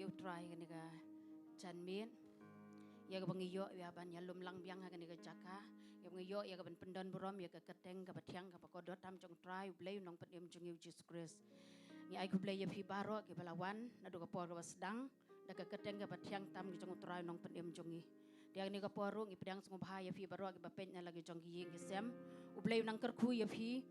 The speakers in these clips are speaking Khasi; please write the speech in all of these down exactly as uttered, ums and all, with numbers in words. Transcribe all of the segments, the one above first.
U Trai ha kane ka janmiet, ïa kaba ngi ïoh ïa ban ïalum lang biang ha kane ka jaka, ïa kaba ngi ïoh ïa ka ban pyndon burom ïa ka kyrteng kaba thiang kaba kordor tam jong U Trai U Blei U Nongpynim jong ngi U Jisu Khrist. Ngi ai khublei ïa phi baroh kiba la wan naduh ka por kaba sdang da ka kyrteng kaba thiang tam ki jong U Trai U Nongpynim jong ngi. Te ha kane ka por ruh ngi pdiang sngewbha ïa phi baroh kiba peit na la ki jong ki ïing ki sem. U Blei u nang kyrkhu ïa phi,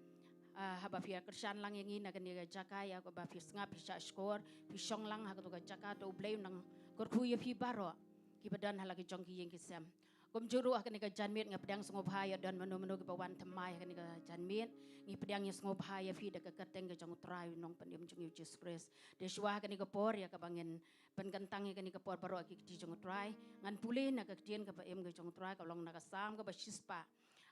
ah, haba phi ïa kyrshan lang ïa ngi na kane ka jaka, ïa kaba phi sngap, phi shah shkor, phi shong lang ha kato ka jaka. To U Blei u nang kyrkhu ïa phi baroh kiba don ha la ki jong ki ïing ki sem. Kumjuh ruh ha kane ka janmiet nga pdiang sngewbha ïa don mano mano kiba wan thymmai ha kane ka janmiet. Ngi pdiang ïa sngewbha ïa phi da ka kyrteng ka jong U Trai U Nongpynim jong ngi U Jisu Khrist. Te shuwa ha kane ka por ïa kaba ngin pynkyntang ïa kane ka por baroh ha ki kti jong U Trai, ngan pule na ka ktien kaba im ka jong U Trai kaba long na ka Salm kaba shispah,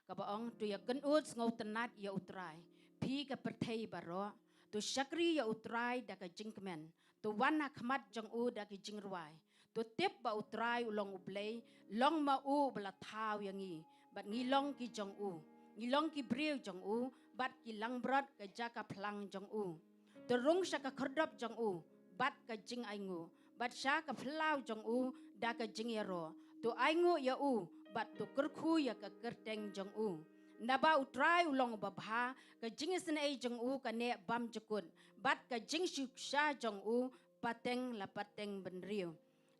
kaba ong: To ïakynduh sngewtynnat ïa U Trai, phi ka pyrthei baroh. To shakri ïa U Trai da ka jingkmen. To wan ha khmat jong u da ka jingrwai. To tip ba U Trai u long U Blei, long ma u uba la thaw ïa ngi, bad ngi long ki jong u. Ngi long ki briew jong u, bad ki langbrot ka jaka phlang jong u. To rung sha ka khyrdop jong u bad ka jingainguh, bad sha ka phyllaw jong u da ka jingïaroh. To ainguh ïa u, bad to kyrkhu ïa ka kyrteng jong u. Naba U Trai u long uba bha, ka jingisynei jong u ka neh bymjukut, bad ka jingshisha jong u pateng la pateng bynriew.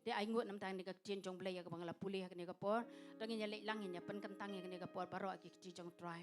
Te ainguh namar kane ka ktien jong U Blei ïa kaba nga la pule ha kane ka por. To ngin ïa leit lang, ngin ïa pynkyntang ïa kane ka por baroh ha ki kti jong U Trai.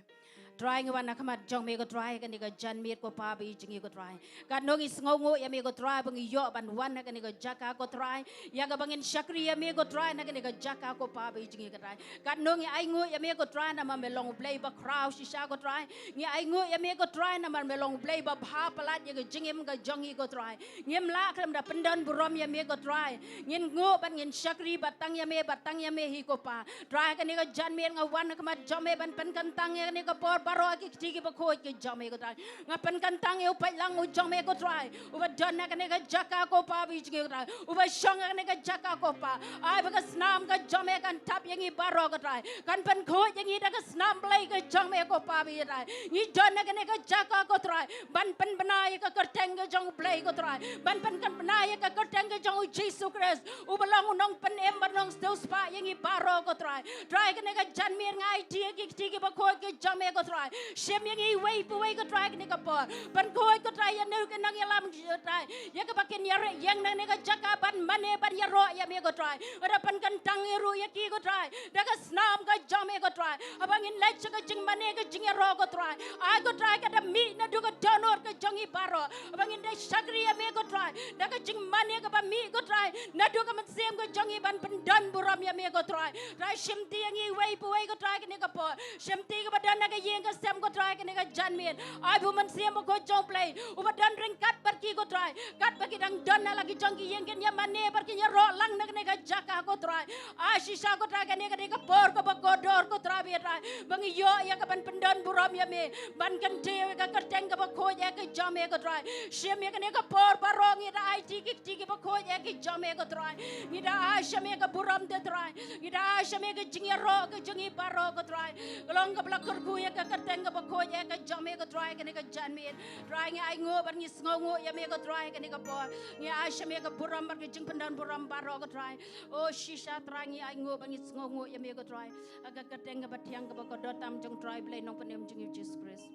Trai, ngi wan ha khmat jong me ko Trai ha kane ka janmiet ko Pa ba ïeit jong ngi ko Trai. Katno ngi sngewnguh ïa me ko Trai ba ngi ïoh ban wan ha kane ka jaka ko Trai, ïa kaba ngin shakri ïa me ko Trai na kane ka jaka ko Pa ba ïeit jong ngi ko Trai. Katno ngi ainguh ïa me ko Trai namar me long U Blei ba khraw shisha ko Trai. Ngi ainguh ïa me ko Trai namar me long U Blei ba bha palat ïa ka jingim ka jong ngi ko Trai. Ngim lah khlem da pyndon burom ïa me ko Trai. Ngin nguh bad ngin shakri bad tang ïa me, bad tang ïa me hi ko Pa. Trai, kane ka janmiet nga wan ha khmat jong me ban pynkyntang ïa kane ka por baroh ha ki kti kiba khuid ki jong me ko Trai. Nga pynkyntang ïa u paidlang u jong me ko Trai, uba don ha kane ka jaka ko Pa ba ïeit jong ngi ko Trai, uba shong ha kane ka jaka ko Pa. Ai ba ka snam ka jong me kan tap ïa ngi baroh ko Trai, kan pynkhuid ïa ngi da ka snam Blei ka jong me ko Pa ba ïeit Trai. Ngi don ha kane ka jaka ko Trai ban pynbna ïa ka kyrteng ka jong U Blei ko Trai, ban pynbna ïa ka kyrteng ka jong U Jisu Khrist uba long U Nongpynim bad U Nongsiewspah ïa ngi baroh ko Trai. Trai, kane ka janmiet nga aiti ïa ki kti kiba khuid ki jong me ko Trai. Shim ïa ngi iwei pa iwei ko Trai kane ka por. Pynkhuid ko Trai ïa kino ki nongïalam ko Trai, ïa kaba kin ïarap ïeng na kane ka jaka ban mane ban ïaroh ïa me ko Trai. Nga da pynkyntang ruh ïa ki ko Trai da ka snam ka jong me ko Trai. Haba ngin leit sha ka jingmane ka jingïaroh ko Trai, ai ko Trai ka da mih naduh ka dohnud ka jong ngi baroh. Haba ngin da shakri ïa me ko Trai da ka jingmane kaba mih ko Trai, naduh ka mynsiem ka jong ngi ban pyndon burom ïa me ko Trai. Trai, shimti ïa ngi iwei pa iwei ko Trai kane ka por. Shimti kaba don ha ka ïing ka sem ko Trai kane ka janmiet. Ai ba U Mynsiem Bakhuid jong U Blei uba don ryngkat bad ki ko Trai, katba ki dang don ha la ki jong ki ïing kin ïa mane bad kin ïaroh lang na kane ka jaka ko Trai. Ai shisha ko Trai kane ka dei ka por kaba kordor ko Trai ba ïa Trai ba ngi ïoh ïa ka ban pyndon burom ïa me, ban kyntiew ïa ka kyrteng kaba khuid ïa ka jong me ko Trai. Shim ïa kane ka por baroh ngi da aiti ki kti kiba khuid ïa ka jong me ko Trai. Ngi da ai sha me ka burom te Trai. Ngi da ai sha me ka jingïaroh ka jong ngi baroh ko Trai. Ka long kaba la kyrkhu ïa ka kyrteng kaba khuid ïa ka jong me ko Trai kane ka janmiet. Trai, ngi ainguh bad ngi sngewnguh ïa me ko Trai kane ka por. Ngi ai sha me ka burom bad ka jingpyndon burom baroh ko Trai. O shisha Trai, ngi ainguh bad ngi sngewnguh ïa me ko Trai. Ha ka kyrteng kaba thiang kaba kordor tam jong U Trai Blei Nongpynim jong ngi U Jisu Khrist.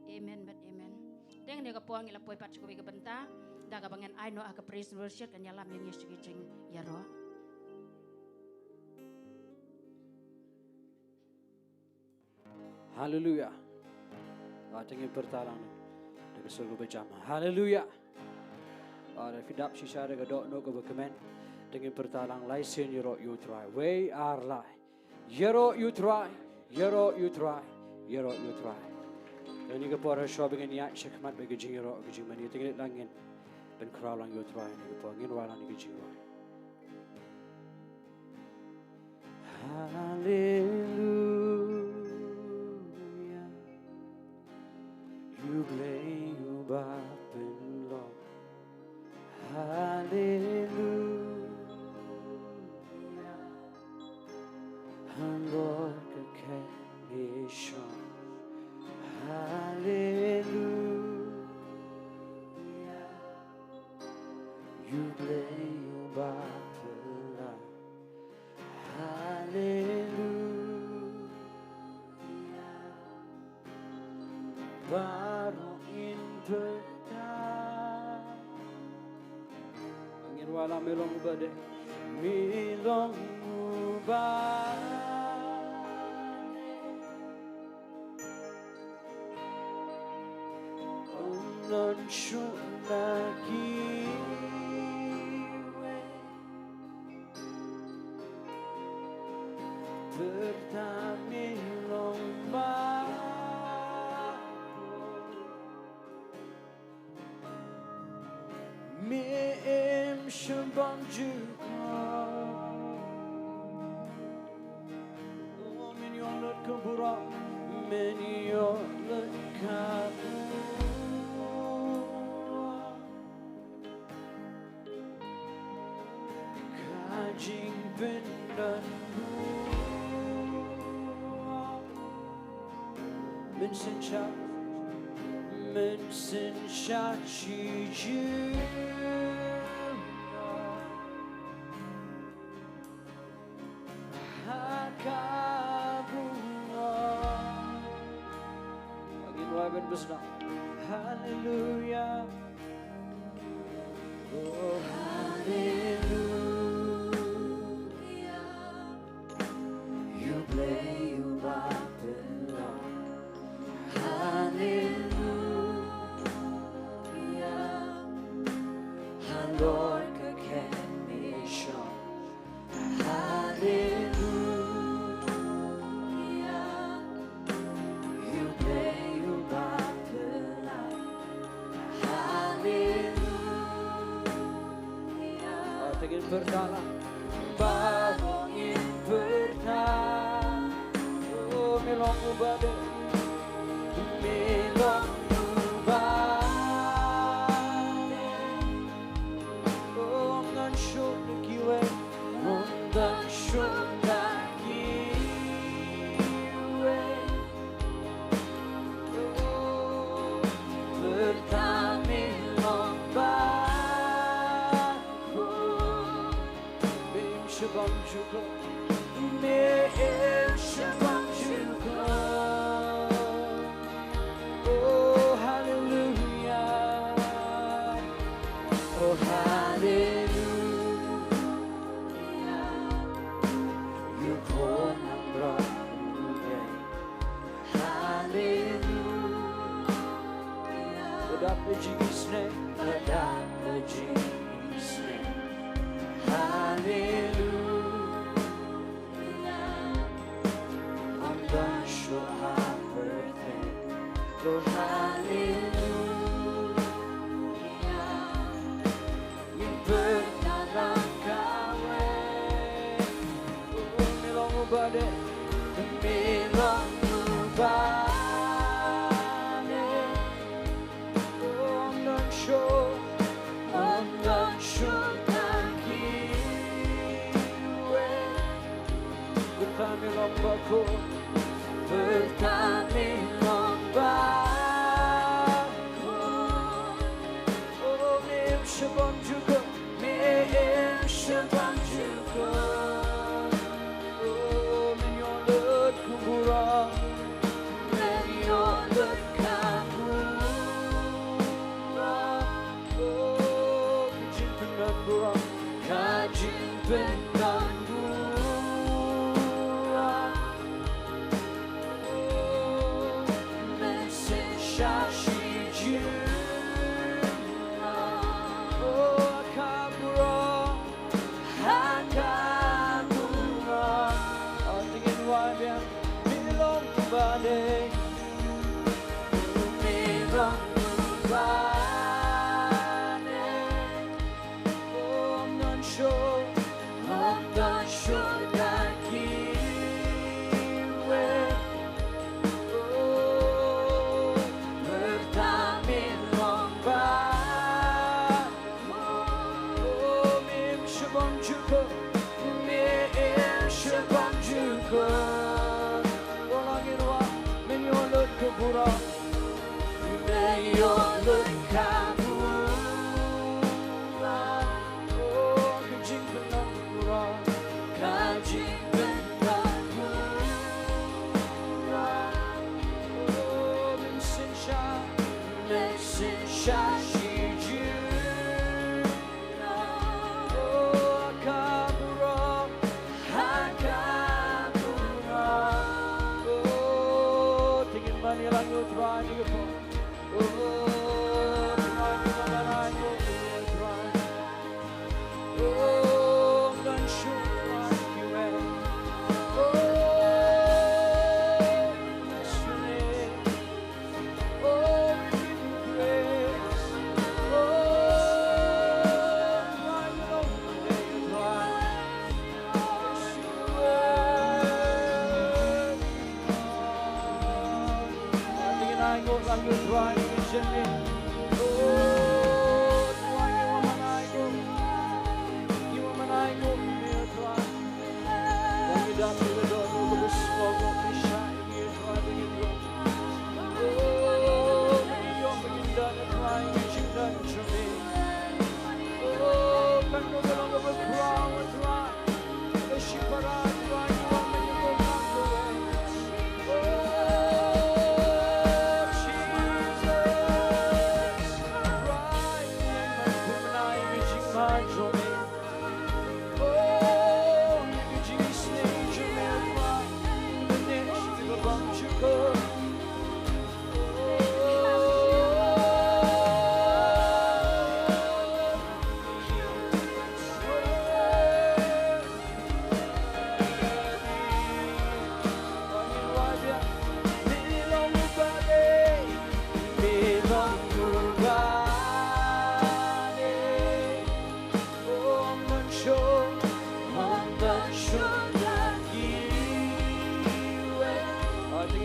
Amen bad amen. Te ha kane ka por ngi la poi pat sha kawei ka bynta da kaba ngan ai noh ha ka praise and worship kan ïalam ïa ngi sha ki jingïaroh. Haleluya. Ah, te ngin pyrta lang da ka sur kaba jam. Haleluya. Ah, lada phi dap shisha da ka dohnud kaba kmen, te ngin pyrta lang lai sien: Ïaroh ïa U Trai. Wei ar lai. Ïaroh ïa U Trai, ïaroh ïa U Trai, ïaroh ïa U Trai. Ha kane ka por shuwa ba ngin ïaid shakhmat bad ka jingïaroh ka jingmane, te ngin leit lang, ngin pynkhraw lang ïa U Trai ha kane ka por, ngin rwai lang ïa ka jingrwai. Haleluya. Ïa U Blei uba pynlong. Haleluya. Halor ka khet ngi shong. Haleluya. Ïa U Blei uba Wala me long uba dei, me long uba dei. Ym don shuh na kiwei. Pyrta me long ba me im sha bynta jong ka. O, men ïoh lut ka burom, men ïoh lut ka burom. Ka jingpyndonburom. Mynsiem shah, mynsiem shah shi jingim. Ha ka burom. Ngin wai ban bishna. Hallelujah. Oh, hallelujah. You play, you baptize. Hallelujah. Halor ka khen mission. Hallelujah. You play, you baptize. Hallelujah. Oh, te ngin pyrta la. Ba ngin pyrta. Oh, me long uba dei. Me long uba dei. Oh, ym don shuh na kiwei. Ym don shuh na kiwei. Oh, pyrta me long ba. Oh, me im sha bynta jong ka. Me im sha bynta jong ka. Oh, hallelujah. Oh, hallelujah. You pour out your love. Hallelujah. Badap ka jingisynei. Badap ka jingisynei. Hallelujah. Ym don shuh ha pyrthei. Lord, hallelujah. Ngin pyrta lang kawei. Oh, me long uba dei. Me long uba dei. Ym don shuh, ym don shuh na kiwei. Pyrta me long ba khuid, pyrta me long ba khuid. Oh, me im sha bynta jong ka, me im sha bynta jong ka. Oh, men ïoh lut ka burom. Men ïoh lut ka burom. Oh, ka jingpyndonburom. Ka jingpyndonburom. Oh, men shisha shi jingpyndonburom. Oh, ka burom. Ha ka burom. Oh, te ngin wad biang. Me long ba dei. Me long ba dei. Ym don shuh, ym don shuh na kiwei. Oh, pyrta me long ba Oh, me im sha bynta jong ka, me im sha bynta jong ka. Oh, la ngin wad, men ïoh lut ka burom. Men ïoh lut ka burom. Oh, ka jingpyndonburom. Ka jingpyndonburom. Oh, men shisha, men shisha shi jingpyndonburom.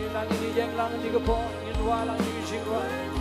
Ngin lang, ngin ïeng lang, ngin ïa ka pok, ngin rwai lang, ngin ïa ka jingrwai.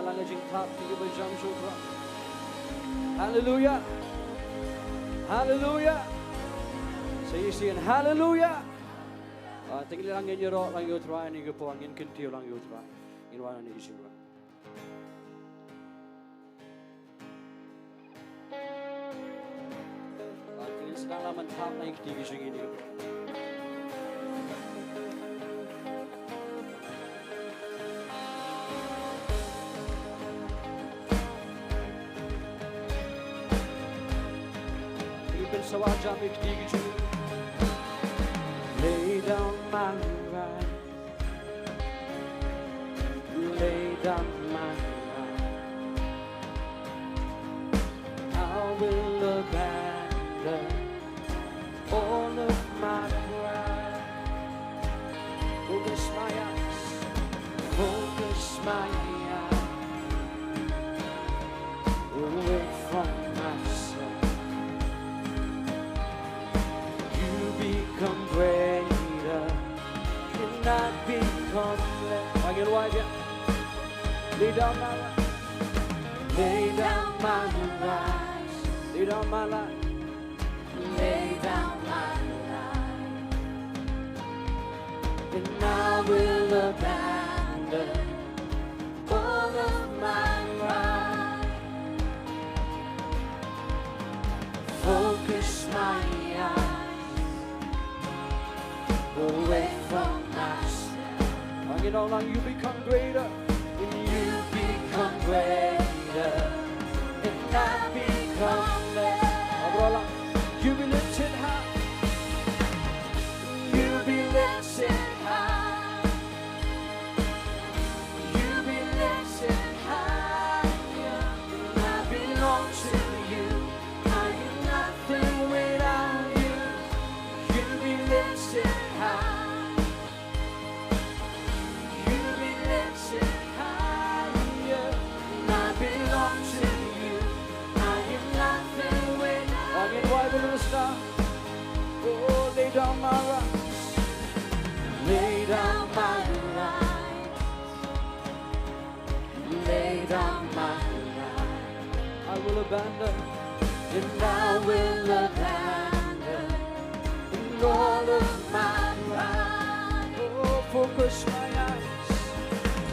Lang ka jingthap, thank you ba jam shuh Trai. Hallelujah. Hallelujah. Sa ïa sien hallelujah. Ah, thank you lang ngin ïaroh lang ïa u Trai, ngin kyntiew lang ïa u Trai. Ngin wan ïa u Trai. Ba ngin sdang la man thap na ïa kti ki jong ngi. Ngin pynsawa jam ïa kti ki jong ngi. Lay down my right. Lay down my life. I will abandon all of my pride. Focus my eyes, focus my eyes away from myself. You become greater, and I become less. Again, why, yeah? Lay down my life. Lay down my life. Lay down my life. Lay down my life. And I will abandon all of my pride. Focus my eyes away from myself. Ang inong lang, you become greater. And you become greater. And I become less. Overall lang, you be lifted high. You be lifted high. You be lifted higher. I belong to you. I am nothing without you. You be lifted high. You be lifted higher. I belong to you. I am nothing without you. Again, why will you stop? Oh, lay down my rights. Lay down my rights. Lay down my life. I will abandon. And I will abandon all of my pride. Oh, focus my eyes.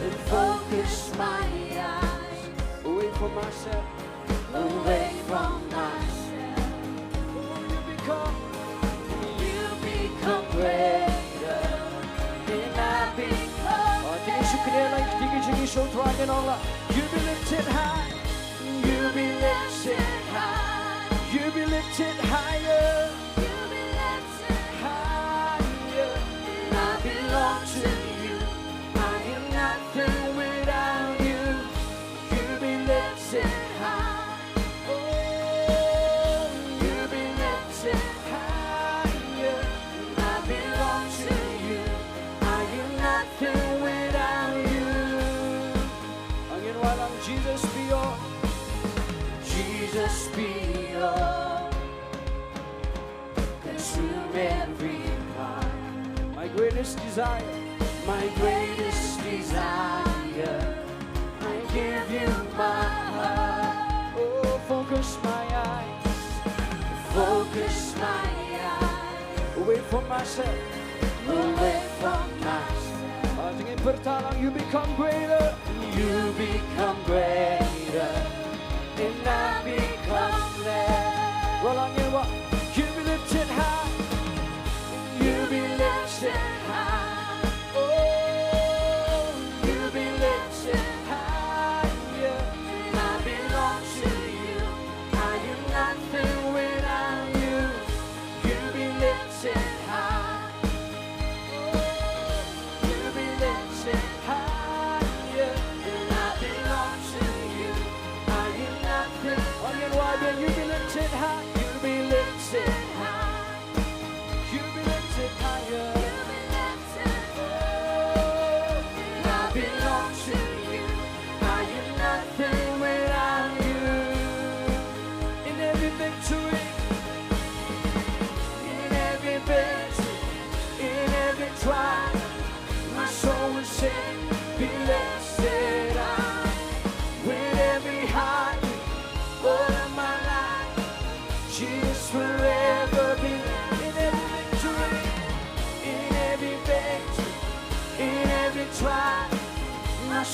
And focus my eyes away from myself. Away from myself. Oh, you become, you become greater than I become. Oh, thank you, shukriya, like, thank you, thank you, so try and all that. You be lifted high. You be lifted high. You be lifted higher. You be lifted higher. I belong to you. I am nothing without you. You be lifted high. Oh, you be lifted higher. I belong to you. I am nothing without you. Ang inwalang, Jesus be all. Jesus be all. Consume every part. My greatest desire. My greatest desire. I give you my heart. Oh, focus my eyes. Focus my eyes. Away from myself. Away from myself. Ating ipagtalang, you become greater. You become greater, and I become less. Walang iba, you be lifted high. You be lifted high. Oh, you be lifted higher. I belong to you. I am nothing without you. You be lifted high. You be lifted higher, and I belong to you. I am nothing. Again, why don't you be lifted high? You be lifted high. You be lifted higher. You be lifted high. Oh, and I belong to you. I am nothing without you. In every victory, in every victory, in every trial, my soul will sing, be lifted high.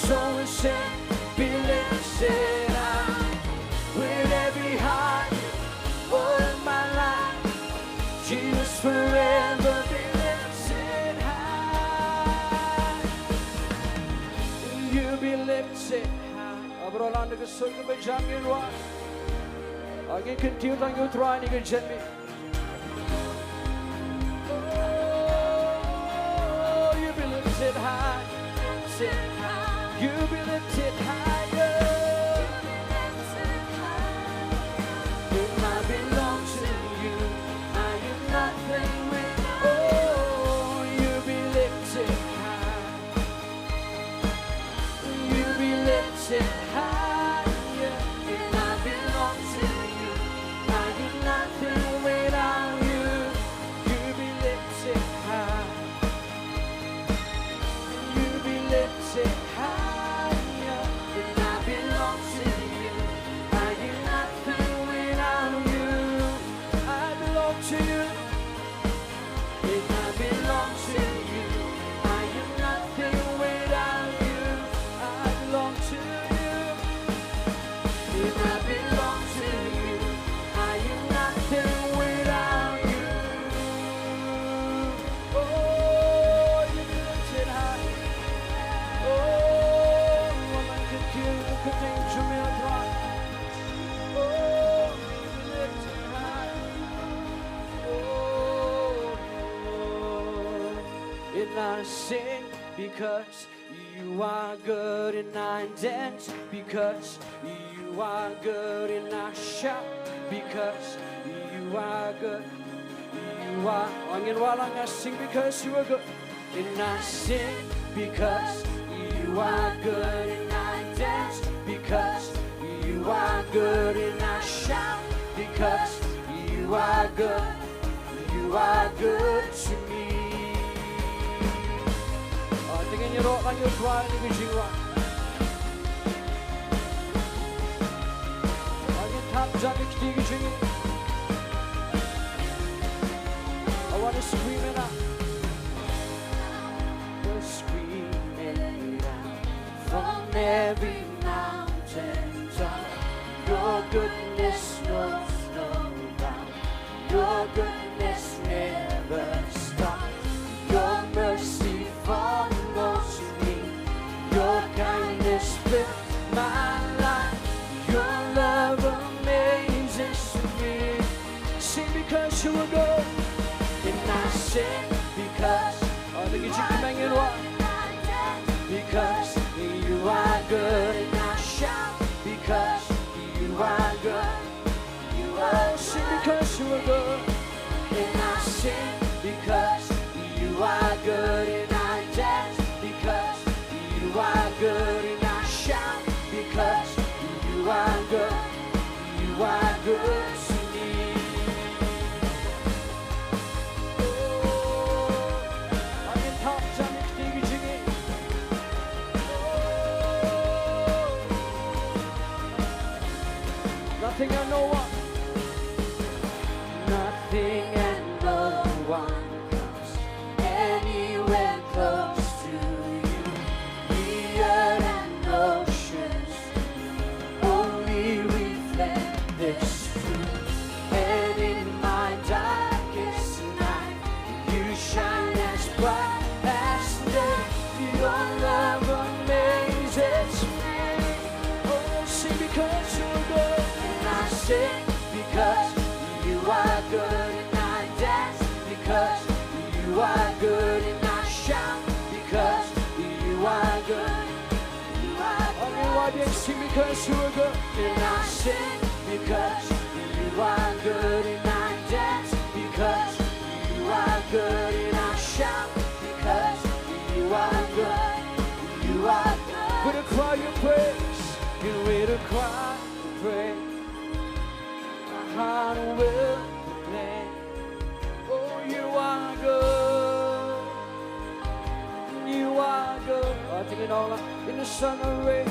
So we sing, be lifted high. With every heart, all my life, Jesus forever be lifted high. You be lifted high. Abro lan da ka sur kaba jam ïa ngi. Agi continue tang ïa u Trai ha kane ka jingmih. Oh, you be lifted high, lifted high. You be lifted higher. And I belong to you. I am nothing without. Oh, you be lifted high. You be lifted higher, and I belong to you. I am nothing without you. You be lifted high. You be lifted higher, and I belong to you. I am nothing without you. I belong to you. And I belong to you. I am nothing without you. I belong to you. And I belong to you. I am nothing without you. Oh, you be lifted high. Oh, woman can kill, you can name Jamaica. Oh, you be lifted high. Oh, and I sing because you are good, and I dance because you are good, and I shout because you are good. You are, angin walang, I sing because you are good. And I sing because you are good, and I dance because you are good, and I shout because you are good. You are good to me. Ah, te ngin ïaroh lang ïa u Trai ha kane ka jingrwai. Ah, ngin thap jan ïa kine ki jingïaroh. I wanna scream it out. We're screaming it out from every mountain top. Your goodness knows no bound. Your goodness never stops. Your mercy follows me. Your kindness fills my life. Your love amazes me. Sing because you are good. And I sing because, oh, thank you, Chicken Mangan. Because you are good, and I shout because you are good. You are, sing because you are good. And I sing because you are good, and I dance because you are good, and I shout because you are good. You are good to me. Oh, I can talk to me. Nothing and no one. Nothing and no one comes anywhere close to you. The earth and oceans only reflect this truth. And in my darkest night, you shine as bright as day. Your love amazes me. Oh, sing because you're good. And I sing because you are good. And I dance because you are good. And I shout because you are good. You are good. Only one day sing because you are good. And I sing because you are good. And I dance because you are good. And I shout because you are good. You are good. With a cry of praise, and with a cry of praise, my heart will proclaim. Oh, you are good. You are good. Oh, take it all up. In the sun and rain,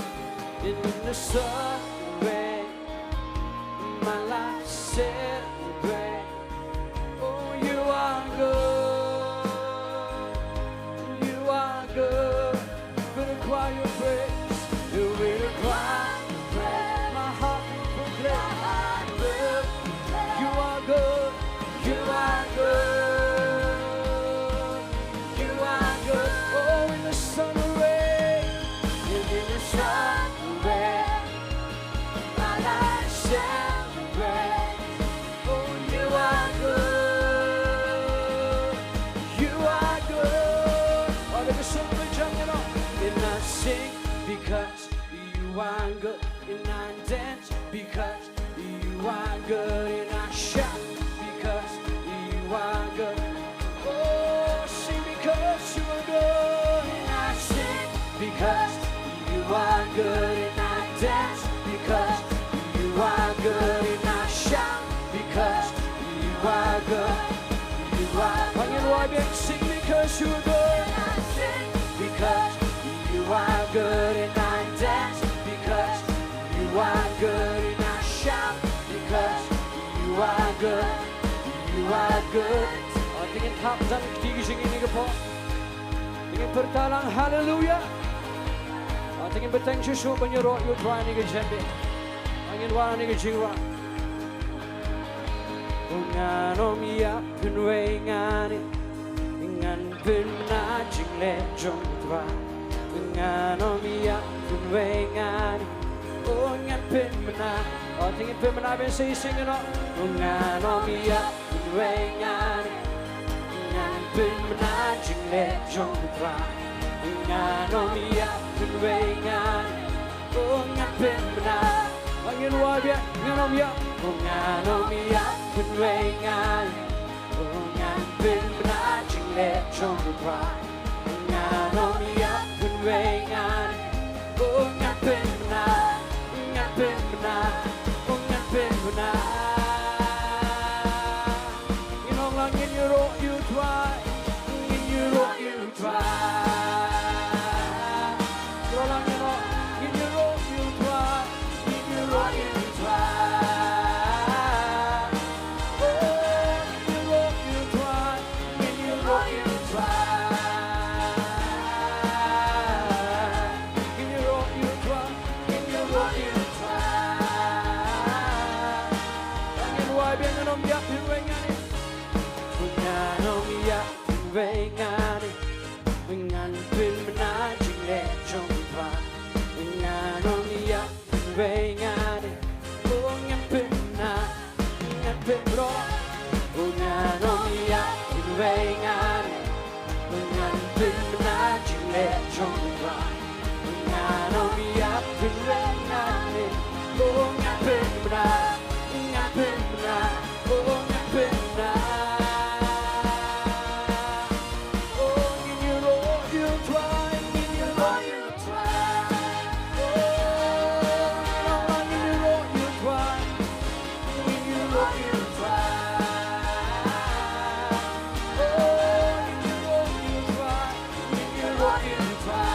in the sun and rain, my life celebrate. Oh, you are good. You are good. With a cry of praise. sing because you are good, and I dance because you are good, and I shout because you are good. Oh, sing because you are good, and I sing because you are good, and I dance because you are good, and I shout because you are good. You are. Sing because you are good. Because you are good and I dance because you are good and I shout because you are good. You are good. Te ngin thap tang kti ki jingim ïa ka pop. Te ngin pyrta lang haleluya. Te ngin bteng shuh shuh ban ïaroh ïa u Trai ha kane ka janmiet. Te ngin wan ha kane ka jingrwai. Ngan ym ïap pynwei ngan, ngan pynbna jingleh jong u Trai. Ngan ym ïap pynwei ngan, oh ngan pynbna. Oh, te ngin pynbna ban sa shisien noh. Ngan ym ïap pynwei ngan, ngan pynbna jingleh jong u Trai. Ngan ym ïap pynwei ngan, oh ngan pynbna. Ngan ym ïap, ngan ym ïap, oh ngan ym ïap pynwei ngan, oh ngan pynbna jingleh jong u Trai. Ngan ym ïap pynwei ngan, oh ngan pynbna, ngan pynbna, oh ngan pynbna. Ngin ong lang ngin ïaroh ïa u Trai, ngin ïaroh ïa u Trai. Ïaroh lang ngin ong, ngin ïaroh ïa u Trai, ngin ïaroh ïa u Trai. Oh, ngin ïaroh ïa u Trai, ngin ïaroh ïa u Trai. Ngin ïaroh ïa u Trai, ngin ïaroh ïa u Trai. Ngin wai biang, ngan ym ïap pynwei ngan. Ngan ym ïap pynwei ngan, ngan pynbna jingleh jong u Trai. Ngan ym ïap pynwei ngan, oh ngan pynbna, ngan pynbna. Oh ngan ym ïap pynwei ngan, ngan pynbna jingleh jong u Trai. Ngan ym ïap pynwei ngan, oh ngan pynbna, ngan pynbna, oh ngan pynbna. Oh, ngin ïaroh ïa u Trai, ngin ïaroh ïa u Trai. Oh, ngin ïaroh ïa u Trai, ngin ïaroh ïa u Trai. Oh, ngin ïaroh ïa u Trai, ngin ïaroh ïa u Trai.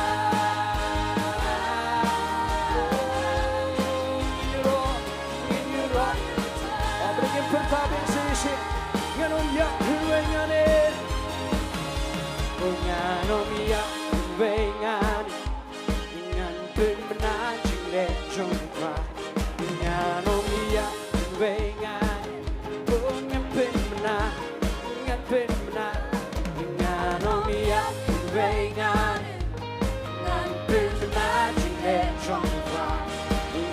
Oh, ngin ïaroh, ngin ïaroh ïa u Trai. Oh, ba ngin pyrta biang shisien. Ngan ym ïap pynwei ngan eh. Oh, ngan ym ïap pynwei ngan. Ngan pynbna jingleh jong u Trai. Ngan ym ïap pynwei ngan. Oh, ngan pynbna, ngan pynbna. Ngan ym ïap pynwei ngan, ngan pynbna jingleh jong u Trai.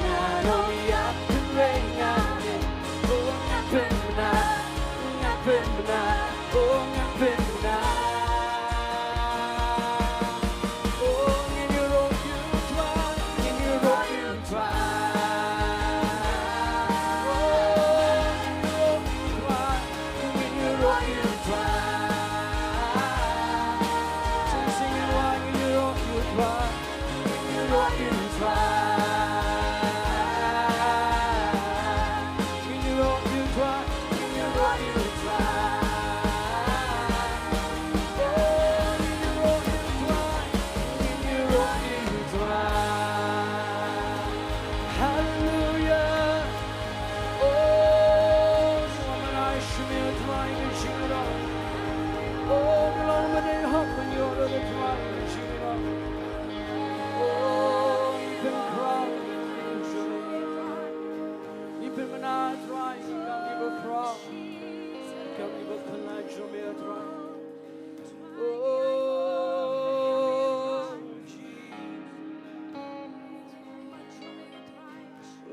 Ngan ym ïap pynwei ngan, oh ngan pynbna, ngan pynbna, oh ngan pynbna. Oh, ngin ïaroh ïa u Trai, ngin ïaroh ïa u Trai. Oh, ngin ïaroh ïa u Trai, ngin ïaroh ïa u Trai. Sing, sing, ngin ïaroh ïa u Trai, ngin ïaroh ïa u Trai. Ngin ïaroh ïa u Trai, ngin ïaroh ïa u Trai. Oh, ngin ïaroh ïa u Trai, ngin ïaroh ïa u Trai. Haleluya. Oh, sngewbha ban ai sha me Trai ka jingïaroh. Oh, ka long mynta hok ban ïoh ïa u Trai ka jingïaroh. Oh, ngi pynkhraw, ngi pynbna Trai, ngi kam ngi pynkhraw, ngi kam ngi pynbna jong me Trai. Oh, Jesus.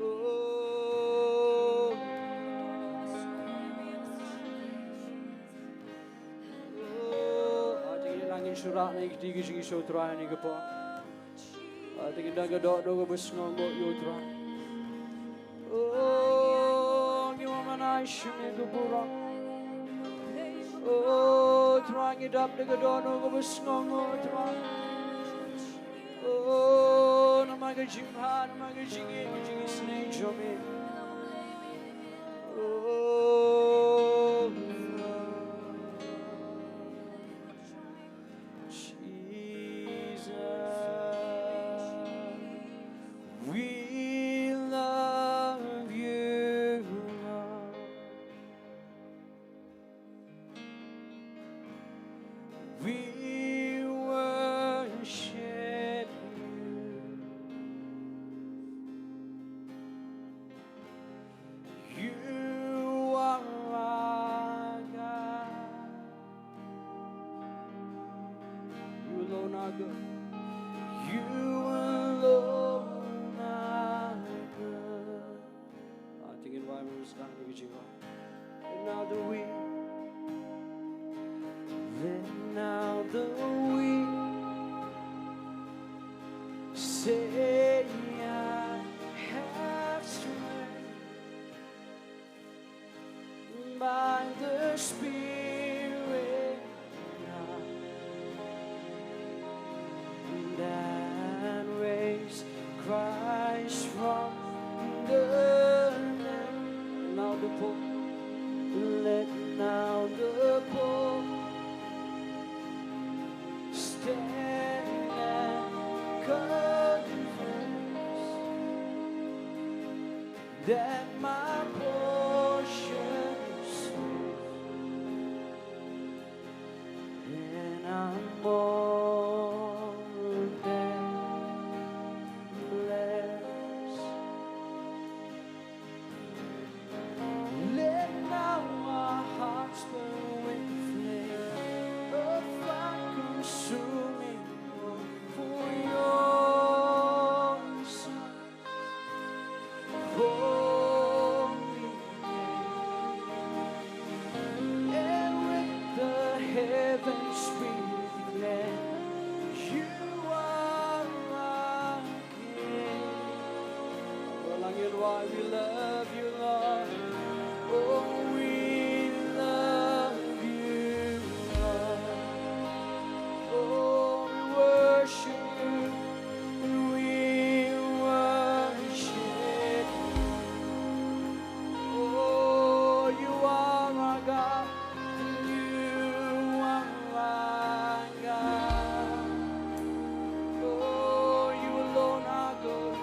Oh, oh, te ngin ïa nang ngin shu rah na ki kti ki jingïaroh Trai ha kane ka por. Te ngi dang ka dohnud kaba sngewnguh ïa u Trai. Oh, ngi wan ban ai sha me ka burom. Oh, Trai, ngi dap da ka dohnud kaba sngewnguh, Trai. Oh, namar ka jingbha, namar ka jingïeit, ka jingisynei jong me. Oh, Jesus, we love you, Lord. We worship you. You are our God. You alone are good. You alone are good. Ah, tingin wa mo sa ni jingwa. Another week. Then now the week. Say I have strength by the Spirit, that raised Christ from the dead. Now the poor, let now the poor stand and confess that my portion is, and I'm more than blessed. Let now our hearts burn with flame, a fire consuming for your Son. Holy name. And with the heavens we declare, you are our King. Oh, Langit Wai, we love you, Lord. Oh, we love you, Lord. Oh, we worship you. We worship you. Oh, you are our God. You are our God. Oh, you alone are good.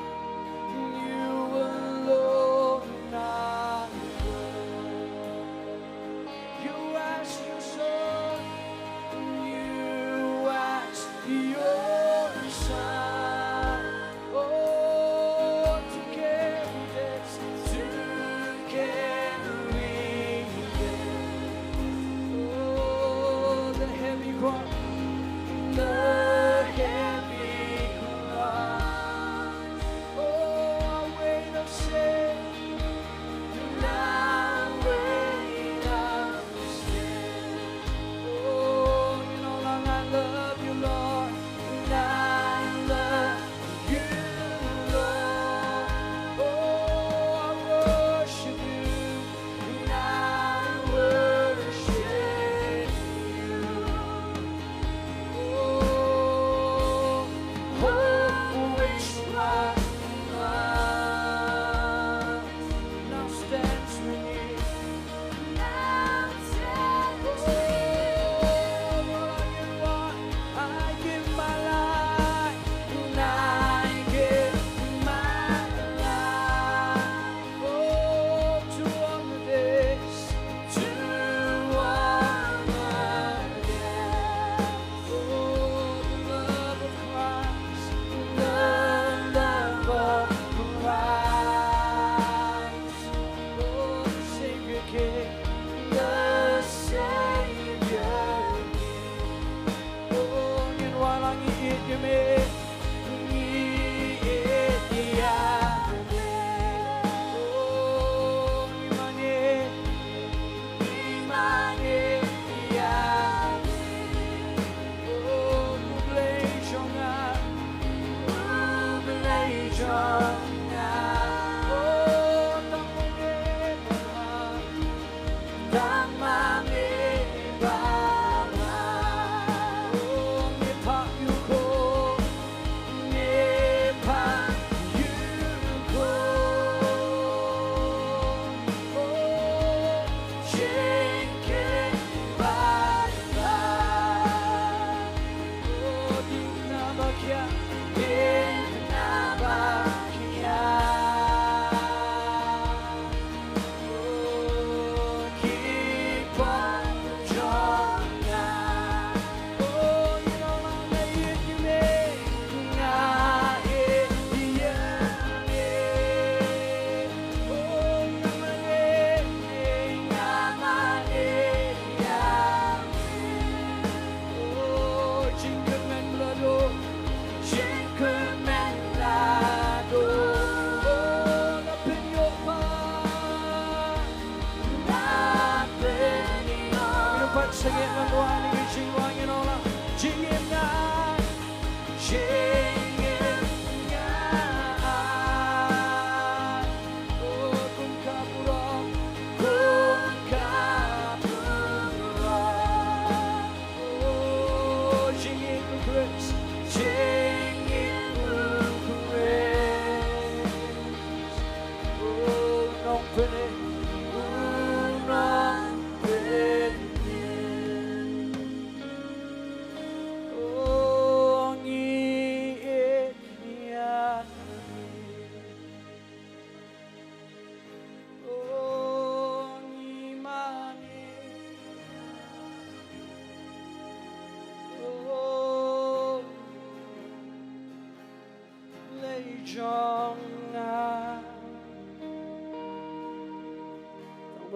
You alone are good.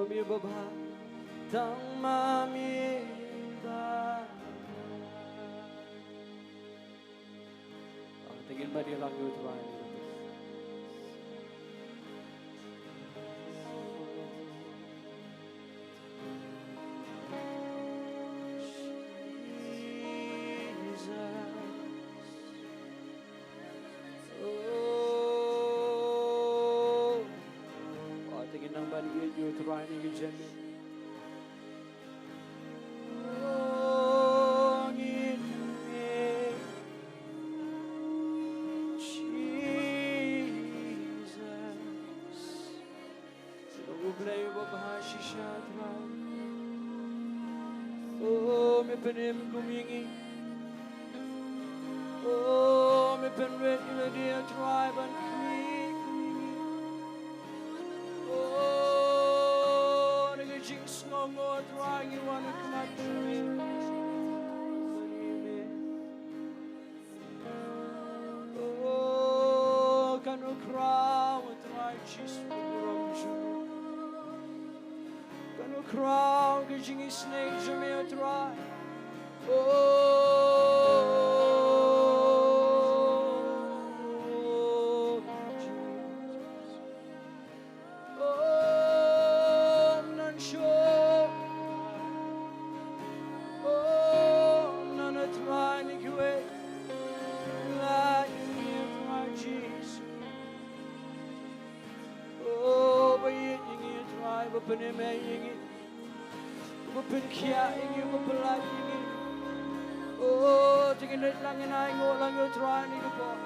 Mi babha, tang ma mi ba. Ah, te ngin bad ïalang ïa u Trai. Oh, oh, te ngin nang ban ïeit ïa u Trai ha kane ka janmiet. Oh, ngin ïeit, Jesus. Sngewbha U Blei uba bha shisha, Trai. Oh, me pynim kum ïa ngi. Oh, me pynrit ïa lade, Trai, ban khmih kum ïa ngi. Oh, na ka jingsngewnguh, Trai, ngi wan ha khmat jong me. Oh, kan u khraw, Trai Jisu, ka burom jong me. Kan u khraw ka jingisynei jong me, Trai. Oh, Jesus. Oh, nan shuh. Oh, nan, Trai, ngi kwah ïa ngi, Trai Jisu. Oh, ba ïeit ïa ngi, Trai, ba pynim ïa ngi. Ba pynkhiah ïa ngi, ba pyllait ïa ngi. Oh, te ngin leit lang, ngin ainguh lang ïa u Trai ha kane ka por.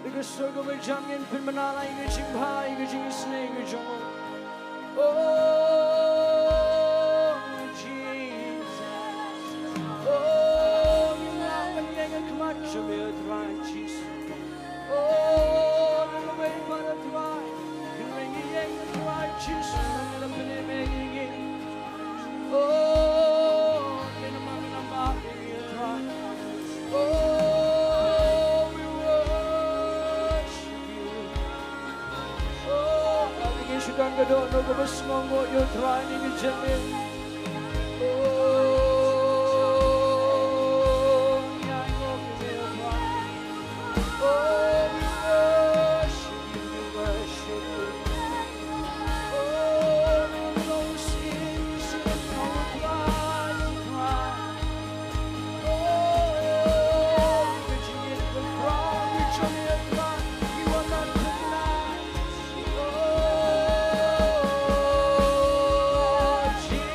Da ka sur kaba jam ngin pynbna lang ïa ka jingbha, ïa ka jingisynei ka jong u. Oh, Jesus. Oh, ngim lah ban ïeng ha khmat jong me, Trai Jisu. Oh, ngi la wei pat, Trai. Ngi la wei, ngi ïeng, Trai Jisu, ngi la pynim ïa ngi. Oh, ngi la mang, ngi la mang ïa ngi, Trai. Oh, we worship you. Oh, ngi shu don ka dohnud kaba sngewnguh ïa u Trai ha kane ka janmiet. Oh, ngi ainguh ïa me, Trai. Oh, we worship you, we worship you. Oh, we worship you, we worship you. Oh, we worship you, we worship you. You are not recognized. Oh, Jesus.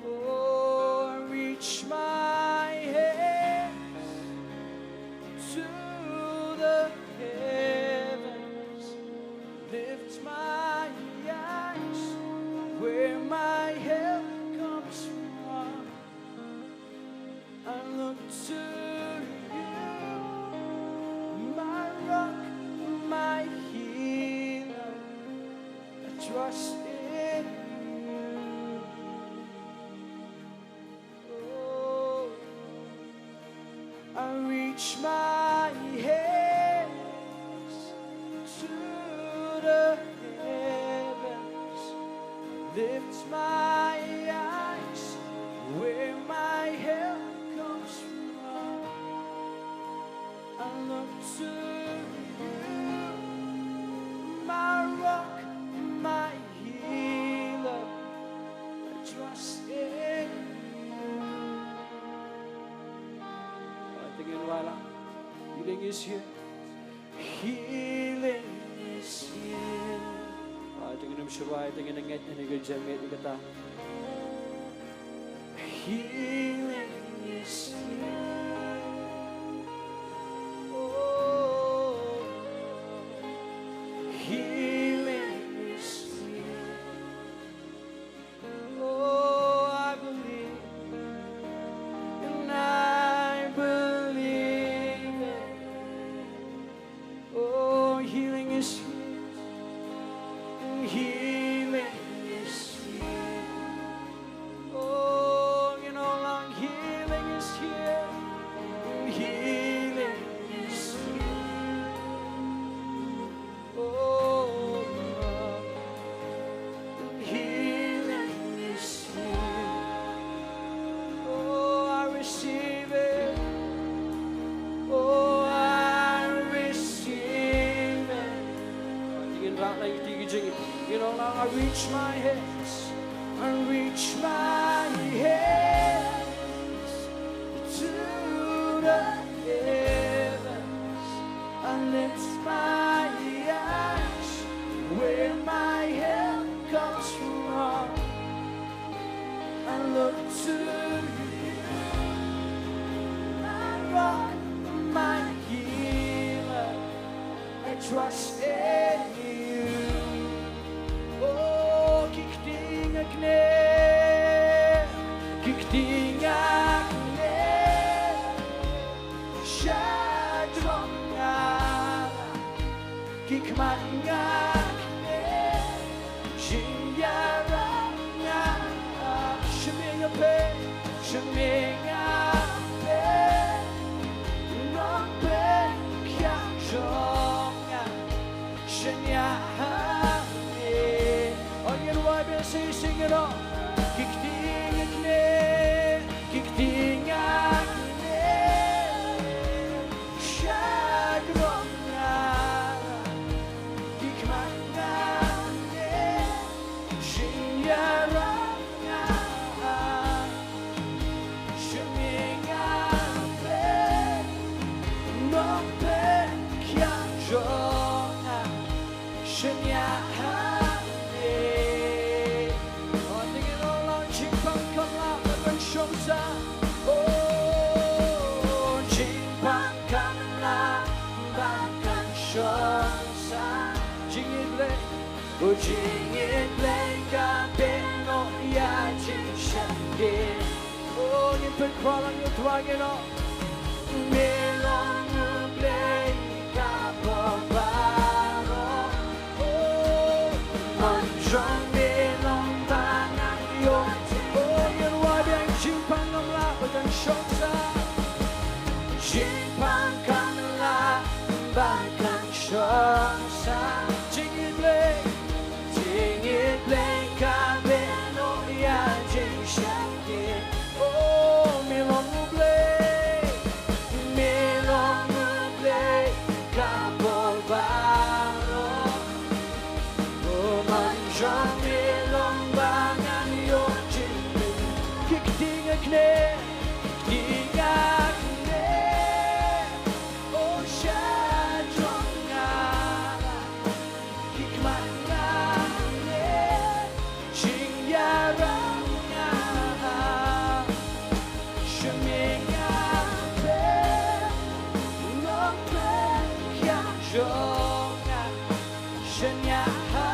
Oh, reach my hands to the heavens, lift my eyes where my help comes from. I look to you, my rock, my healer. I trust in you. Oh, I reach my hands to the heavens, lift my eyes where my help comes from. I look to you, my rock, my healer. I trust in you. Healing is here. Healing is here. Ah, te ngin ym shu rwai, te ngin ngeit, ngin ngeit ïa kata. Healing is here. Oh, healing is here. Oh, I believe, and I believe it. Oh, healing is here. Healing is here. Oh, you know, Lord, healing is here. Healing is here. Oh, Lord, healing is here. Oh, I receive it. Oh, I receive it. Tingin rak na iti ki jing. You know, now I reach my hands. I reach my hands to the heavens. I lift my eyes where my help comes from. I look to you, my rock, my healer. I trust in you. Oh, ki kti nga knieh, ki kti nga knieh. Shadrong nga, ki khmat nga knieh. Jingïarap nga, sheming nga peit, sheming nga peit. Nongpeit kiang jong nga, shaniah ha me. Oh, ngin wai biang, sing, sing it out. Ki kti nga knieh, ki kti nga knieh. Shadrong nga, ki khmat nga knieh. Jingïarap nga, sheming nga peit. Nongpeit kiang jong nga, shaniah ha me. Oh, tingin, oh, Lord, jingpang kam lah ban shong sah. Oh, jingpang kam lah ban kan shong sah. Jingïeit Blei, oh, jingïeit Blei ka pynnoh ïa jingshakri. Oh, ngin pynkhraw lang ïa u Trai, ngin ong. Me long U Blei ka bor baroh. Oh, mon jong me long ba ngan ïoh. Oh, ngin wad ïa jingpang kam lah ba kan shong sah. Jingpang kam lah ba kan shong sah. Jingïeit Blei, jingïeit Blei ka pynnoh ïa jingshakri. Oh, me long U Blei, me long U Blei ka bor baroh. Oh, mon jong me long ba ngan ïoh jingpynim. Ki kti nga knieh, ki kti nga knieh. Oh, shadrong nga, ki khmat nga knieh. Jingïarap nga, sheming nga peit. Nongpeit kiang jong nga, shaniah ha.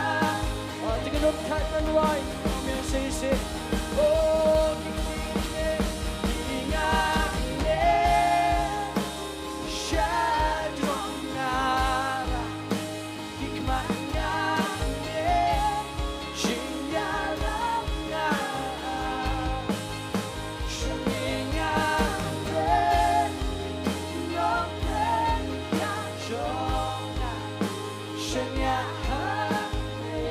Oh, te ngin ym kat ban wai, ym ïa shisha. Oh, ki kti nga knieh, ki kti nga knieh. Shadrong nga, ki khmat nga knieh. Jingïarap nga, sheming nga peit. Nongpeit kiang jong nga, shaniah ha me.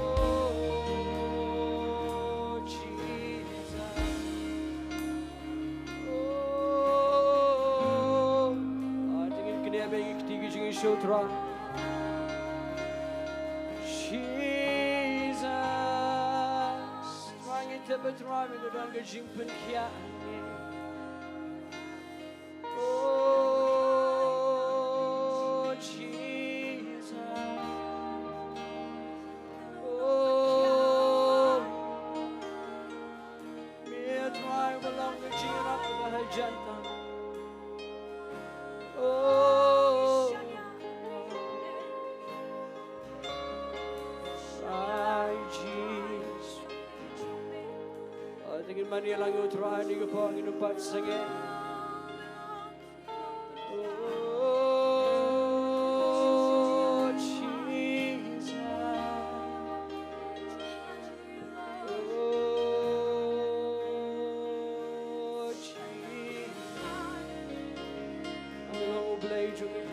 Oh, Jesus. Oh, ah, te ngin knieh bad ki kti ki jong ngi sha u Trai. Jesus. Trai, ngi tip ba Trai me ka don ka jingpynkhiah ha ngi. Ngi ïalang ïa u Trai ha kane ka por, ngin ym pat sangeh. Oh, Jesus. Oh, Jesus. Long U Blei jong ngi.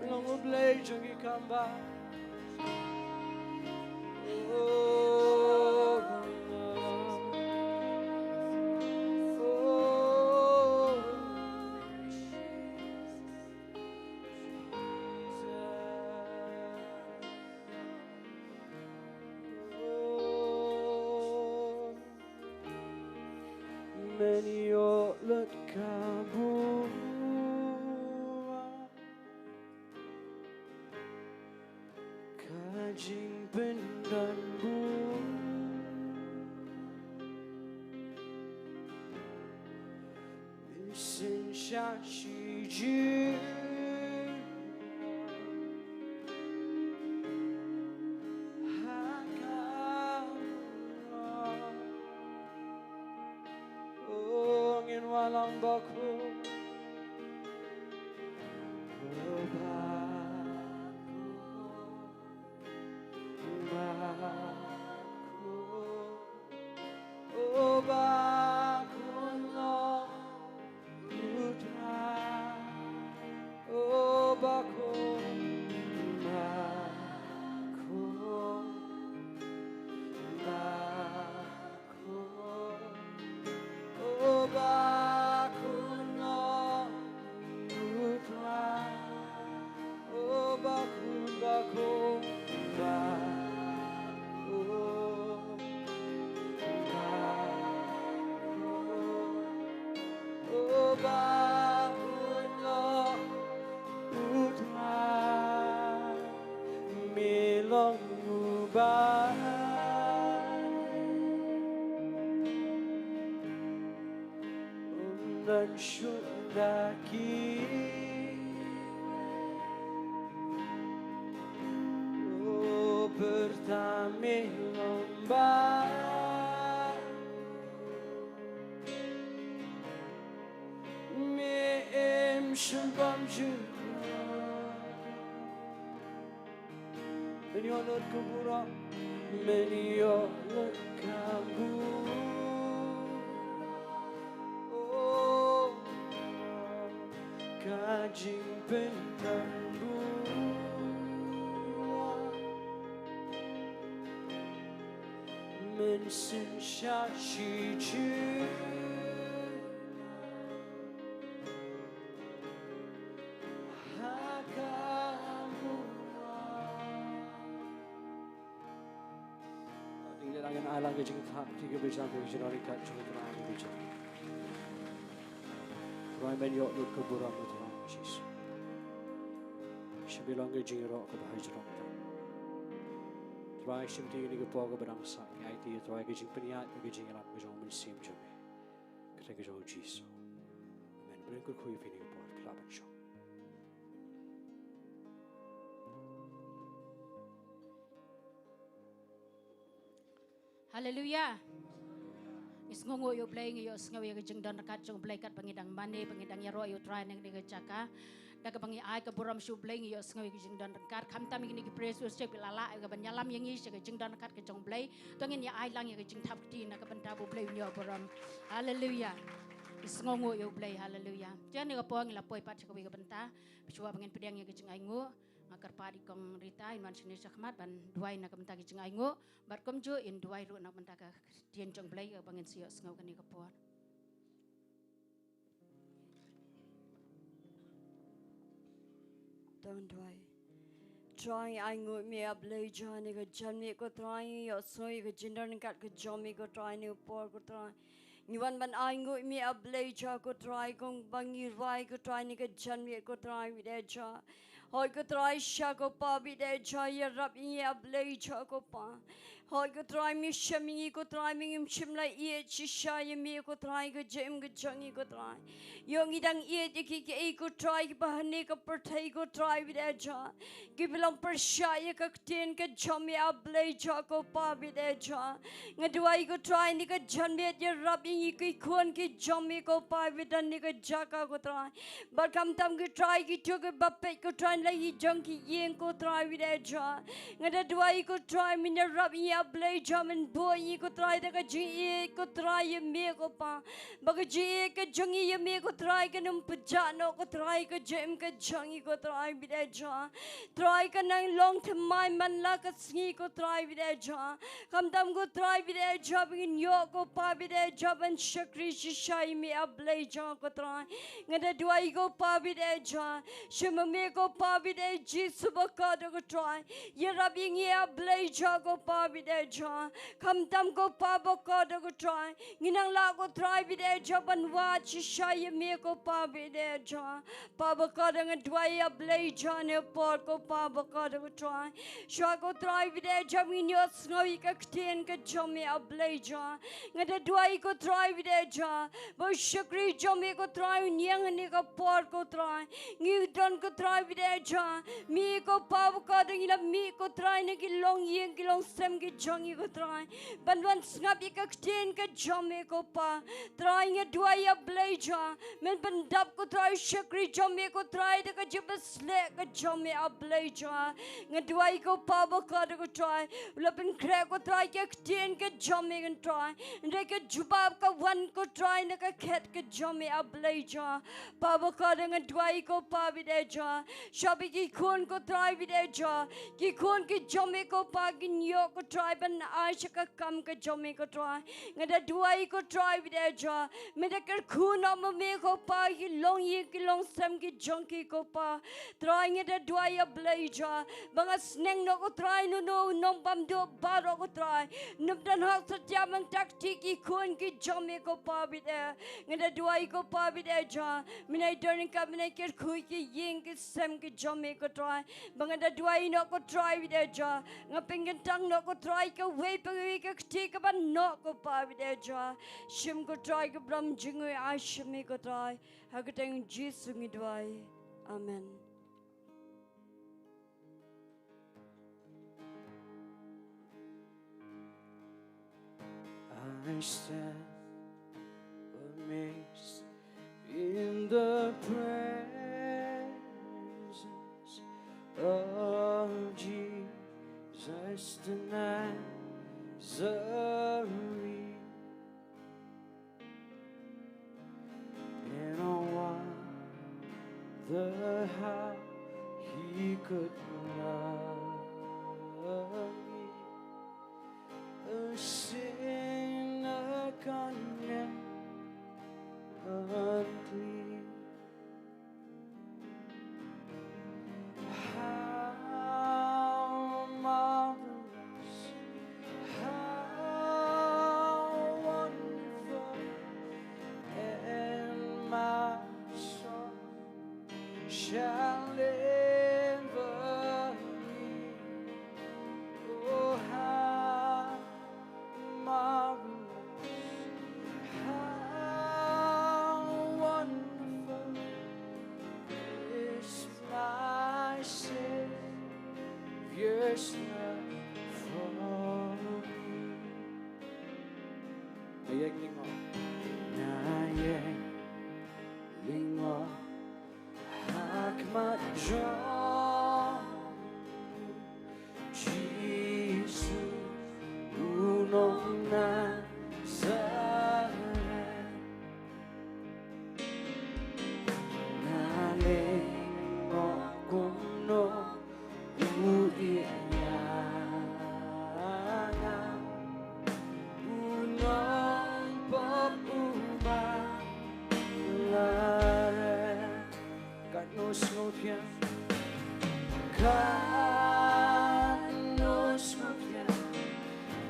Long U Blei jong ngi, come back. Men ïoh lut ka burom, ka jingpyndonburom. Mynsiem sha shijur ha ka burom. Oh, ngin wallam bakhuid. Oh, bakhuid, bakhuid. Oh, bakhuid long U Trai. Oh, bakhuid, bakhuid, bakhuid. Oh, bakhuid long U Trai. Oh, bakhuid, bakhuid, bakhuid, bakhuid. Oh, bakhuid long U Trai, me long uba ym don shuh da kiwei. Oh, pyrta me long ba, me im shuh bymjukut. Men ïoh lut ka burom, men ïoh lut ka burom. Oh, ka jingpynbor. Mynsiem sha shijur ha ka burom. Dang ïa nang ai lang ka jingthap kti kaba ïaid bad ka jingdonkam jong U Trai ha ka jingim. Trai, men ïoh lut ka burom, Trai Jisu. Shim ïa long ka jingïaroh kaba ha jrong tam. Trai, shim ïa kane ka por kaba dang sah, ngi aiti ïa Trai ka jingpynïaid bad ka jingïalam ka jong U Mynsiem jong me. Kyrteng ka jong U Jisu. Amen. Bad ngi kyrkhu ïa phi ha kane ka por, phi lah ban shong. Haleluia. Ngi sngewnguh ïa U Blei, ngi ïohsngew ïa ka jingdon ryngkat jong U Blei katba ngi dang mane, ba ngi dang ïaroh ïa U Trai na kane ka jaka. Da kaba ngi ai ka burom sha U Blei, ngi ïohsngew ïa ka jingdon ryngkat. Khamtam ïa kine ki praise worship ki la lah ïa ka ban ïalam ïa ngi sha ka jingdon ryngkat ka jong U Blei. To ngin ïa ai lang ïa ka jingthap kti na ka bynta ba U Blei un ïoh burom. Haleluia. Ngi sngewnguh ïa U Blei, haleluia. Te ha kane ka por ngi la poi pat sha kawei ka bynta. Shuwa ba ngin pdiang ïa ka jingainguh, nga kyrpad ïa i Kong Rita in wan shane shakhmat ban duwai na ka bynta ka jingainguh, bad kumjuh in duwai ruh na ka bynta ka ktien jong U Blei kaba ngin sa ïohsngew kane ka por. To ngin duwai. Trai, ngi ainguh ïa me, A Blei jong ngi, ha kane ka janmiet ko Trai, ngi ïohsngew ïa ka jingdon ryngkat ka jong me ko Trai, ha kane ka por ko Trai. Ngi wan ban ainguh ïa me, A Blei jong ngi ko Trai, kumba ngi rai ko Trai, ha kane ka janmiet ko Trai, bad Trai, Hooid ko Trai, shisha ko Pa bad eh Jah, ïarap ïa ngi A Blei Jah ko Pa. Hooid ko Trai, me shem ïa ngi ko Trai, me ngim shym la ïeit shisha ïa me ko Trai, ka jingim ka jong ngi ko Trai. Ïoh ngi dang ïeit ïa kiei kiei ko Trai kiba ha kane ka pyrthei ko Trai bad eh Jah, kiba long pyrshah ïa ka ktien ka jong me A Blei Jah ko Pa bad eh Jah. Nga duwai ko Trai, kane ka janmiet ïarap ïa ngi ki khun ki jong me ko Pa bad eh Jah, kane ka jaka ko Trai. Bad khamtam ko Trai, kito kiba peit ko Trai na la ki jong ki ïing ko Trai bad eh Jah. Nga da duwai ko Trai, men ïarap ïa ngi A Blei Jah, men buh ïa ngi ko Trai da ka jingïeit ko Trai ïa me ko Pa. Ba ka jingïeit ka jong ngi ïa me ko Trai kan ym pjah noh ko Trai, ka jingim ka jong ngi ko Trai bad eh Jah. Trai kan nang long thymmai man la ka sngi ko Trai bad eh Jah. Khamtam ko Trai bad eh Jah, ba ngin ïoh ko Pa bad eh Jah ban shakri shisha ïa me A Blei Jah ko Trai. Nga da duwai ko Pa bad eh Jah, shim ma me ko Pa bad eh Jisu ba kordor ko Trai. Ïarap ïa ngi A Blei Jah ko Pa bad eh Jah. Khamtam ko Pa ba kordor ko Trai, ngin nang lah ko Trai bad eh Jah ban wad shisha ïa me ko Pa bad eh Jah. Pa ba kordor, nga duwai A Blei Jah ne por ko Pa ba kordor ko Trai. Shuwa ko Trai bad eh Jah, ba ngin ïohsngew ïa ka ktien ka jong me A Blei Jah. Nga da duwai ko Trai bad eh Jah, ba u shakri jong me ko Trai un ïeng ha kane ka por ko Trai. Ngi don ko Trai bad eh Jah, me ko Pa ba kordor, ngi la mih ko Trai na ki longïing ki longsem ki jong ngi ko Trai, ban wan sngap ïa ka ktien ka jong me ko Pa. Trai nga duwai A Blei Jah, men pyndap ko Trai u shakri jong me ko Trai da ka jingbasleh ka jong me A Blei Jah. Nga duwai ko Pa ba kordor ko Trai, u la pynkhreh ko Trai ïa ka ktien ka jong me ko Trai. Hynrei ka jubab ka wan ko Trai na ka khet ka jong me A Blei Jah. Pa ba kordor, nga duwai ko Pa bad eh Jah, shwa ba ki khun ko Trai bad eh Jah, ki khun ki jong me ko Pa kin ïoh ko Trai ban ai sha ka kam ka jong me ko Trai. Nga da duwai ko Trai bad eh Jah, men da kyrkhu noh ma me ko Pa ïa ki longïing ki longsem ki jong ki ko Pa. Trai nga da duwai A Blei Jah, ba nga sneng noh ko Trai, uno uno u nongbamduk baroh ko Trai, un ym don hok satia ban takti ki khun ki jong me ko Pa bad eh. Nga da duwai ko Pa bad eh Jah, men ai don ryngkat, men ai kyrkhu ïa ki ïing ki sem ki jong me ko Trai. Ba nga da duwai noh ko Trai bad eh Jah, nga pynkyntang noh ko Trai kawei pa kawei ka kti kaba noh ko Pa bad eh Jah. Shim ko Trai ka burom jingngeit ai sha me ko Trai. Ha ka kyrteng Jisu ngi duwai. Amen. I stand amazed in the presence of Jesus the Nazarene. And I wonder how he could love me, a sinner gone and unclean. How marvelous, how wonderful, and my soul shall ever be. Oh, how marvelous, how wonderful is my Savior's love for me. Nga ïeng lyngngoh. Nga ïeng lyngngoh ha khmat jong Jisu u nong Nasaret. Nga lyngngoh kumno u ïeit ïa nga, u nongpop uba la red. Katno sngewthiang, katno sngewthiang,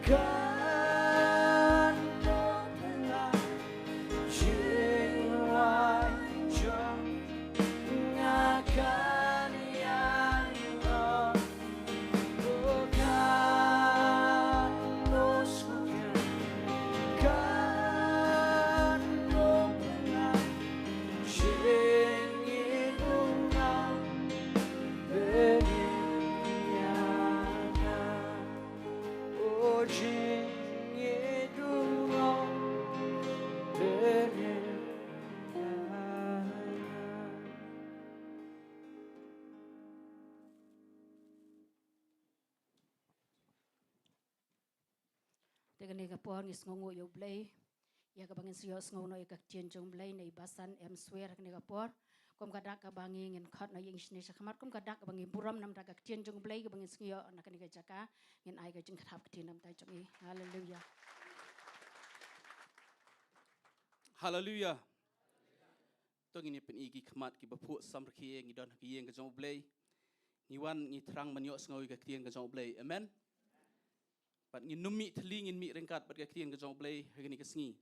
katno pynlait jingrwai jong nga, kan ïa Da kane ka por ngi sngewnguh ïa U Blei ïa kaba ngin sa ïohsngew noh ïa ka ktien jong U Blei na i Basan M Swer ha kane ka por. Kum ka dak kaba ngi ngin khot noh ïa i shane shakhmat, kum ka dak kaba ngi burom namar ka ktien jong U Blei kaba ngin sngew ïa na kane ka jaka, ngin ai ka jingkhap ktien namar jong i. Haleluya. Haleluya. To ngin ïa pyni ki khmat kiba phuh samrkhie, ngi don ha ka ïing ka jong U Blei. Ngi wan ngi thrang ban ïohsngew ïa ka ktien ka jong U Blei. Amen. Bad ngin nym mih thylli, ngin mih ryngkat bad ka ktien ka jong U Blei ha kane ka sngi.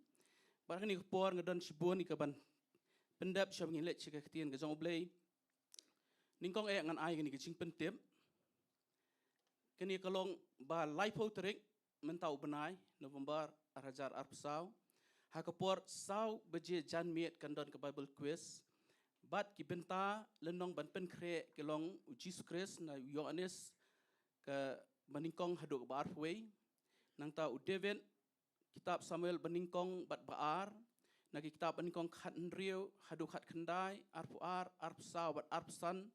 Bad ha kane ka por nga don shibun ïa kaban pyndep sha ba ngin leit sha ka ktien ka jong U Blei. Nyngkong eh ngan ai kane ka jingpyntip. Kane ka long ba laiphew tarik mynta u bnai November ar hajar arphew saw. Ha ka por saw baje janmiet kan don ka Bible quiz. Bad ki bynta lynnong ban pynkhreh ki long u Jisu Khrist na u Ïoannis kaba nyngkong haduh kaba arphew wei. Nangta u David, kitab Samuel ba nyngkong bad ba ar, na ki kitab ba nyngkong khathynriew haduh khatkhyndai, arphew ar, arphew saw bad arphew san.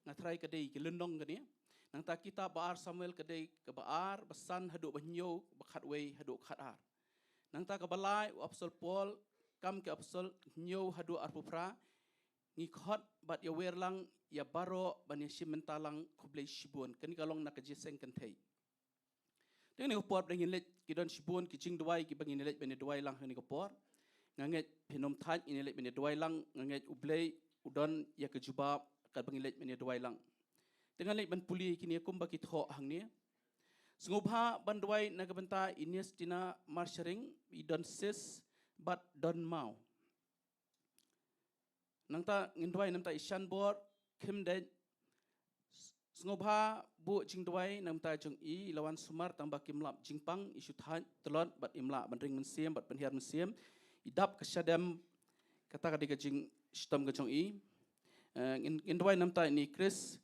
Nga tharai ka dei ki lynnong kane. Nangta kitab ba ar Samuel ka dei kaba ar, ba san haduh ba hynñiew, ba khatwei haduh khatar. Nangta kaba lai u apostol Paul, kam ki apostol hynñiew haduh arphew phra. Ngi khot bad ïawer lang ïa baroh ban ïashim bynta lang, khublei shibun. Kane ka long na ka jingïaseng kynthei. Te kane ka por ba ngin leit, ki don shibun ki jingduwai kiba ngin leit ban ïaduwai lang ha kane ka por. Nga ngeit phin ym thait, ngin leit ban ïaduwai lang, nga ngeit U Blei u don ïa ka jubab katba ngin leit ban ïaduwai lang. Te ngan leit ban pule kine kumba ki thoh hangne. Sngewbha ban duwai na ka bynta i Nestina Marsharing, i Don Sis bad Don Mau. Nangta ngin duwai namta i Shanbor Khymdeit. Sngewbha buh jingduwai namta jong i, i la wan sumar tangba kim lap jingpang, i shu thait tlot bad im lah ban ring mynsiem bad pynhiar mynsiem. I dap ka shadem, kata ka dei ka jingshitom ka jong i. Eh, ngin, ngin duwai namta ine i Chris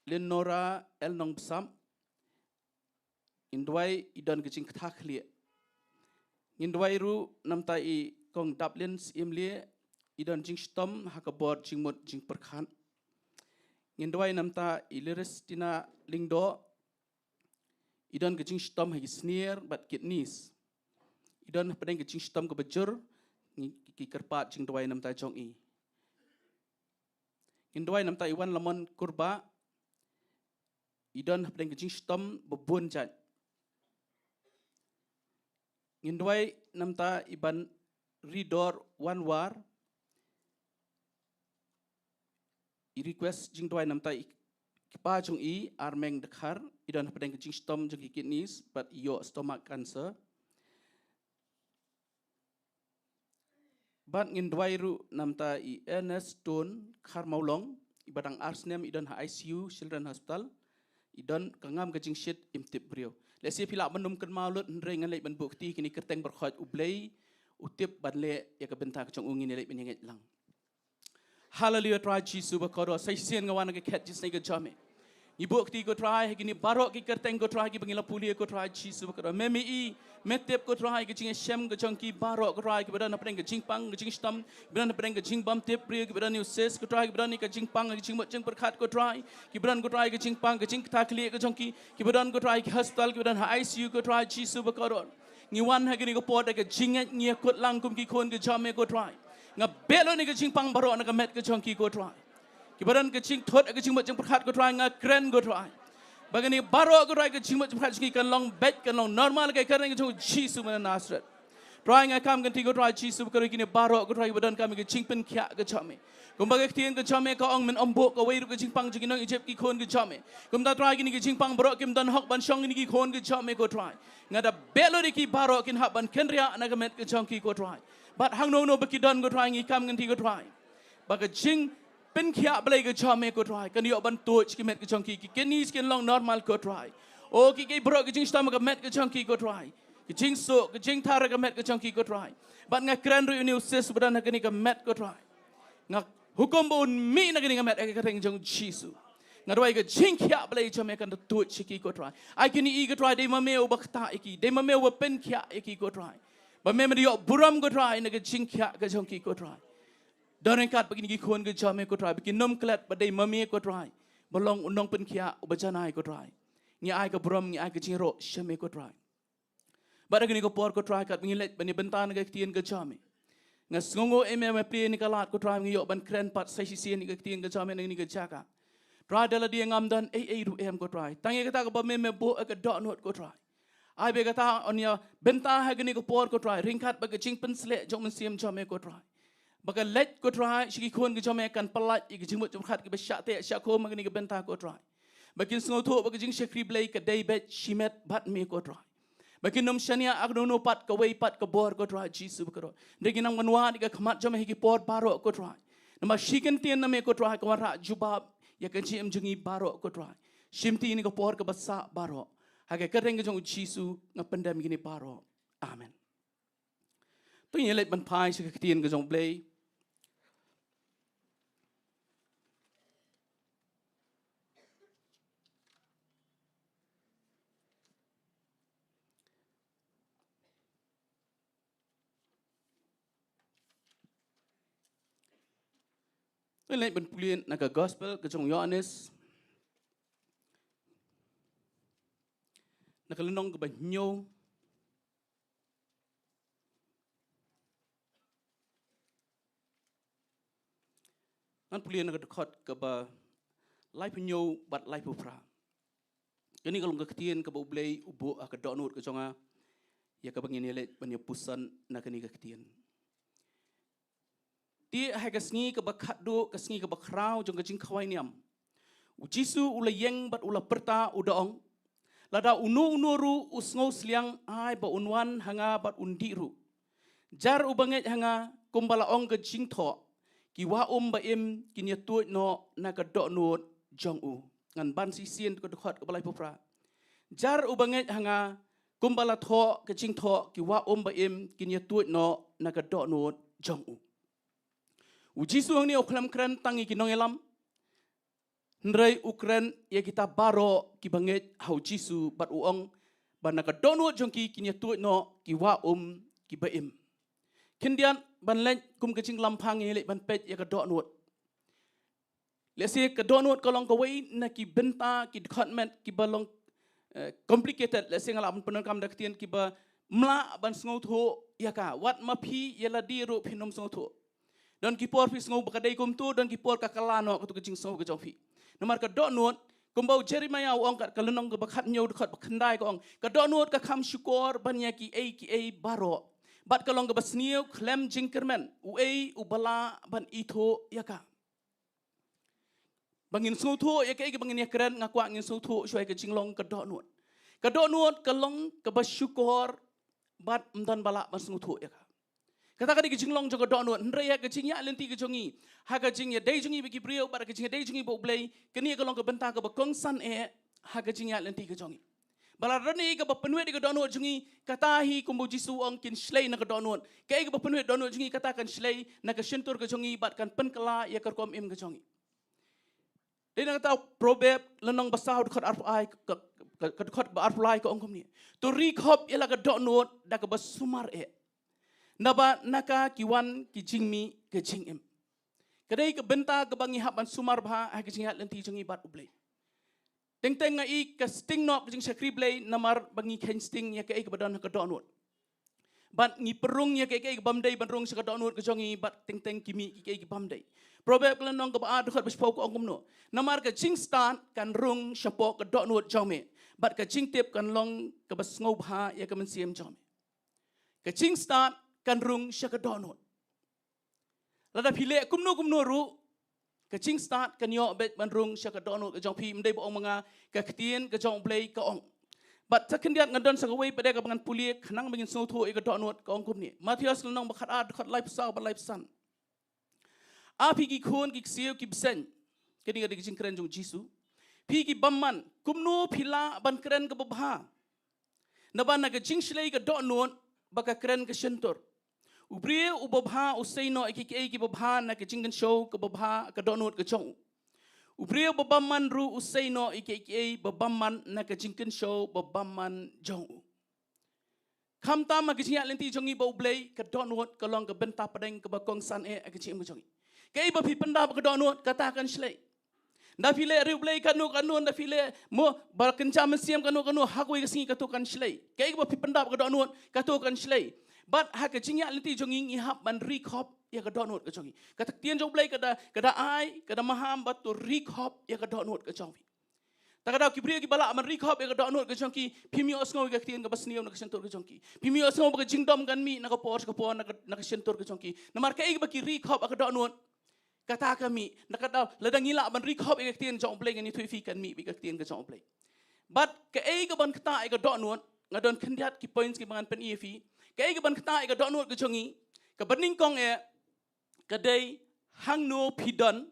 Lenora L Nongbsap. Ngin duwai i don ka jingkta khlieh. Ngin duwai ruh namta i Kong Daplin Syiemlieh, i don jingshitom ha ka bor jingmut jingpyrkhat. Ngin duwai namta i Leristina Lyngdoh, i don ka jingshitom ha ki snier bad kidneys. I don hapdeng ka jingshitom kaba jur, ngi, ki kyrpad jingduwai namta jong i. Ngin duwai namta i Wanlamon Kurbah, i don hapdeng ka jingshitom ba bun jait. Ngin duwai namta i Banridor Wanwar, i request jingduwai namta i kpa jong i Armeng Dkhar, i don hapdeng ka jingshitom jong ki kidneys bad i ïoh stomach cancer. Bad ngin duwai ruh namta i Ernest Tun Kharmawlong, i ba dang ar snem, i don ha I C U Children Hospital, i don ka ngam ka jingshit, im tip briew. Lehse phi lah ban ym kynmaw lut, hynrei ngan leit ban buh kti, kine kyrteng baroh U Blei u tip ban leh ïa ka bynta ka jong u, ngin leit ban ïa ngeit lang. Haleluya, Trai Jisu bakordor, sa shisien nga wan ha ka khet jingïaseng ka jong me. Ngi buh kti ko Trai ha kine baroh ki kyrteng ko Trai kiba ngi la pule ko Trai Jisu bakordor. Me, me i, me tip ko Trai ka jingïashem ka jong ki baroh ko Trai, kiba don hapdeng ka jingpang ka jingshitom, kiba don hapdeng ka jingbymtip briew, kiba don ïa u cyst ko Trai, kiba don ïa ka jingpang ka jingmut jingpyrkhat ko Trai, kiba don ko Trai ka jingpang ka jingkta khlieh ka jong ki, kiba don ko Trai ki hospital, kiba don ha I C U ko Trai Jisu bakordor. Ngi wan ha kine ki por da ka jingngeit, ngi ïakut lang kum ki khun ki jong me ko Trai. Nga beh lut ïa ka jingpang baroh na ka met ka jong ki ko Trai. Kiba don ka jingthut ka jingmut jingpyrkhat ko Trai, nga kren ko Trai, ba kane baroh ko Trai ka jingmut jingpyrkhat jong ki kan long beit, kan long normal ha ka kyrteng ka jong u Jisu ba na Nasareth. Trai nga kam kynti ko Trai Jisu bakordor, kine baroh ko Trai kiba donkam ïa ka jingpynkhiah ka jong me. Kumba ka ktien ka jong me ka ong, men ym buh kawei ruh ka jingpang jong ki nong Ijipt ki khun ki jong me. Kumta Trai kine ki jingpang baroh kim don hok ban shong kine ki khun ki jong me ko Trai. Nga da beh lut ïa ki baroh kin hap ban kynriah na ka met ka jong ki ko Trai. Bad hangno hangno ba ki don ko Trai, ngi kam kynti ko Trai, ba ka jingpynkhiah Blei ka jong me ko Trai kan ïoh ban tuid ki met ka jong ki, ki kidneys kin long normal ko Trai. O ki, ki baroh ki jingshitom ka met ka jong ki ko Trai, ki jingsuk, ki jingthar ka met ka jong ki ko Trai. Bad nga kren ruh ïa une u cyst ba don ha kane ka met ko Trai. Nga hukum ba un mih na kane ka met ha ka kyrteng jong u Jisu. Nga duwai ka jingkhiah Blei jong me kan da tuid sha ki ko Trai. Ai kine i ko Trai, dei ma me uba ktah ïa ki, dei ma me uba pynkhiah ïa ki ko Trai. Ba me, me da ïoh burom ko Trai na ka jingkhiah ka jong ki ko Trai. Don ryngkat bad kine ki khun ki jong me ko Trai, ba kin ym klet ba dei ma me ko Trai ba long u nongpynkhiah uba janai ko Trai. Ngi ai ka burom, ngi ai ka jingïaroh sha me ko Trai. Bad ha kane ka por, ko Trai, katba ngi leit ban ïa bynta na ka ktien ka jong me, nga sngewnguh, em, em, me plie ïa kane ka lad, ko Trai, ngi ïoh ban kren pat sa shisien ïa ka ktien ka jong me na kane ka jaka. Trai, da lade ngam don ei ei ruh, em, ko Trai, tang ïa kata kaba me, me buh ha ka dohnud, ko Trai. Ai ba kata yn ïa bynta ha kane ka por, ko Trai, ryngkat bad ka jingpynsleh jong u Mynsiem jong me, ko Trai, ba ka leit, ko Trai, sha ki khun ka jong me kan pyllait ïa ka jingmut jingpyrkhat kiba shah teh shah khum ha kane ka bynta, ko Trai. Ba kin sngewthuh ba ka jingshakri Blei ka dei beit shimet bad me, ko Trai. Ba kin ym shaniah ha kano kano pat kawei pat ka bor, ko Trai Jisu bakhraw. Hynrei ngin nang ban wad ïa ka khmat jong me ha ki por baroh, ko Trai. Namar shi kyntien na me, ko Trai, ka wanrah jubab ïa ka jingim jong ngi baroh, ko Trai. Shimti ïa kane ka por kaba sah baroh, ha ka kyrteng ka jong u Jisu nga pyndem ïa kine baroh. Amen. To ngin ïa leit ban phai sha ka ktien ka jong u Blei. To ngin leit ban pule na ka Gospel ka jong u Ïoannis, na ka lynnong kaba hynñiew. Ngan pule na ka dkhot kaba laiphew hynñiew bad laiphew phra. Kane ka long ka ktien kaba u Blei u buh ha ka dohnud ka jong nga, ïa kaba ngin ïa leit ban ïa puson na kane ka ktien. Te ha ka sngi kaba khatduh, ka sngi kaba khraw jong ka jingkhawai niam, u Jisu u la ïeng bad u la pyrta, u da ong: Lada uno uno ruh u sngewsliang, ai ba un wan ha nga bad un dih ruh. Jar uba ngeit ha nga, kumba la ong ka jingthoh, ki wah um ba im kin ïa tuid noh na ka dohnud jong u. Ngan ban shisien ka dkhot kaba laiphew phra. Jar uba ngeit ha nga, kumba la thoh ka jingthoh, ki wah um ba im kin ïa tuid noh na ka dohnud jong u. U Jisu hangne u khlem kren tang ïa ki nongïalam, hynrei u kren ïa kita baroh kiba ngeit ha u Jisu bad u ong ba na ka dohnud jong ki kin ïa tuid noh ki wah um kiba im. Khyndiat ban leit kum ka jinglampha, ngin leit ban peit ïa ka dohnud. Lehse ka dohnud ka long kawei na ki bynta, ki dkhot met kiba long, eh, complicated. Lehse nga lah ban pyndonkam da ka ktien kiba ym lah ban sngewthuh ïa ka. Wat ma phi ïa lade ruh phin ym sngewthuh. Don ki por phi sngew ba ka dei kumto, don ki por ka kylla noh kato ka jingsngew ka jong phi. Namar ka dohnud, kumba u Jeremiah u ong, ka lynnong kaba khathynñiew dkhot ba khyndai ka ong, ka dohnud ka kham shukor ban ïa kiei kiei baroh. Bad ka long kaba sniew khlem jingkyrmen, uei uba lah ban ithuh ïa ka. Ba ngin sngewthuh ïa kaei kaba ngin ïa kren, nga kwah ngin sngewthuh shuwa ïa ka jinglong ka dohnud. Ka dohnud ka long kaba shukor bad ym don ba lah ban sngewthuh ïa ka. Kata ka dei ka jinglong jong ka dohnud, hynrei ha ka jingïaid lynti ka jong ngi, ha ka jingïadei jong ngi bad ki briew bad ha ka jingïadei jong ngi bad u Blei, kane ka long ka bynta kaba kongsan eh ha ka jingïaid lynti ka jong ngi. Ba lada don ei kaba pynwit ïa ka dohnud jong ngi, kata hi kumba u Jisu u ong, kin shlei na ka dohnud. Kaei kaba pynwit dohnud jong ngi, kata kan shlei na ka shyntur ka jong ngi bad kan pynkylla ïa ka rukom im ka jong ngi. Dei na kata Proverb lynnong ba saw dkhot arphew lai, ka, ka, ka dkhot ba arphew lai ka ong kumne: To ri khop ïa la ka dohnud da kaba sumar eh, naba na ka ki wan ki jingmih ka jingim. Ka dei ka bynta kaba ngi hap ban sumar bha ha ka jingïaid lynti jong ngi bad u Blei. Teng teng nga i ka sting noh ka jingshakri Blei namar ba ngi kheiñ sting ïa kaei kaba don ha ka dohnud. Bad ngi pynrung ïa kaei kaei kaba ym dei ban rung sha ka dohnud ka jong ngi, bad teng teng ki mih kiei kiei kiba ym dei. Proverb ka lynnong kaba ar dkhot ba shiphew ka ong kumno: Namar ka jingstad kan rung shapoh ka dohnud jong me, bad ka jingtip kan long kaba sngewbha ïa ka mynsiem jong me. Ka jingstad kan rung sha ka dohnud. Lada phi leh kumno kumno ruh, ka jingstad kan ïoh beit ban rung sha ka dohnud ka jong phi. Ym dei ba ong ma nga, ka ktien ka jong u Blei ka ong. Bad sa khyndiat ngan don sa kawei pat de kaba ngan pule khnang ba ngin sngewthuh ïa ka dohnud, ka ong kumne. Mathaios lynnong ba khatar dkhot laiphew saw bad laiphew san. A phi ki khun ki ksiew ki bseiñ. Kane ka dei ka jingkren jong u Jisu. Phi ki bymman, kumno phi lah ban kren kaba bha? Naba na ka jingshlei ka dohnud ba ka kren ka shyntur. U briew uba bha u sei noh ïa kiei kiei kiba bha na ka jingkynshew kaba bha ka dohnud ka jong u. U briew ba bymman ruh u sei noh ïa kiei kiei ba bymman na ka jingkynshew ba bymman jong u. Khamtam ha ka jingïaid lynti jong ngi bad u Blei, ka dohnud ka long ka bynta pdeng kaba kongsan eh ha ka jingim ka jong ngi. Kaei ba phi pyndap ha ka dohnud, kata kan shlei. Nda phi leh riewblei kano kano, nda phi leh mo ba kynja mynsiem kano kano, ha kawei ka sngi kato kan shlei. Kaei kaba phi pyndap ka dohnud kato kan shlei. Bad ha ka jingïaid lynti jong ngi ngi hap ban ri khop ïa ka dohnud ka jong ngi. Kata ka ktien jong U Blei ka da, ka da ai, ka da maham ba to ri khop ïa ka dohnud ka jong phi. Ta ka daw ki briew kiba lah ban ri khop ïa ka dohnud ka jong ki, phim ïohsngew ïa ka ktien kaba sniew na ka shyntur ka jong ki. Phim ïohsngew ba ka jingdom kan mih na ka por sha ka por na ka, na ka shyntur ka jong ki. Namar kaei kaba ki ri khop ïa ka dohnud, kata ka mih. Na ka daw lada ngi lah ban ri khop ïa ka ktien jong U Blei, ngan ïathuh ïa phi kan mih beit ka ktien ka jong U Blei. Bad kaei kaban ktah ïa ka dohnud, nga don khyndiat ki points kiba ngan pyni ïa phi. Kaei kaban ktah ïa ka dohnud ka jong ngi, kaba nyngkong eh, ka dei hangno phi don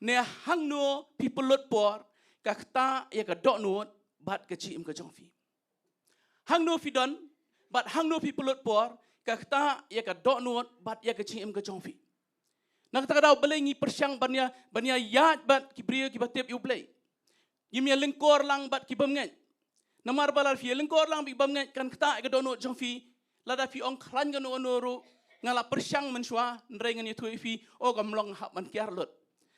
ne hangno phi pynlut por, ka ktah ïa ka dohnud bad ka jingim ka jong phi. Hangno phi don bad hangno phi pynlut por, ka ktah ïa ka dohnud bad ïa ka jingim ka jong phi. Na kata ka daw balei ngi pyrshang ban ïa, ban ïa ïaid bad ki briew kiba tip ïa U Blei. Ngim ïa lyngkor lang bad ki bymngeit. Namar ba lada phi ïa lyngkor lang bad ki bymngeit kan ktah ïa ka dohnud jong phi. Lada phi ong khlaiñ kano kano ruh, nga la pyrshang mynshuwa, hynrei ngan ïathuh ïa phi, oh kam long, hap ban kiar lut.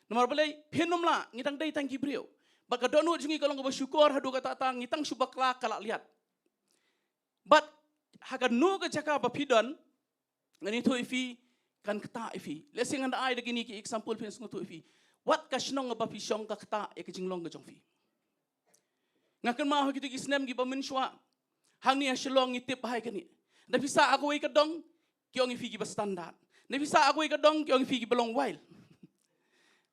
Namar balei? Phin ym lah, ngi tang dei tang ki briew. Bad ka dohnud jong ngi ka long kaba shukor haduh katta katta, ngi tang shu bakla ka la liat. Bad ha kano ka jaka ba phi don, ngan ïathuh ïa phi, kan ktah ïa phi. Lehse ngan da ai da kine ki example phin sngewthuh ïa phi. Wat ka shnong ba phi shong ka ktah ïa ka jinglong ka jong phi. Nga kynmaw ha kito ki snem kiba mynshuwa, hangne ha Shillong ngi tip bha ïa kane. Da phi sah ha kawei ka dong, ki ong ïa phi kiba standard. Da phi sah ha kawei ka dong, ki ong ïa phi kiba long wild.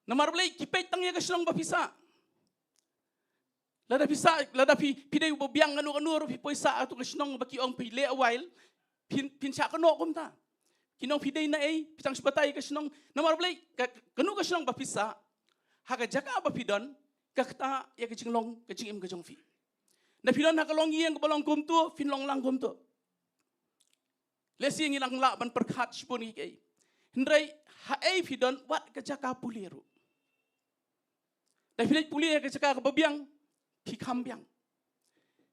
Namar balei? Ki peit tang ïa ka shnong ba phi sah. Lada phi sah, lada phi, phi dei uba biang kano kano ruh, phi poi sah ha katu ka shnong ba ki ong phi leh wild, phin, phin shah kynnoh kumta. Kin ong phi dei naei, phi tang shu batai ïa ka shnong. Namar balei? Ka, kano ka shnong ba phi sah, ha ka jaka ba phi don, ka ktah ïa ka jinglong, ka jingim ka jong phi. Da phi don ha ka longïing kaba long kumto, phin long lang kumto. Lehse ngi nang lah ban pyrkhat shibun ïa kiei. Hynrei haei phi don, wat ka jaka pule ruh. Da phi leit pule ha ka jaka kaba biang, phi kham biang.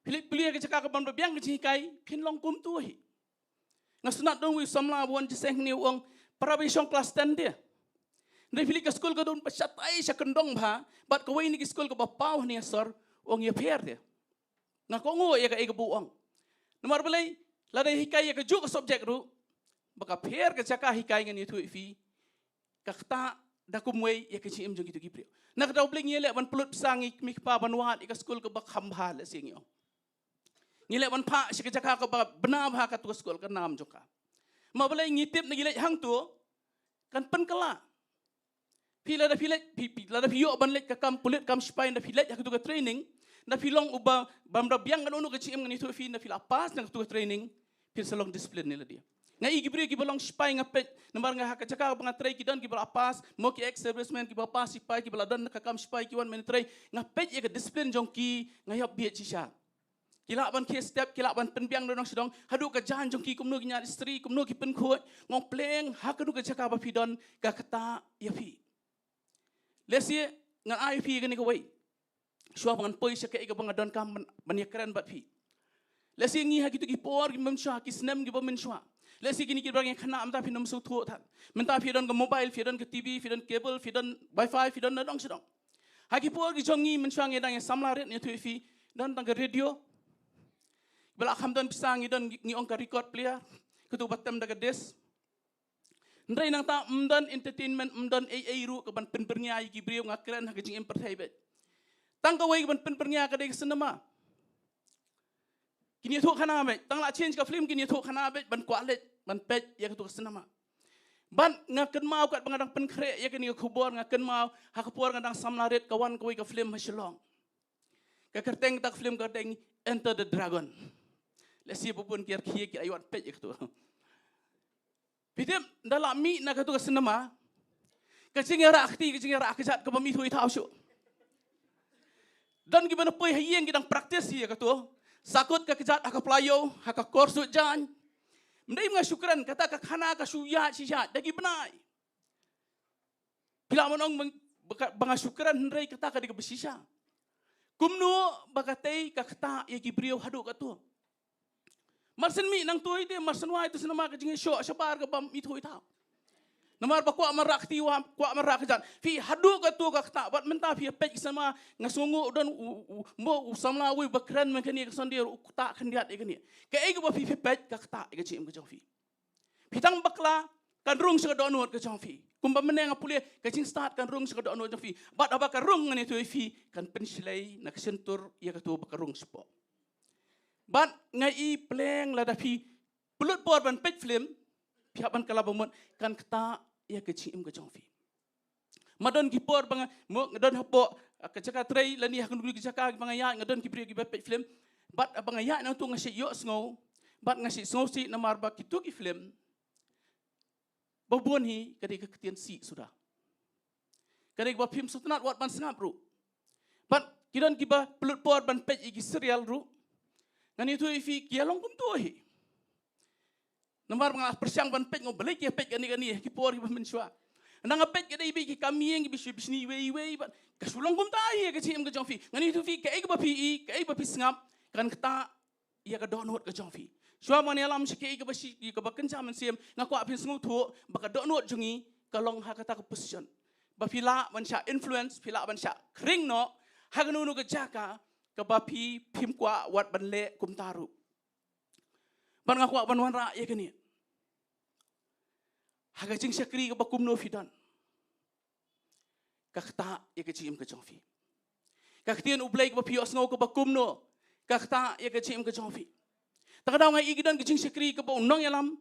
Phi leit pule ha ka jaka kaban ba biang ka jinghikai, phin long kumto hi. Nga sngewtynnat don uwei u samla ba wan jingïaseng hangne, u ong, para ba ïashong klas ten de. Hynrei phi leit ka skul ka don ba shatai sha kyndong bha, bad kawei na ki skul kaba paw hangne ha sor, u ong ïapher de. Nga kohnguh ïa kaei kaba u ong. Namar balei? Lada hikai ïa kajuh ka subject ruh, ba ka pher ka jaka hikai, ngan ïathuh ïa phi, ka ktah da kumwei ïa ka jingim jong kito ki briew. Na kata U Blei ngi leh ban pynlut pisa, ngi kmie kpa ban wad ïa ka skul kaba kham bha, lehse ngi ong. Ngi leh ban phah sha ka jaka kaba bna bha, katu ka skul ka nam jong ka. Ma balei? Ngi tip lada ngi leit hangto, kan pynkylla. Phi lada phi leit, phi, phi, lada phi ïoh ban leit ka kam pulit kam sipai, da phi leit ha katu ka training, da phi long uba, bym da biang kano kano ka jingim, ngan ïathuh ïa phi, da phi la pass na katu ka training, phin sa long discipline ne lade. Nga i ki briew kiba long sipai, nga peit, namar nga ha ka jaka ba nga trei ki don kiba la pass, mo ki ex servicemen kiba pass sipai, kiba la don ka kam sipai, ki wan myntrei, nga peit ïa ka discipline jong ki, nga ïap bieit shisha. Ki lah ban khie step, ki lah ban pynbiang na dong sha dong, haduh ka jaiñ jong ki, kumno ki ñiad istri, kumno ki pynkhuid, nga ong pleng, ha kano ka jaka ba phi don, ka ktah ïa phi. Lehse ngan ai ïa phi kane kawei, shuwa ba ngan poi sha kaei kaba nga donkam ban, ban ïakren bad phi. Lehse ngi ha kito ki por kiba mynshuwa, ki snem kiba mynshuwa, lehse kine kiba ngi khynnah mynta phin ym sngewthuh than. Mynta phi don ka mobile, phi don ka TV, phi don cable, phi don wifi, phi don na dong sha dong. Ha ki por ki jong ngi mynshuwa ngi dang ïa samla rit, ngi ïathuh ïa phi, don tang ka radio. Ba la kham don pisa, ngi don, ngi ong ka record player, katu ba tem da ka disc. Hynrei nangta ym don entertainment, ym don ei ei ruh kaban pynbyrngia ïa ki briew. Nga kren ha ka jingim pyrthei beit. Tang kawei kaban pynbyrngia ka dei ka cinema. Kin ïathuh khana beit, tang la change ka film kin ïathuh khana beit ban kwah leit ban peit ïa katu ka cinema. Bad nga kynmaw katba nga dang pynkhreh ïa kane ka khubor, nga kynmaw ha ka por nga dang samla rit, ka wan kawei ka film ha Shillong. Ka kyrteng kata ka film ka dei Enter the Dragon. Lehse ba bun ki rkhie ki la ïoh peit ïa katu. Phi tip, ynda la mih na katu ka cinema, ka jingïarap kti, ka jingïarap kjat ka bym ithuh ithaw shuh. Don kiba na poi ha ïing ki dang practice ïa katu. Sa kut ka kjat ha ka pla ïew, ha ka kor suit jaiñ. Ym dei ba nga shu kren, kata ka khana ka shu ïaid shi ïaid da ki bnai. Phi lah ban ong ba, ba nga shu kren, hynrei kata ka dei kaba shisha. Kumno ba katei ka ktah ïa ki briew haduh katu. Mar shen mih nangtu hi te, mar shen wai tu cinema, ka jingïashoh shabar ka bym ithuh ithaw. Namar ba kwah marah kti wa, kwah marah kjat. Phi haduh kato ka ktah, bad mynta phi peit ki samla, nga sngew u don u, u, mo u samla uwei ba kren mynta kane ka Sunday ruh u ktah khyndiat ïa kane. Kaei kaba phi phi peit ka ktah ïa ka jingim ka jong phi. Phi tang bakla, kan rung sha ka dohnud ka jong phi. Kumba mynne nga pule, ka jingstad kan rung sha ka dohnud jong phi. Bad haba ka rung ngan ïathuh ïa phi, kan pynshlei na ka shyntur ïa kato ba ka rung shapoh. Bad nga i pleng lada phi pynlut por ban peit film, phi hap ban kylla ba mut, kan ktah ïa ka jingim ka jong phi. Ma don ki por ba nga, mo, nga don hapoh, ah, ka jaka trei lane ha kano kano ka jaka ba nga ïaid, nga don ki briew kiba peit film. Bad, ah, ba nga ïaid nangto nga shait ïohsngew, bad nga shait sngewsih namar ba kito ki film ba bun hi ka dei ka ktien sih suda. Ka dei kaba phim sngewtynnat wat ban sngap ruh. Bad ki don kiba pynlut por ban peit ïa ki serial ruh. Ngan ïathuh ïa phi ki ïalong kumto hi. Namar ba nga pyrshang ban peit, nga ong balei ki peit kane kane ha ki por kiba mynshuwa. Nang nga peit ka dei ba ki kam ïing kiba shu bishni iwei iwei bad ka shu long kumta hi ka jingim ka jong phi. Ngan ïathuh ïa phi kaei kaba phi i, kaei ba phi sngap, kan ktah ïa ka dohnud ka jong phi. Shuwa ban ïalam sha kaei kaba shi, kaba kynja mynsiem, nga kwah phin sngewthuh ba ka dohnud jong ngi ka long ha kata ka position ba phi lah ban shah influence, phi lah ban shah khring noh ha kano kano ka jaka kaba phi phim kwah wat ban leh kumta ruh. Bad nga kwah ban wanrah ïa kane. Ha ka jingshakri kaba kumno phi don, ka ktah ïa ka jingim ka jong phi. Ka ktien U Blei kaba phi ïohsngew kaba kumno, ka ktah ïa ka jingim ka jong phi. Ta ka daw nga i ki don ka jingshakri kaba u nongïalam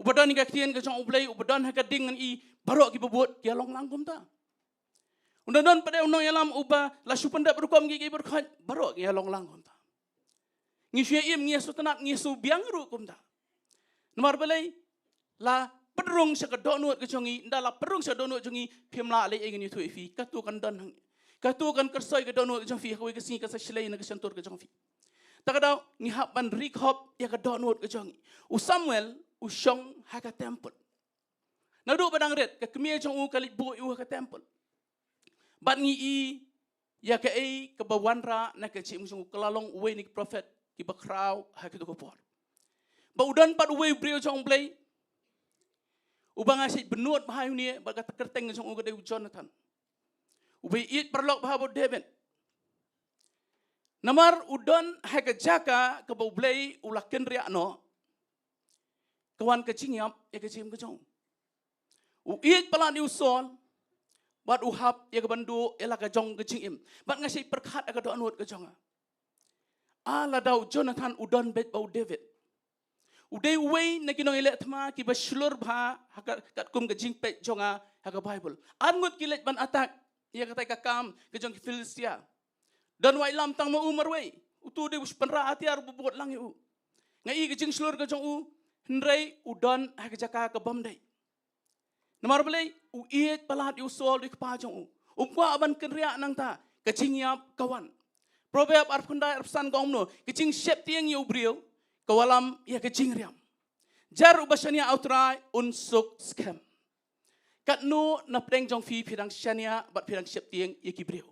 uba don ïa ka ktien ka jong U Blei, uba don ha ka ding, ngan i baroh kiba bud ki ïalong lang kumta. U don don pat de u nongïalam uba la shu pyndep rukom ki, ki baroh, baroh ki ïalong lang kumta. Ngi shu ïa im, ngi ïa sngewtynnat, ngi ïa sngewbiang ruh kumta. Namar balei? La pynrung sha ka dohnud ka jong ngi, ynda la pynrung sha ka dohnud jong ngi, phim lah leh ei, ngan ïathuh ïa phi, kato kan don hangne. Kato kan kyrsoi ka dohnud ka jong phi, ha kawei ka sngi kan sa shlei na ka shyntur ka jong phi. Ta ka daw ngi hap ban rikhop ïa ka dohnud ka jong ngi. U Samuel u shong ha ka temple. Naduh ba dang rit, ka kmie jong u ka leit buh ïa u ha ka temple. Bad ngi i ïa kaei kaba wanrah na ka jingim jong u, ka la long uwei na ki prophet kiba khraw ha kito ki por. Ba u don pat uwei u briew jong U Blei uba nga shait bynnud bha ïa une, bad ka kyrteng jong u ka dei u Jonathan. Uba ïeit paralok bha bad u David. Namar u don ha ka jaka kaba U Blei u la kynriah noh, ka wan ka jingïap ïa ka jingim ka jong u. U ïeit palat ïa u Saul, bad u hap ïa ka ban duh ïa la ka jong ka jingim. Bad nga shait pyrkhat ïa ka dohnud ka jong nga. Ah, lada u Jonathan u don beit bad u David, u dei uwei na ki nongïaleh thma kiba shlur bha ha ka, katkum ka jingpeit jong nga ha ka Baibl. Ar ngut ki leit ban attack ïa katai ka kam ka jong ki Philistia. Don wai lam tang ma u marwei. Uto u dei u shipynrang atiar uba bud lang ïa u. Nga i ka jingshlur ka jong u, hynrei u don ha ka jaka ka bym dei. Namar balei? U ïeit palat ïa u Saul, u kpa jong u. Um kwah ban kynriah nangta, ka jingïap ka wan. Proverb arphew khyndai arphew san ka ong kumno, ka jingsheptieng ïa u briew ka wallam ïa ka jingriam. Jar uba shaniah ha U Trai un suk skhem. Katno na pdeng jong phi phi dang shaniah bad phi dang sheptieng ïa ki briew?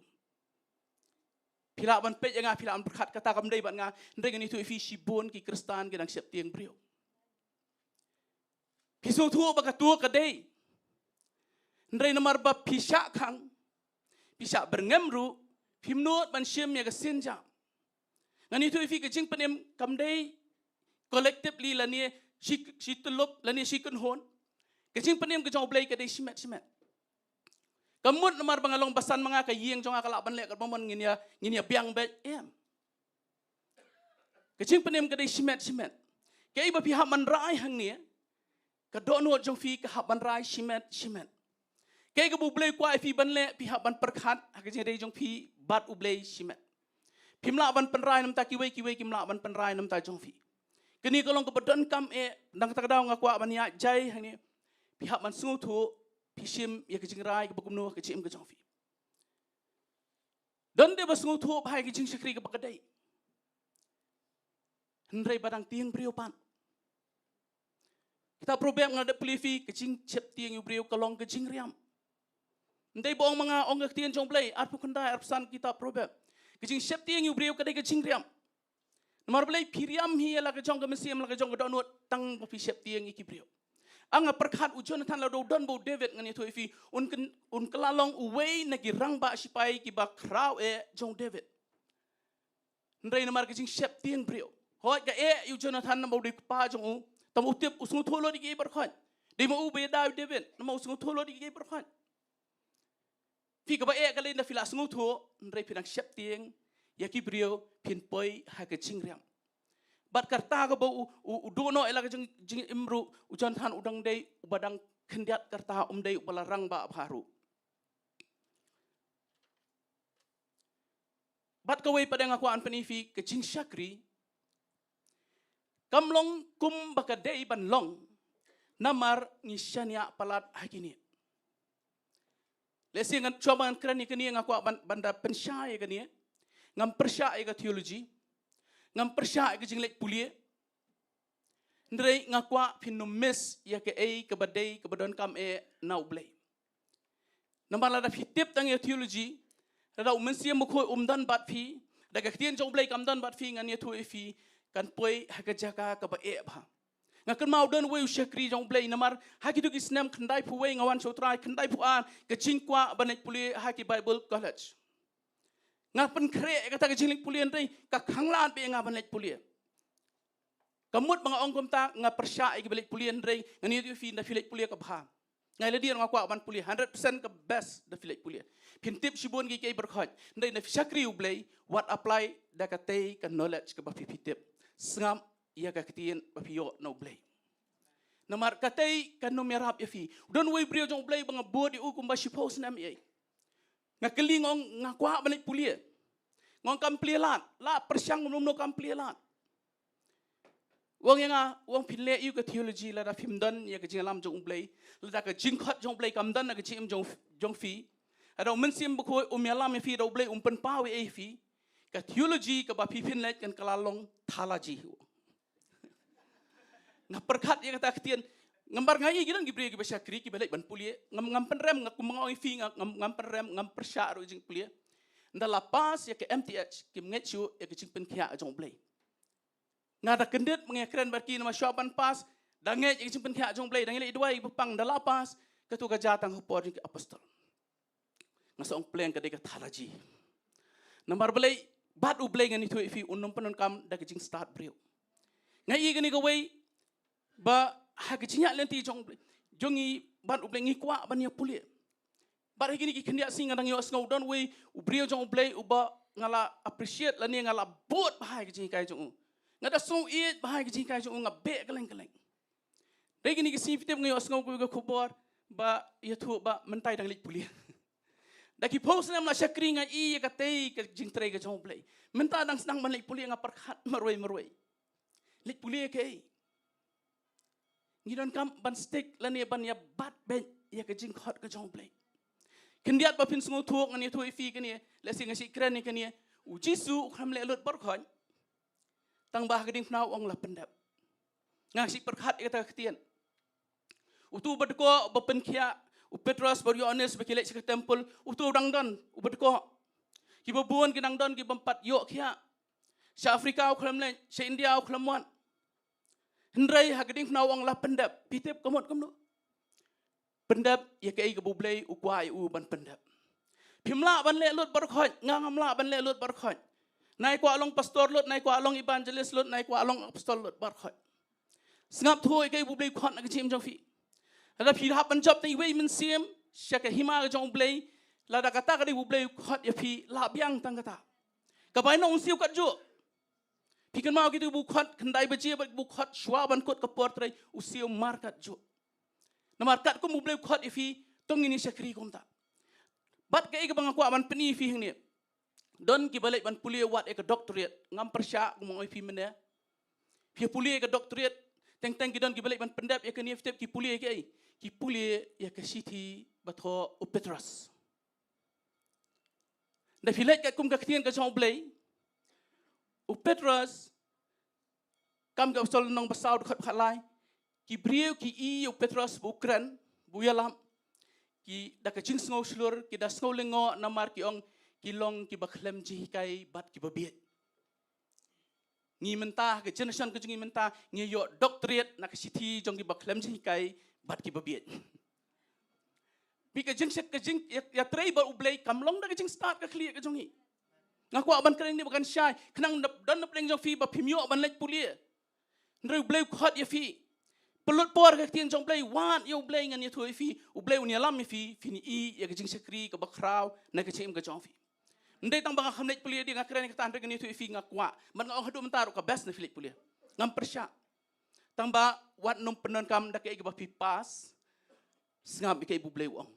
Phi lah ban peit ïa nga, phi lah ban pyrkhat kata kam dei bad nga, hynrei ngan ïathuh ïa phi shibun ki Khristan ki dang sheptieng briew. Phi sngewthuh ba kato ka dei. Hynrei namar ba phi shah khang, phi shah byrngem ruh, phim nud ban shim ïa ka sienjam. Ngan ïathuh ïa phi, ka jingpynim kam dei collectively lane shi, shi tyllup lane shi kynhun. Ka jingpynim ka jong U Blei ka dei shimet shimet. Kam mut namar ba nga long basan ma nga, ka ïing jong nga ka lah ban leh katba mon, ngin ïa, ngin ïa biang beit, em. Ka jingpynim ka dei shimet shimet. Kaei ba phi hap ban rai hangne, ka dohnud jong phi ka hap ban rai shimet shimet. Kaei kaba U Blei u kwah ïa phi ban leh, phi hap ban pyrkhat ha ka jingïadei jong phi bad U Blei shimet. Phim lah ban pynrai namta kiwei, kiwei kim lah ban pynrai namta jong phi. Kane ka long kaba donkam eh, na kata ka daw nga kwah ban ïaid jai hangne. Phi hap ban sngewthuh, phi shim ïa ka jingrai kaba kumno ha ka jingim ka jong phi. Don de ba sngewthuh bha ïa ka jingshakri kaba ka dei, hynrei ba dang tieng briew pat. Kitab Proverb nga dep pule ïa phi, ka jingsheptieng ïa u briew ka long ka jingriam. Ym dei ba ong ma nga, ong ka ktien jong U Blei, arphew khyndai arphew san kitab Proverb. Ka jingsheptieng ïa u briew ka dei ka jingriam. Namar balei? Phi riam hi ïa la ka jong ka mynsiem, la ka jong ka dohnud, tang ba phi sheptieng ïa ki briew. Nga pyrkhat u Jonathan lada u don bad u David ngan ïathuh ïa phi, un kyn-, un kylla long uwei na ki rangbah sipai kiba khraw eh jong u David. Hynrei namar ka jingsheptieng briew, hooid ka eh ïa u Jonathan namar u dei u kpa jong u. Tang u tip u sngewthuh lut ïa ki baroh khoit. Dei ma u ba ïada ïa u David namar u sngewthuh lut ïa ki baroh khoit. Phi kaba eh ka lei nda phi la sngewthuh, hynrei phi dang sheptieng ïa ki briew, phin poi ha ka jingriam. Bad kata kaba u, u, u duh noh ïa la ka jing, jingim ruh, u Jonathan u dang dei uba dang khyndiat, kata um dei uba la rangbah bha ruh. Bad kawei pat nga kwah ban pyni ïa phi, ka jingshakri kam long kumba ka dei ban long namar ngi shaniah palat ha kine. Lehse ngan shuwa ban kren ïa kane nga kwah ban, ban da pynshai ïa kane. Ngam pyrshah ïa ka theology, ngam pyrshah ïa ka jingleit pule. Hynrei nga kwah phin ym miss ïa kaei kaba dei kaba donkam eh na U Blei. Namar lada phi tip tang ïa theology, lada u Mynsiem Bakhuid um don bad phi, da ka ktien jong U Blei kam don bad phi, ngan ïathuh ïa phi, kan poi ha ka jaka kaba eh bha. Nga kynmaw don uwei u shakri jong U Blei namar ha kito ki snem khyndaiphew wei nga wan sha U Trai, khyndaiphew ar ka jingkwah ban leit pule ha ki Bible college. Nga pynkhreh ïa kata ka jingleit pule hynrei ka khanglad bha ïa nga ban leit pule. Ka mut ba nga ong kumta, nga pyrshah ïa kiba leit pule hynrei ngan ïathuh ïa phi, nda phi leit pule ka bha. Nga ïa lade nga kwah ban pule, hundred percent ka best da phi leit pule. Phin tip shibun ki kiei baroh khoit. Hynrei nda phi shakri U Blei, wat apply da katei ka knowledge kaba phi, phi tip. Sngap ïa ka ktien ba phi ïoh na U Blei. Namar katei kan ym ïarap ïa phi. U don uwei u briew jong U Blei ba nga bud ïa u kumba shiphew snem ïa. Nga kylli, nga ong nga kwah ban leit pule. Nga ong kam plie lad, la pyrshang kumno kumno kam plie lad. U ong ïa nga, u ong phin leh ïa u ka theology lada phim don ïa ka jingïalam jong U Blei, lada ka jingkhot jong U Blei kam don ha ka jingim jong, jong phi. Lada u Mynsiem Bakhuid um ïalam ïa phi, da U Blei um pynpaw ïa phi, ka theology kaba phi phin leit kan kylla long theology. Nga pyrkhat ïa kata ka ktien. Namar nga ïohi ki don ki briew kiba shakri kiba leit ban pule. Ngam, ngam pynrem, nga kum nga ong ïa phi, nga, ngam, ngam pynrem, ngam pyrshah ruh jingpule. Nda la pass ïa ka M T H, kim ngeit shuh ïa ka jingpynkhiah jong U Blei. Nga da kyndit ba nga kren bad ki namar shuwa ban pass, da ngeit ïa ka jingpynkhiah jong U Blei, da ngeit ïa duwai ba pang, nda la pass, kato ka jia tang ha por jong ki apostol. Nga sa ong pleng ka dei ka theology. Namar balei, bad U Blei ngan ïathuh ïa phi, un ym pyndonkam da ka jingstad briew. Nga ïohi kane kawei, ba ha ka jingïaid lynti jong U Blei, jong ngi bad U Blei ngi kwah ban ïa pule. Bad ha kine ki khyndiat sngi nga dang ïohsngew don uwei u briew jong U Blei uba nga la appreciate lane nga la bud bha ha ka jinghikai jong u. Nga da sngew ïeit bha ha ka jinghikai jong u, nga beh kylleng kylleng. Dei kine ki sngi phi tip nga ïohsngew ka khubor ba ïathuh ba mynta i dang leit pule. Da ki phew snem la shakri, nga ïohi ïa katei ka jingtrei ka jong U Blei. Mynta dang sdang ban leit pule, nga pyrkhat marwei marwei. Leit pule kaei? Ngi donkam ban stick lane ban ïa bat beit ïa ka jingkhot ka jong U Blei. Khyndiat ba phin sngewthuh, ngan ïathuh ïa phi kane, lehse nga shu kren ïa kane, u Jisu u khlem leh lut baroh khoit. Tang ba ha ka diengphna u ong la pyndep. Nga shu pyrkhat ïa kata ka ktien. Uto uba dkoh, uba pynkhiah u Petros bad u Ïohannes ba ki leit sha ka temple, uto u dang don uba dkoh. Kiba bun ki dang don kiba ym pat ïoh khiah. Sha Afrika u khlem leit, sha India u khlem wan. Hynrei ha ka diengphna u ong la pyndep. Phi tip ka mut kumno? Pyndep ïa kaei kaba U Blei u kwah ïa u ban pyndep. Phim lah ban leh lut baroh khoit, nga ngam lah ban leh lut baroh khoit. Nai kwah long pastor lut, nai kwah long evangelist lut, nai kwah long apostol lut baroh khoit. Sngap thuh ïa kaei ba U Blei u khot na ka jingim jong phi. Lada phi hap ban jop tang iwei i mynsiem sha ka hima ka jong U Blei, lada kata ka dei ba U Blei u khot ïa phi, lah biang tang kata. Ka bainong u siew katjuh. Phi kynmaw kito ba u khot khyndai baje bad ba u khot shuwa ban kut ka por trei, u siew mar katjuh. Namar katkum U Blei u khot ïa phi, to ngin ïa shakri kumta. Bad kaei kaba nga kwah ban pyni ïa phi hangne. Don kiba leit ban pule wat ïa ka doctorate, ngam pyrshah, kum nga ong ïa phi mynne. Phi pule ïa ka doctorate, teng teng ki don kiba leit ban pyndep ïa kane, phi tip ki pule ïa kaei? Ki pule ïa ka shithi ba thoh u Petros. Da phi leit katkum ka ktien ka jong U Blei, u Petros, Kam ki Apostol lynnong ba saw dkhot ba khatlai, ki briew ki i ïa u Petros ba u kren, ba u ïalap, ki da ka jingsngew shlur, ki da sngew lyngngoh namar ki ong ki long kiba khlem jinghikai bad kiba bieit. Ngi mynta, ka generation ka jong ngi mynta, ngi ïoh doctorate na ka shithi jong kiba khlem jinghikai bad kiba bieit. Phi, ka jingshak, ka jing, ïa, ïatrei bad U Blei kam long da ka jingstad ka khlieh ka jong ngi. Nga kwah ban kren ïa kane ba kan shai, khnang da don na pdeng jong phi ba phim ïoh ban leit pule. Hynrei U Blei u khot ïa phi. Pynlut por ha ka ktien jong U Blei, wad ïa U Blei, ngan ïathuh ïa phi. U Blei un ïalam ïa phi, phin ïohi ïa ka jingshakri kaba khraw na ka jingim ka jong phi. Ym dei tang ba nga kham leit pule de, nga kren ïa kata, hynrei ngan ïathuh ïa phi, nga kwah. Bad nga ong haduh mynta ruh ka best na phi leit pule. Ngam pyrshah. Tang ba wat nym pyndonkam da kaei kaba phi pass. Sngap ïa kaei ba U Blei u ong.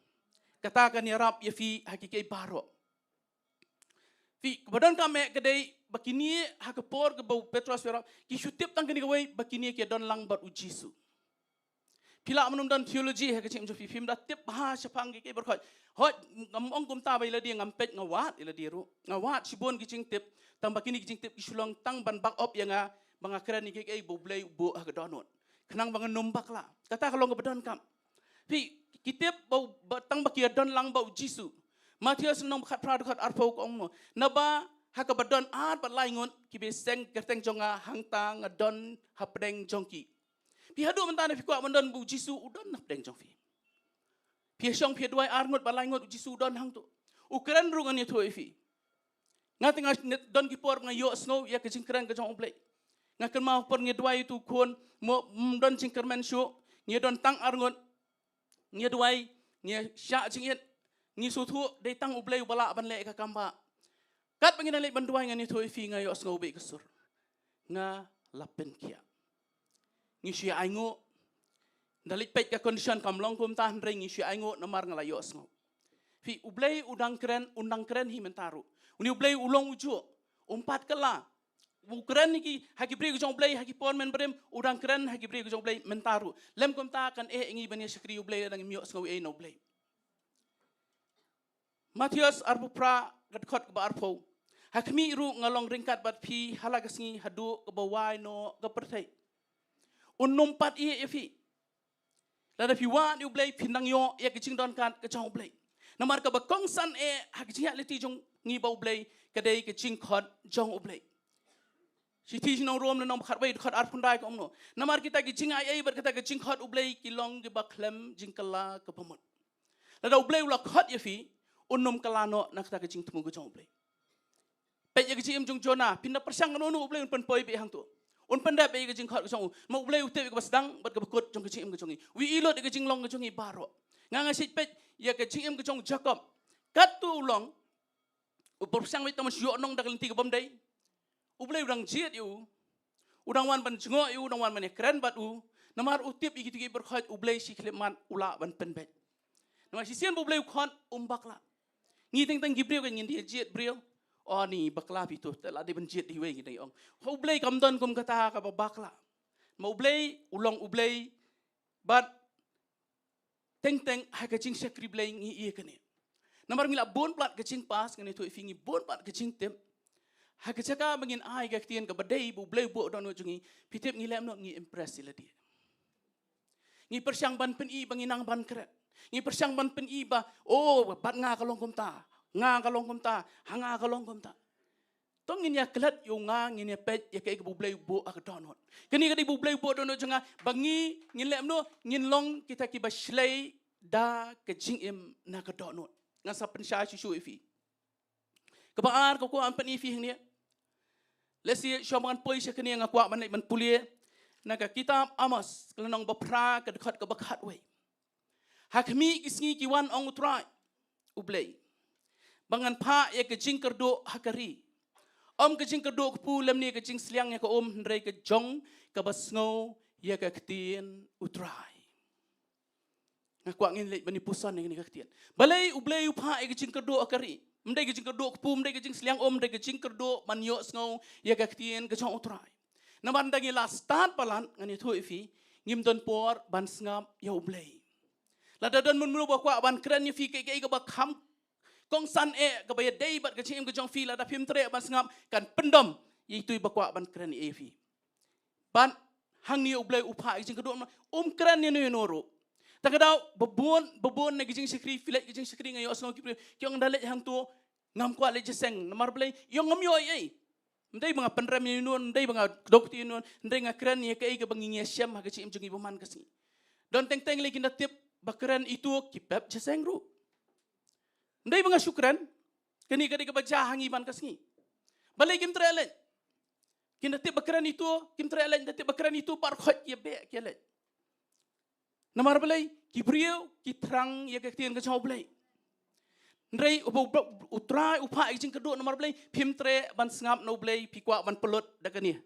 Kata kan ïarap ïa phi ha kiei baroh. Phi, kaba donkam eh ka dei ba kine ha ka por kaba u Petros u ïarap, ki shu tip tang kane kawei ba kine ki don lang bad U Jisu. Phi lah ban ym don theology ha ka jingim jong phi, phim da tip bha shaphang kiei kiei baroh. Hooid, ngam ong kumta ba ïa lade ngam peit, nga wad ïa lade ruh. Nga wad shibun ki jingtip, tang ba kine ki jingtip ki shu long tang ban back up ïa nga ba nga kren ïa kiei kiei ba U Blei u buh ha ka dohnud. Khnang ba ngan ym bakla. Kata ka long kaba donkam. Phi, ki tip ba, ba tang ba ki don lang bad U Jisu. Mathaios lynnong ba khatphra dkhot arphew ka ong mo. Naba ha kaba don ar bad lai ngut kiba ïaseng kyrteng jong nga, hangta nga don hapdeng jong ki. Phi, haduh mynta ne phi kwah ban don bad U Jisu, u don hapdeng jong phi. Phi shong phi duwai ar ngut bad lai ngut, U Jisu u don hangto. U kren ruh, ngan ïathuh ïa phi. Nga te nga don ki por nga ïohsngew ïa ka jingkren ka jong U Blei. Nga kynmaw por nga duwai ïa utu u khun, mo, ym don jingkyrmen shuh, nga don tang ar ngut. Nga duwai, nga shah jingit, nga sngewthuh dei tang U Blei uba lah ban leh ïa ka kam ba. Katba nga dang leit ban duwai, ngan ïathuh ïa phi, nga ïohsngew beit ka sur. Nga la pynkhiah. Nga shu ïa ainguh. Nga leit peit ka condition kam long kumta, hynrei nga shu ïa ainguh namar nga la ïohsngew. Phi, U Blei u dang kren, u dang kren hi mynta ruh. Une U Blei u long ujuh. Um pat kylla. U kren ïa ki ha ki briew ki jong U Blei ha ki por mynbarim, u dang kren ha ki briew ki jong U Blei mynta ruh. Lym kumta kan eh ïa ngi ban ïa shakri U Blei lada ngim ïohsngew ei na U Blei. Mathaios arphew phra, ka dkhot kaba arphew. Ha khmih ruh nga long ryngkat bad phi ha la ka sngi haduh kaba wai noh ka pyrthei. Un ym pat ïeh ïa phi. Lada phi wad ïa U Blei, phin nang ïoh ïa ka jingdonkam ka jong U Blei. Namar kaba kongsan eh ha ka jingïaid lynti jong ngi bad U Blei ka dei ka jingkhot jong U Blei. Shithi sha ki nong Rom lynnong ba khatwei dkhot arphew khyndai ka ong mo. Namar kita ki jingai ei bad kita ki jingkhot U Blei ki long kiba khlem jingkylla kaba mut. Lada U Blei u la khot ïa phi, un ym kylla noh na kata ka jingthmu ka jong U Blei. Peit ïa ka jingim jong Jonah, phin da pyrshang kano kano, U Blei un pynpoi beit hangto. Un pyndep beit ïa ka jingkhot ka jong u. Namar U Blei u tip ïa kaba sdang bad kaba kut jong ka jingim ka jong ngi. U ïohi lut ïa ka jinglong ka jong ngi baroh. Nga nga shu peit ïa ka jingim ka jong u Jakob. Katto u long, u pyrshang beit tang ban shu ïoh nong da ka lynti kabym dei. U Blei u dang jied ïa u. U dang wan ban jngoh ïa u, u dang wan ban ïakren bad u. Namar u tip ïa kito ki briew, U Blei shi khyllipmat u lah ban pynbeit. Namar shisien ba U Blei u khot, um bakla. Ngi teng teng ki briew kan ngin ïa jied briew. O, ni bakla phi to, te la dei ban jied da iwei, ngi dang ong. U Blei kam don kum kata kaba bakla. Namar U Blei u long U Blei bad teng teng ha ka jingshakri Blei ngi ïa kane. Namar ngi la bun palat ka jingpass, ngan ïathuh ïa phi, ngi bun palat ka jingtip. Ha ka jaka ba ngin ai ka ktien kaba dei ba U Blei u buh dohnud jong ngi, phi tip ngi leh kumno? Ngi impress ïa lade. Ngi pyrshang ban pyni ba ngi nang ban kren. Ngi pyrshang ban pyni ba, oh, bad nga ka long kumta, nga ka long kumta, ha nga ka long kumta. To ngin ïa klet ïa u nga, ngin ïa peit ïa kaei kaba U Blei u buh ha ka dohnud. Kane ka dei ba U Blei u buh dohnud jong nga, ba ngi ngin leh kumno? Ngin long kita kiba shlei da ka jingim na ka dohnud. Ngan sa pynshai shuh shuh ïa phi. Kaba ar ka kwah ban pyni ïa phi hangne. Lehse shuwa ba ngan poi sha kane nga kwah ban leit ban pule na ka kitab Amos, ka lynnong ba phra, ka dkhot kaba khatwei. Ha khmih ki sngi ki wan, ong U Trai U Blei, ba ngan phah ïa ka jingkyrduh ha ka ri. Ym ka jingkyrduh kpu lymne ka jingsliang ïa ka um, hynrei ka jong kaba sngew ïa ka ktien U Trai. Nga kwah ngin leit ban ïa puson ïa kane ka ktien. Balei U Blei u phah ïa ka jingkyrduh ha ka ri? Ym dei ka jingkyrduh kpu, ym dei ka jingsliang um, ym dei ka jingkyrduh ban ïohsngew ïa ka ktien ka jong U Trai. Namar ynda ngi la stad palat, ngan ïathuh ïa phi, ngim don por ban sngap ïa U Blei. Lada don mano mano ba kwah ban kren ïa phi kaei kaei kaba kham kongsan eh, kaba ïadei bad ka jingim ka jong phi, lada phim treh ban sngap, kan pyndom ïa itu i ba kwah ban kren ïa phi. Bad hangne U Blei u phah ïa ka jingkyrduh, um kren ïano ïano ruh. Tang ka daw ba bun, ba bun na ka jingshakri, phi leit ka jingshakri, nga ïohsngew ki briew ki ong, da leit hangto ngam kwah leit jingïaseng. Namar balei? Ïa ngam ïoh ei ei. Hynrei ba nga pynrem ïa uno, hynrei ba nga kdew kti ïa uno, hynrei nga kren ïa kaei kaba ngi ïashem ha ka jingim jong ngi ba man ka sngi. Don teng teng lei kin da tip ba kren ito ki pep jingïaseng ruh. Hynrei ba nga shu kren, kane ka dei kaba jia ha ngi man ka sngi. Balei kim treh leit? Kin da tip ba kren ito, kim treh leit, da tip ba kren ito baroh khoit ïa beh ki leit. Namar balei? Ki briew ki thrang ïa ka ktien ka jong U Blei. Hynrei uba U Trai u phah ïa ka jingkyrduh, namar balei? Phim treh ban sngap na U Blei, phi kwah ban pynlut da kane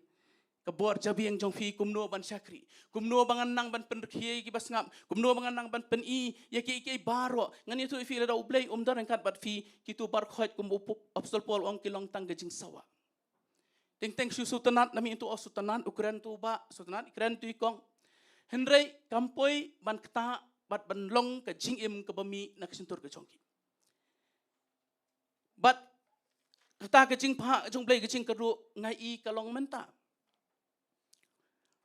ka bor jabieng jong phi kumno ban shakri, kumno ba ngan nang ban pynrkhie ïa kiba sngap, kumno ba ngan nang ban pyni ïa kiei kiei baroh. Ngan ïathuh ïa phi, lada U Blei um don ryngkat bad phi, kito baroh khoit kum u Apostol Paul u ong ki long tang ka jingsawa. Teng teng shu sngewtynnat, na mynta u sngewtynnat, u kren tu ba sngewtynnat, u kren tu i kong. Hynrei kam poi ban ktah bad ban long ka jingim kaba mih na ka shyntur ka jong ki. Bad kata ka jingphah jong U Blei, ka jingkyrduh, nga i ka long mynta.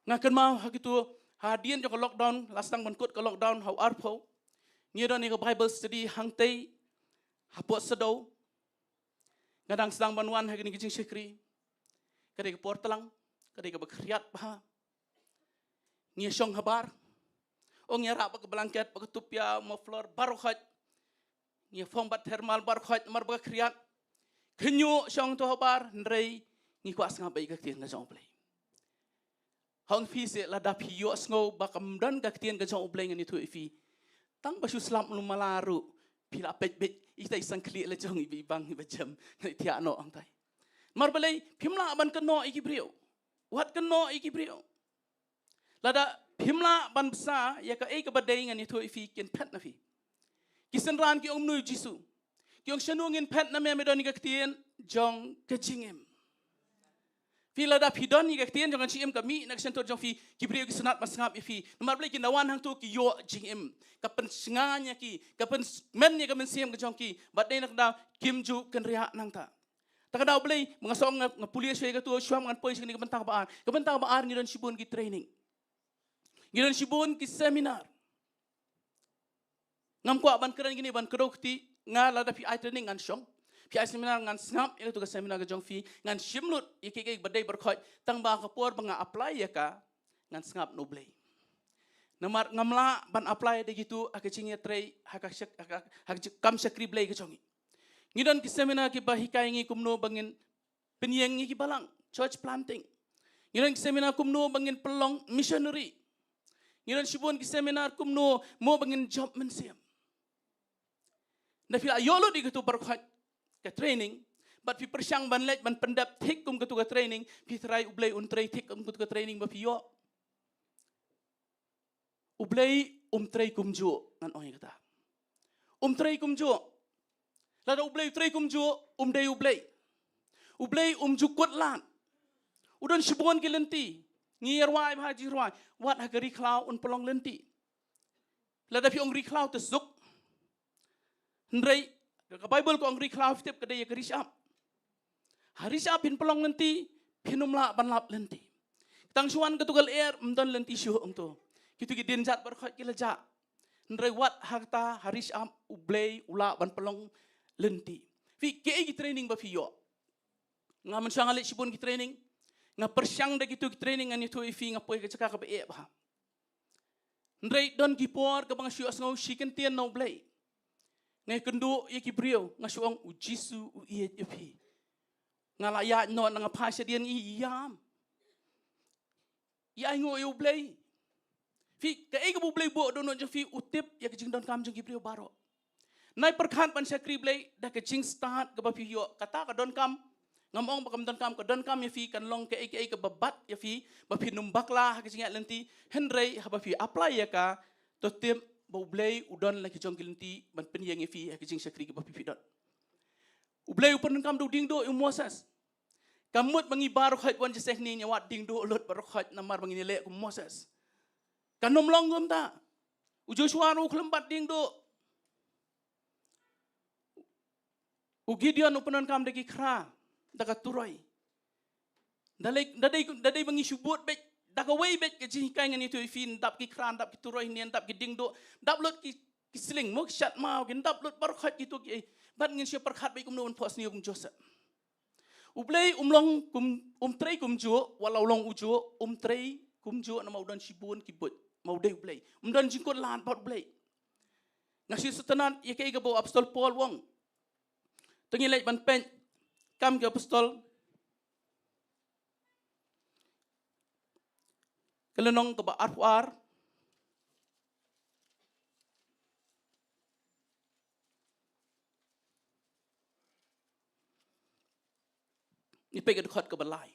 Nga kynmaw ha kito, hadien jong ka lockdown, la sdang ban kut ka lockdown ha u arphew, ngi don ïa ka Bible study hangtei hapoh Saddew. Nga dang sdang ban wan ha kane ka jingshakri. Ka dei ka por tlang, ka dei kaba khriat bha. Ngi shong habar. Ong ïa rah bad ka blanket, bad ka tupia, muffler, baroh khoit. Ngi phong bad thermal baroh khoit namar ba ka khriat. Khynñiuh shong tu habar, hynrei ngi kwah sngap beit ïa ka ktien ka jong U Blei. Hong phi se, lada phi ïohsngew ba kam don ka ktien ka jong U Blei, ngan ïathuh ïa phi, tang ba shu slap lum mala ruh, phi la peit beit ïa kita i sangkhlieh la jong i ba i bang i ba jem, ngan ïathiah noh hangtai. Namar balei? Phim lah ban kynnoh ïa ki briew. Wat kynnoh ïa ki briew. Lada phim lah ban bsa ïa kaei kaba dei, ngan ïathuh ïa phi, kin phet na phi. Ki synran ki ong kumno ïa u Jisu? Ki ong, shano ngin phet na me, me don ïa ka ktien jong ka jingim. Phi, lada phi don ïa ka ktien jong ka jingim ka mih na ka shyntur jong phi, ki briew ki sngap, ban sngap ïa phi. Namar balei? Kin da wan hangto ki ïoh jingim. Ka pynshngaiñ ïa ki, ka pynmen ïa ka mynsiem ka jong ki. Bad dei na ka daw kim ju kynriah nangta. Ta ka daw balei? Ba nga sngew nga, nga pule shuwa ïa kato, shuwa ngan poi sha kane ka bynta ba ar. Ka bynta ba ar, ngi don shibun ki training. Ngi don shibun ki seminar. Ngam kwah ban kren kine ban kdew kti, nga lada phi ai training ngan shong. Phi ai seminar ngan sngap ïa kato ka seminar ka jong phi, ngan shim lut ïa kiei kiei ba dei baroh khoit, tang ba ka por ba nga apply ïa ka, ngan sngap na U Blei. Namar ngam lah ban apply da kito ha ka jingïatrei, ha ka shak-, ha ka, ha ka kam shakri Blei ka jong ngi. Ngi don ki seminar kiba hikai ngi kumno ba ngin pynïeng ïa ki balang, church planting. Ngi don ki seminar kumno ba ngin pynlong missionary. Ngi don shibun ki seminar kumno mo ba ngin jop mynsiem. Da phi la ïoh lut ïa kato baroh khoit ka training, bad phi pyrshang ban leit ban pyndep thik kum kato ka training, phi trai U Blei un trei thik kum kato ka training ba phi ïoh? U Blei um trei kumjuh, ngan ong ïa kata. Um trei kumjuh. Lada U Blei u trei kumjuh, um dei U Blei. U Blei um ju kut lad. U don shibun ki lynti. Ngi ïa rwai bha, ji rwai. Wat ha ka ri khlaw un pynlong lynti. Lada phi ong ri khlaw te suk. Hynrei ka Bible ka ong ri khlaw, phi tip ka dei ïa ka ri shyiap. Ha ri shyiap phin pynlong lynti, phin ym lah ban lap lynti. Tang shu wan kato ka lyer, ym don lynti shuh hangto. Kito ki dienjat baroh khoit ki la jah. Hynrei wat ha kata, ha ri shyiap U Blei u lah ban pynlong lynti. Phi, kiei ki training ba phi ïoh? Nga mynshuwa nga leit shibun ki training. Nga pyrshang da kito ki training, ngan ïathuh ïa phi, nga poi ka jaka kaba eh bha. Hynrei don ki por kaba nga shu ïohsngew shi kyntien na U Blei. Nga ïakynduh ïa ki briew, nga shu ong, U Jisu u ïeit ïa phi. Nga la ïaid noh, nga phai shadien, ngi ïam. Ïa ainguh ïa U Blei. Phi, kaei kaba U Blei buh dohnud jong phi, u tip ïa ka jingdonkam jong ki briew baroh. Nai pyrkhat ban shakri Blei da ka jingstad kaba phi ïoh, kata ka donkam. Ngam ong ba kam donkam, ka donkam ïa phi kan long kaei kaei kaba bat ïa phi, ba phin ym bakla ha ka jingïaid lynti, hynrei haba phi apply ïa ka, to tip ba U Blei u don la ki jong ki lynti ban pynïeng ïa phi ha ka jingshakri kaba phi, phi don. U Blei u pyndonkam da u diengduh ïa u Moses. Ka mut ba ngi baroh khoit wan jingïaseng, ngi ïa wad diengduh lut baroh khoit namar ba ngin ïaleh kum u Moses. Kan ym long kumta. U Joshua ruh u khlem bat diengduh. U Gideon u pyndonkam da ki khra, da ka turoi. Da lei, da dei, da dei ba ngi shu bud beit, da kawei beit ka jinghikai, ngan ïathuh ïa phi, ym dap ki khra, ym dap ki turoi, ym dap ki diengduh, ym dap lut ki, ki sling, mo, ki shat maw, ki ym dap lut baroh khoit kito kiei. Bad ngin shu pyrkhat beit kumno ban phohsniew kum u Joseph. U Blei um long kum, um trei kumjuh, wat la u long ujuh, um trei kumjuh namar u don shibun ki buit. Namar u dei U Blei. Um don jingkut lad bad U Blei. Nga shu sngewtynnat ïa kaei kaba u Apostol Paul u ong. To ngin leit ban peit Kam ki Apostol, ka lynnong kaba arphew ar. Ngi peit ka dkhot kaba lai.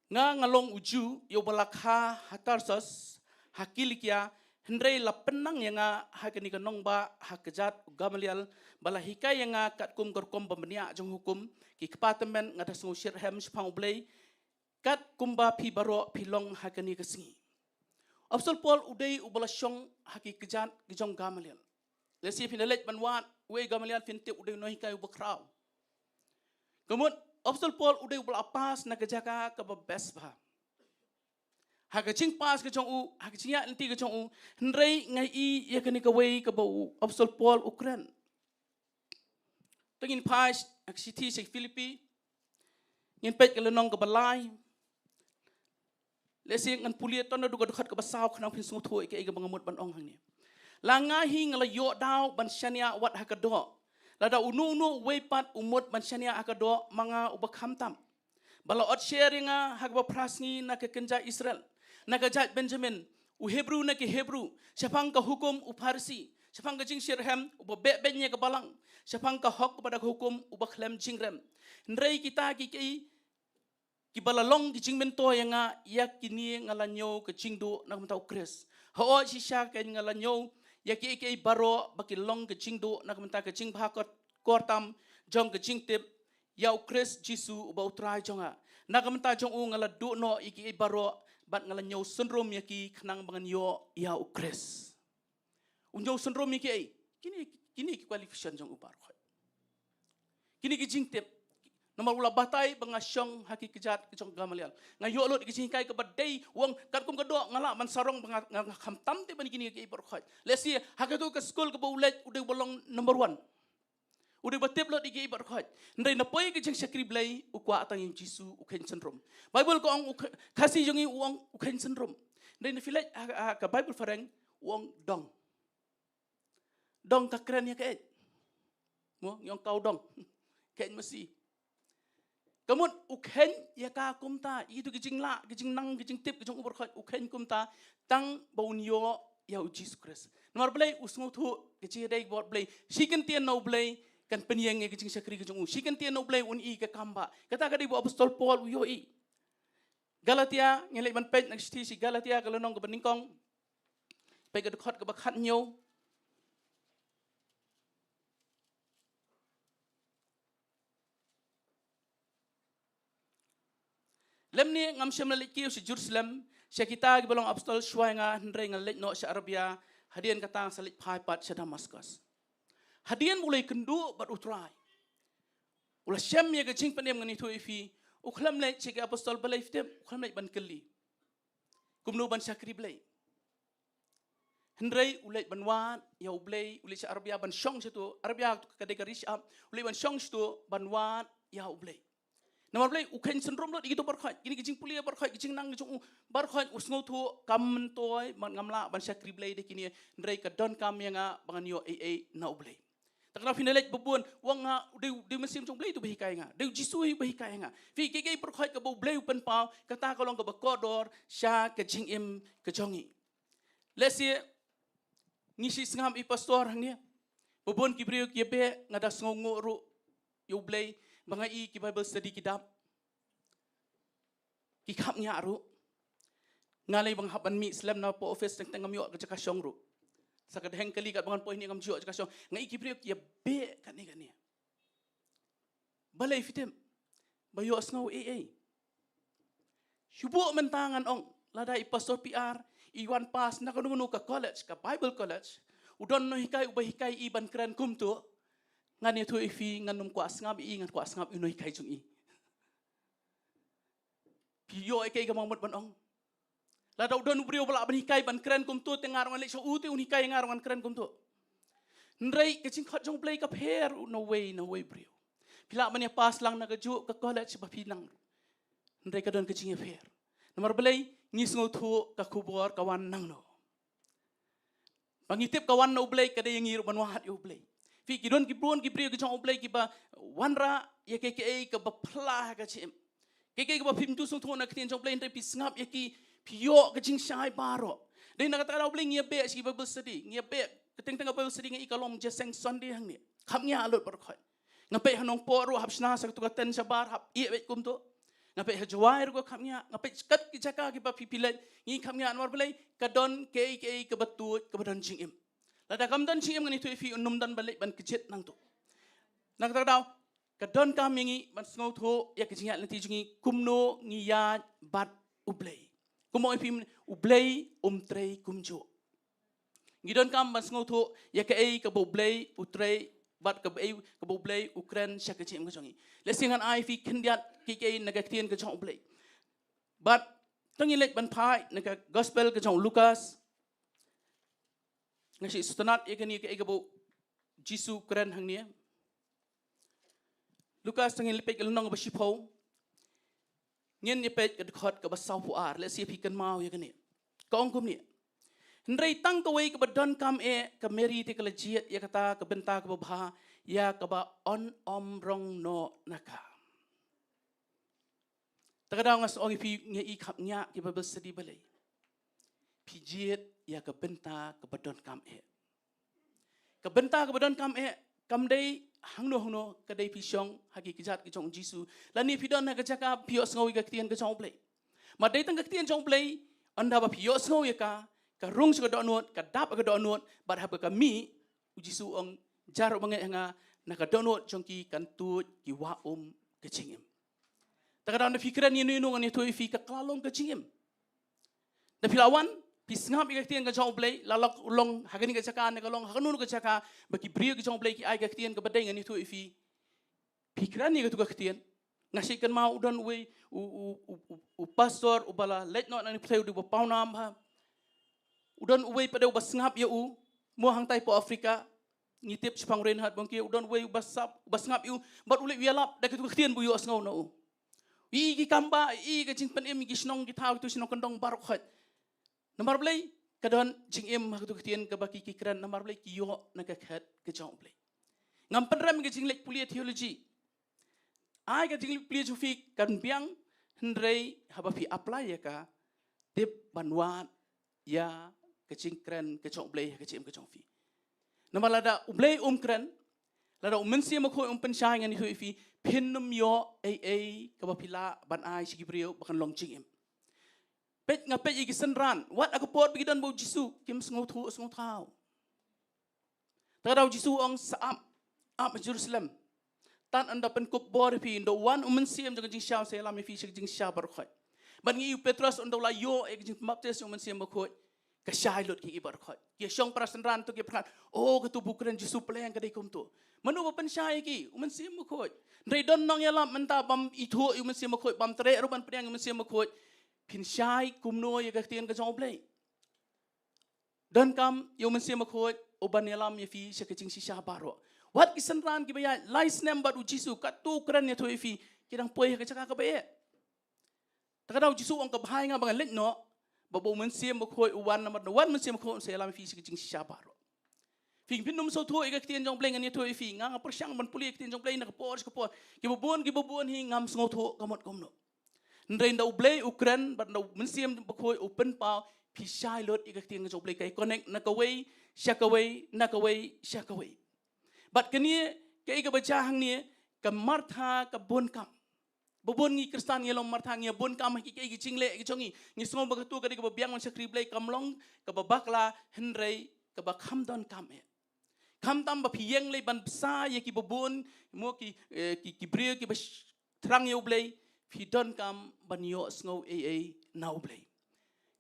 Nga, nga long u Jiw, ïa uba la kha ha Tarsus, ha Kilikia, hynrei la pynnang ïa nga ha kane ka nongbah ha kjat u Gamaliel, ba la hikai ïa nga katkum ka rukom ba bniah jong hukum, ki kpa tymmen, nga da sngewsih shitrhem shaphang U Blei, kat kumba phi baroh phi long ha kane ka sngi. Apostol Paul u dei uba la shong ha ki kjat ki jong Gamaliel. Lehse phin da leit ban wad, uei Gamaliel phin tip u dei u nonghikai uba khraw. Ka mut, Apostol Paul u dei uba la pass na ka jaka kaba best bha. Ha ka jingpass ka jong u, ha ka jingïaid lynti ka jong u, hynrei nga ïohi ïa kane kawei kaba u Apostol Paul u kren. To ngin phai ha ka shithi sha ki Philippi. Ngin peit ka lynnong kaba lai. Lehse ngan pule tang naduh ka dkhot kaba saw khnang phin sngewthuh ïa kaei kaba nga mut ban ong hangne. La nga hi nga la ïoh daw ban shaniah wat ha ka doh. Lada uno uno uwei pat u mut ban shaniah ha ka doh, ma nga uba khamtam. Ba la ot sher ïa nga ha kaba phra sngi na ka kynja Israel, na ka jaid Benjamin, u Hebru na ki Hebru, shaphang ka hukum u Pharisi, shaphang ka jingshitrhem uba beh beiñ ïa ka balang, shaphang ka hok bad ka hukum uba khlem jingrem. Hynrei kita ki, ki, kiba la long ki jingmyntoi ïa nga, ïa kine nga la ñiew ka jingduh na ka bynta u Khrist. Hooid shisha kein nga la ñiew ïa kiei kiei baroh ba ki long ka jingduh na ka bynta ka jingbha kor, kor tam jong ka jingtip ïa u Khrist Jisu uba u Trai jong nga. Na ka bynta jong u nga la duh noh ïa kiei baroh, bad nga la ñiew synrum ïa ki khnang ba ngan ïoh ïa u Khrist. U ñiew synrum ïa kiei? Kine, kine ki qualification jong u baroh. Kine ki jingtip. Namar u la batai ba nga shong ha ki kjat ki jong Gamaliel. Nga ïoh lut ki jinghikai kaba dei, u ong katkum ka doh nga lah ban sarong ba nga, nga, nga khamtam te ban kine kiei baroh. Lehse ha kato ka skul kaba u leit u dei uba long number one. U dei uba tip lut ïa kiei baroh. Hynrei na poi ka jingshakri Blei u kwah tang ïa u Jisu, u kheiñ synrum. Baibl ka ong u khe-, Khasi jong ngi u ong u kheiñ synrum. Hynrei na phi leit ha, ha ka Baibl phareng u ong dong. Dong ka kren ïa kaei? Mo, ngi ong kaw dong. Kheiñ masi. Ka mut u kheiñ ïa ka kumta, ïa kito ki jinglah, ki jingnang, ki jingtip ki jong u baroh, u kheiñ kumta tang ba un ïoh ïa u Jisu Khrist. Namar Blei u sngewthuh ka jingïadei bad Blei. Shi kyntien na u Blei kan pynïeng ïa ka jingshakri ka jong u. Shi kyntien na u Blei un ïohi ka kam ba. Kata ka dei ba u Apostol Paul u ïohi. Galatia, ngin leit ban peit na ka shithi sha ki Galatia ka lynnong kaba nyngkong. Peit ka dkhot kaba khathynñiew. Lymne ngam shym la leit kiew sha Jerusalem, sha kita kiba long apostol shuwa ïa nga, hynrei nga la leit noh sha Arabia, hadien kata nga sa leit phai pat sha Damaskus. Hadien ba u la ïakynduh bad u Trai, u la shem ïa ka jingpynim, ngan ïathuh ïa phi, u khlem leit sha ki apostol balei phi tip, u khlem leit ban kylli kumno ban shakri Blei. Hynrei u leit ban wad ïa u Blei, u leit sha Arabia ban shong shato. Arabia ka dei ka ri shyiap, u leit ban shong shato ban wad ïa u Blei. Namar Blei u kheiñ syndrom lut ïa kito baroh, kine ki jingpule baroh, ki jingnang ki jong u baroh, u sngewthuh kam myntoi, man ngam lah ban shakri Blei da kine, hynrei ka donkam ïa nga ba ngan ïoh ei ei na u Blei. Te kata phin da leit ba bun, u ong nga, dei, dei u Mynsiem jong u Blei uto ba hikai nga, dei u Jisu hi uba hikai nga. Phi, kiei kiei baroh kaba u Blei u pynpaw, kata ka long kaba kordor sha ka jingim ka jong ngi. Lehse ngi shu sngap ïa i pastor hangne. Ba bun ki briew ki ïa beh, nga da sngewnguh ruh ïa u Blei ba nga ïohi ki Bible study ki dap. Ki khapngiah ruh. Nga lei ba nga hap ban mih slem na post office, teng teng ngam ïoh ka jaka shong ruh. Sa ka dheng kali katba ngan poi hangne ngam ju ïoh jaka shong. Nga ïohi ki briew ki ïa beh kane kane. Balei phi tip? Ba ïohsngew ei ei. Shu buh mynta ngan ong, lada i Pastor P R i wan pass na kano kano ka college, ka Bible college, u don nonghikai uba hikai i ban kren kumto, ngan ïathuh ïa phi, ngan ym kwah sngap ïa i, ngan kwah sngap ïa u nonghikai jong i. Phi ïoh ïa kaei kaba nga mut ban ong? Lada u don u briew ba lah ban hikai ban kren kumto, te nga ruh ngan leit sha u te un hikai, nga ruh ngan kren kumto. Hynrei ka jingkhot jong u Blei ka pher na uwei na uwei u briew. Phi lah ban ïa pass lang na kajuh ka college ba phi nang ruh. Hynrei ka don ka jingïapher. Namar balei? Ngi sngewthuh ka khubor ka wan nangno. Ba ngi tip ka wan na u Blei, ka dei ïa ngi ruh ban wad ïa u Blei. Phi, ki don ki bun ki briew ki jong u Blei kiba wanrah ïa kiei kiei kaba phylla ha ka jingim. Kiei kiei kaba phim ju sngewthuh na ka ktien jong u Blei, hynrei phi sngap ïa ki, phi ïoh ka jingshai baroh. Dei na kata ka daw u Blei ngi ïa beh sha ki Bible study, ngi ïa beh. Ka teng teng ka Bible study nga i ka long jingïaseng Sunday hangne. Kham ngiah lut baroh khoit. Nga peit ha Nongpoh ruh hap shna sa katu ka tent shabar, hap ïeh beit kumto. Nga peit ha Jowai ruh ka kham ngiah, nga peit kat ki jaka kiba phi phi leit, ngi kham ngiah. Namar balei? Ka don kiei kiei kaba tuid, kaba don jingim. Lada kam don jingim, ngan ïathuh ïa phi, un ym don ban leit ban kjit nangto. Na kata ka daw, ka donkam ïa ngi ban sngewthuh ïa ka jingïaid lynti jong ngi, kumno ngi ïaid bad u Blei. Kumno ïa phi, u Blei um trei kumjuh. Ngi donkam ban sngewthuh ïa kaei kaba u Blei u trei bad kaei kaba u Blei u kren sha ka jingim ka jong ngi. Lehse ngan ai phi khyndiat kiei kiei na ka ktien ka jong u Blei. Bad to ngin leit ban phai na ka gospel ka jong u Lukas. Nga shu sngewtynnat ïa kane kaei kaba u Jisu u kren hangne. Lukas, to ngin leit peit ka lynnong ba shiphew. Ngin ïa peit ka dkhot kaba sawphew ar, lehse phi kynmaw ïa kane. Ka ong kumne: Hynrei tang kawei kaba donkam eh, ka Mari te ka la jied ïa kata ka bynta kaba bha, ïa kaba yn ym rong noh na ka. Ta ka daw nga sa ong ïa phi, nga i kham ngiah ki Bible study balei. Phi jied ïa ka bynta kaba donkam eh. Ka bynta kaba donkam eh, kam dei hangno hangno, ka dei phi shong ha ki kjat ki jong u Jisu. Lane phi don ha ka jaka phi ïohsngew ïa ka ktien ka jong u Blei. Ma dei tang ka ktien jong u Blei, ynda ba phi ïohsngew ïa ka, ka rung sha ka dohnud, ka dap ha ka dohnud, bad haba ka mih, u Jisu u ong, jar u bangeit ha nga, na ka dohnud jong ki kan tuid ki wah um ka jingim. Ta ka daw ynda phi kren ïano ïano ngan ïathuh ïa phi, ka kylla long ka jingim. Da phi la wan, phi sngap ïa ka ktien ka jong u Blei, la long ha kane ka jaka ne ka long ha kano ka jaka, ba ki briew ki jong u Blei ki ai ka ktien kaba dei, ngan ïathuh ïa phi. Phi kren ïa katu ka ktien. Nga shu kynmaw u don uwei u, u, u, u, u pastor uba la leit noh na kane ka pyrthei, u dei uba pawnam bha. U don uwei pat de uba sngap ïa u, mo hangtai hapoh Africa. Ngi tip shaphang Reinhard Bonnke, u don uwei uba sngap, uba sngap ïa u, bad u leit u ïalap da katu ka ktien ba u ïohsngew na u. Ïa ki kam ba, ïa ka jingpynim, ki shnong ki thaw, kitu shnong kyndong baroh khoit. Namar balei? Ka don jingim ha katu ka ktien kaba ki, ki kren, namar balei? Ki ïoh na ka khet ka jong u Blei. Ngam pynrem ka jingleit pule theology. Ai ka jingleit pule jong phi kan biang, hynrei haba phi apply ïa ka, tip ban wad ïa ka jingkren ka jong u Blei ha ka jingim ka jong phi. Namar lada u Blei um kren, lada u Mynsiem Bakhuid um pynshai, ngan ïathuh ïa phi, phin ym ïoh ei ei kaba phi lah ban ai sha ki briew ba kan long jingim. Peit, nga peit ïa ki synran, wat ha ka por ba ki don bad u Jisu, kim sngewthuh sngewthaw. Ta ka daw u Jisu u ong, sa ap, ap ha Jerusalem. Tad ynda pynkup bor ïa phi, ynda wan u Mynsiem jong ka jingshisha, un sa ïalam ïa phi sha ka jingshisha baroh khoit. Bad ngi i u Petros ynda u la ïoh ïa ka jingbaptis jong u Mynsiem Bakhuid, ka shai lut ïa ki baroh khoit. Ki shong para synran to ki pyrkhat, oh, katu ba u kren Jisu Pleng ka dei kumto. Mano ba pynshai ïa ki? U Mynsiem Bakhuid. Hynrei don nongïalam mynta bym ithuh ïa u Mynsiem Bakhuid, bym treh ruh ban pdiang ïa u Mynsiem Bakhuid. Phin shai kumno ïa ka ktien ka jong u Blei? Donkam ïa u Mynsiem Bakhuid u ban ïalam ïa phi sha ka jingshisha baroh. Wat ki synran kiba ïaid lai snem bad u Jisu, katto u kren ïathuh ïa phi, ki dang poi ha ka jaka kaba eh. Ta ka daw u Jisu u ong, ka bha ïa nga ba nga leit noh, ba, ba u Mynsiem Bakhuid u wan, namar ynda wan u Mynsiem Bakhuid un sa ïalam ïa phi sha ka jingshisha baroh. Phi, phin ym sngewthuh ïa ka ktien jong u Blei, ngan ïathuh ïa phi, nga, nga pyrshang ban pule ïa ka ktien jong u Blei na ka por sha ka por. Kiba bun, kiba bun hi ngam sngewthuh ka mut kumno. Hynrei ynda u Blei u kren, bad ynda u Mynsiem Bakhuid u pynpaw, phi shai lut ïa ka ktien ka jong u Blei, ka connect na kawei sha kawei, na kawei sha kawei. Bad kane kaei kaba jia hangne, ka Martha ka bun kam. Ba bun ngi Khristan ngi long Martha, ngi bun kam ha kiei kiei ki jingleh ki jong ngi. Ngi sngew ba katu ka dei kaba biang ban shakri Blei, kam long kaba bakla, hynrei kaba kham donkam eh. Khamtam ba phi ïeng lei ban bsa ïa kiba bun, mo ki, eh, ki, ki briew kiba sh-, thrang ïa u Blei, phi donkam ban ïohsngew ei ei na u Blei.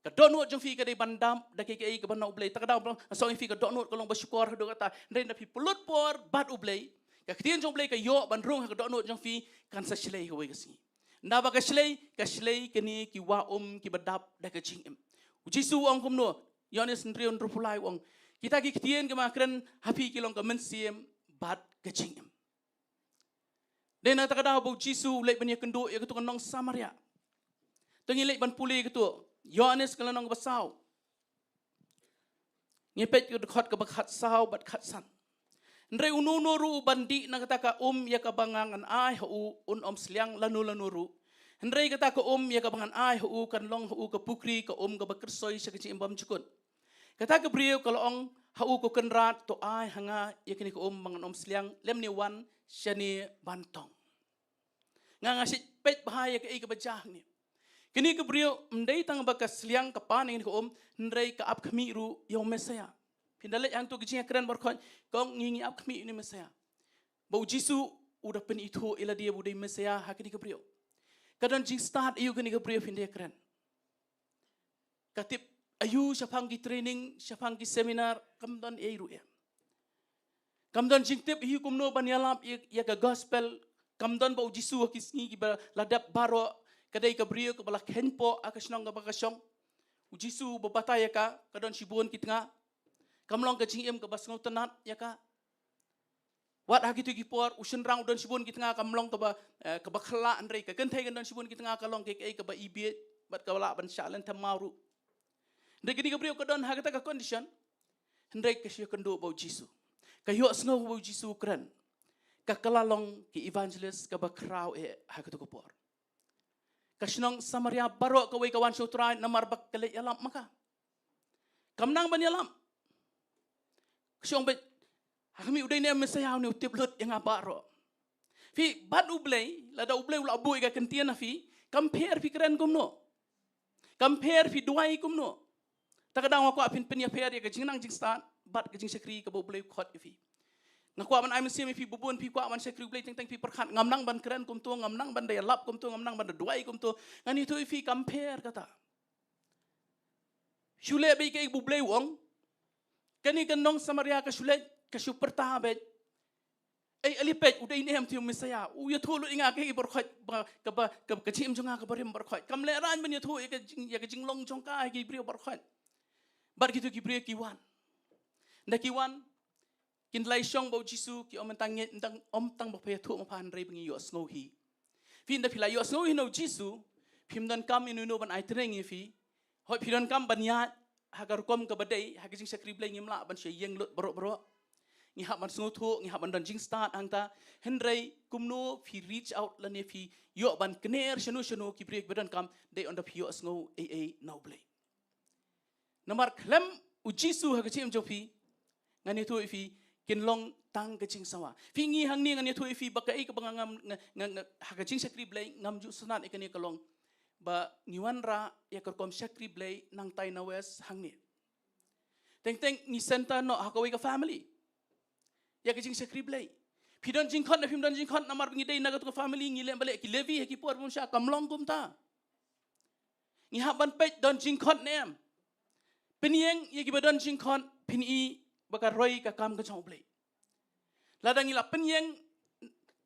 Ka dohnud jong phi ka dei ban dap da kiei kiei kaba na u Blei. Ta ka daw ba nga ong ïa phi, ka dohnud ka long ba shukor haduh katta. Hynrei ynda phi pynlut por bad u Blei, ka ktien jong u Blei ka ïoh ban rung ha ka dohnud jong phi, kan sa shlei ha kawei ka sngi. Ynda ba ka shlei, ka shlei kine ki wah um kiba dap da ka jingim. Jisu u ong kumno, Ïoannis hynriew hynriewphew lai u ong, kita ki ktien kiba nga kren ha phi ki long ka mynsiem bad ka jingim. Dei na kata ka daw ba u Jisu u leit ban ïakynduh ïa katu ka nong Samaria. To ngin leit ban pule ïa katu, Ïoannis ka lynnong kaba saw. Ngi peit ka dkhot kaba khatsaw bad khatsan. Hynrei uno uno ruh uban dih na kata ka um ïa kaba ngan ai ha u un ym sliang lano lano ruh. Hynrei kata ka um ïa kaba ngan ai ha u kan long ha u ka pukri ka um kaba kyrsoi sha ka jingim bymjukut. Kata ka briew ka la ong ha u, ko Kynrad, to ai ha nga ïa kane ka um ba ngan ym sliang lymne wan shane ban tong. Nga nga shait peit bha ïa kaei kaba jia hangne. Kane ka briew ym dei tang ba ka sliang ka pan ïa kane ka um, hynrei ka ap khmih ruh ïa u Messaïah. Phin da leit hangto ka jingïakren baroh khoit, ka ong ngi ngi ap khmih ïa une u Messaïah. Ba u Jisu u da pynithuh ïa lade ba u dei Messaïah ha kane ka briew. Ka don jingstad aïu kane ka briew, phin da ïakren? Ka tip aïu shaphang ki training, shaphang ki seminar? Kam don ei ruh ei. Kam don jingtip hi kumno ban ïalap ïa, ïa ka gospel. Kam don ba u Jisu ha ki sngi kiba la dep baroh ka dei ka briew kaba la kheiñpoh ha ka shnong kaba ka shong. U Jisu ba batai ïa ka, ka don shibun ki tnga. Kam long ka jingim kaba sngewtynnat ïa ka. Wat ha kito ki por u shynrang u don shibun ki tnga kam long kaba, eh, kaba khyllah, hynrei ka kynthei kan don shibun ki tnga ka long kaei kaei kaba ibieit bad kaba lah ban shah lynthem maw ruh. Hynrei kane ka briew ka don ha kata ka condition. Hynrei ka shu ïakynduh bad u Jisu. Ka ïohsngew ba u Jisu u kren. Ka kylla long ka evangelist kaba khraw eh ha kato ka por. Ka shnong Samaria baroh kawei ka wan sha u Trai namar ba ka leit ïalap ma ka. Kam nang ban ïalap. Ka shu ong beit, ha khmih u dei ne em Messaïah une, u tip lut ïa nga baroh. Phi, bad U Blei, lada U Blei u la buh ïa ka ktien ha phi, kam pher phi kren kumno? Kam pher phi duwai kumno? Ta ka daw nga kwah phin pynïapher ïa ka jingnang jingstad bad ka jingshakri kaba U Blei u khot ïa phi. Nga kwah ban ai mynsiem ïa phi, ba bun phi kwah ban shakri U Blei teng teng phi pyrkhat, ngam nang ban kren kumto, ngam nang ban da ïalap kumto, ngam nang ban da duwai kumto. Ngan ïathuh ïa phi, kam pher kata. Shu leh beit kaei ba U Blei u ong. Kane ka nong Samaria ka shu leit, ka shu pyrta beit. Ei, ale peit, u dei ne em te u Messaïah? U ïathuh lut ïa nga kaei baroh khoit, ba, kaba, ka, ka jingim jong nga kaba rim baroh khoit. Kam lehraiñ ban ïathuh ïa ka jing, ïa ka jinglong jong ka ha ki briew baroh khoit. Bad kito ki briew ki wan. Ynda ki wan, kin da lai shong bad u Jisu, ki ong, mynta ngeit, ym tang, ym tang ba pha ïathuh ma pha, hynrei ba ngi ïohsngew hi. Phi, ynda phi la ïohsngew hi na u Jisu, phim donkam ïano ïano ban ai training ïa phi. Hooid phi donkam ban ïaid ha ka rukom kaba dei ha ka jingshakri Blei, ngim lah ban shu ïeng lut baroh baroh. Ngi hap ban sngewthuh, ngi hap ban don jingstad hangta. Hynrei kumno phi reach out lane phi ïoh ban kner shano shano, ki briew kiba donkam, dei ynda phi ïohsngew ei ei na U Blei. Namar khlem u Jisu ha ka jingim jong phi, ngan ïathuh ïa phi, kin long tang ka jingsawa. Phi, ngi hangne ngan ïathuh ïa phi ba kaei kaba nga ngam, nga, nga, nga, ha ka jingshakri Blei ngam ju sngewtynnat ïa kane ka long ba ngi wanrah ïa ka rukom shakri Blei nangtai na West hangne. Teng teng ngi center noh ha kawei ka family ïa ka jingshakri Blei. Phi don jingkhot ne phim don jingkhot, namar ba ngi dei na kato ka family ngi leh balei, ki Levi ha ki por bym shah, kam long kumta. Ngi hap ban peit don jingkhot ne em. Pynïeng ïa kiba don jingkhot, phin i ba ka roi ka kam ka jong U Blei. Lada ngi la pynïeng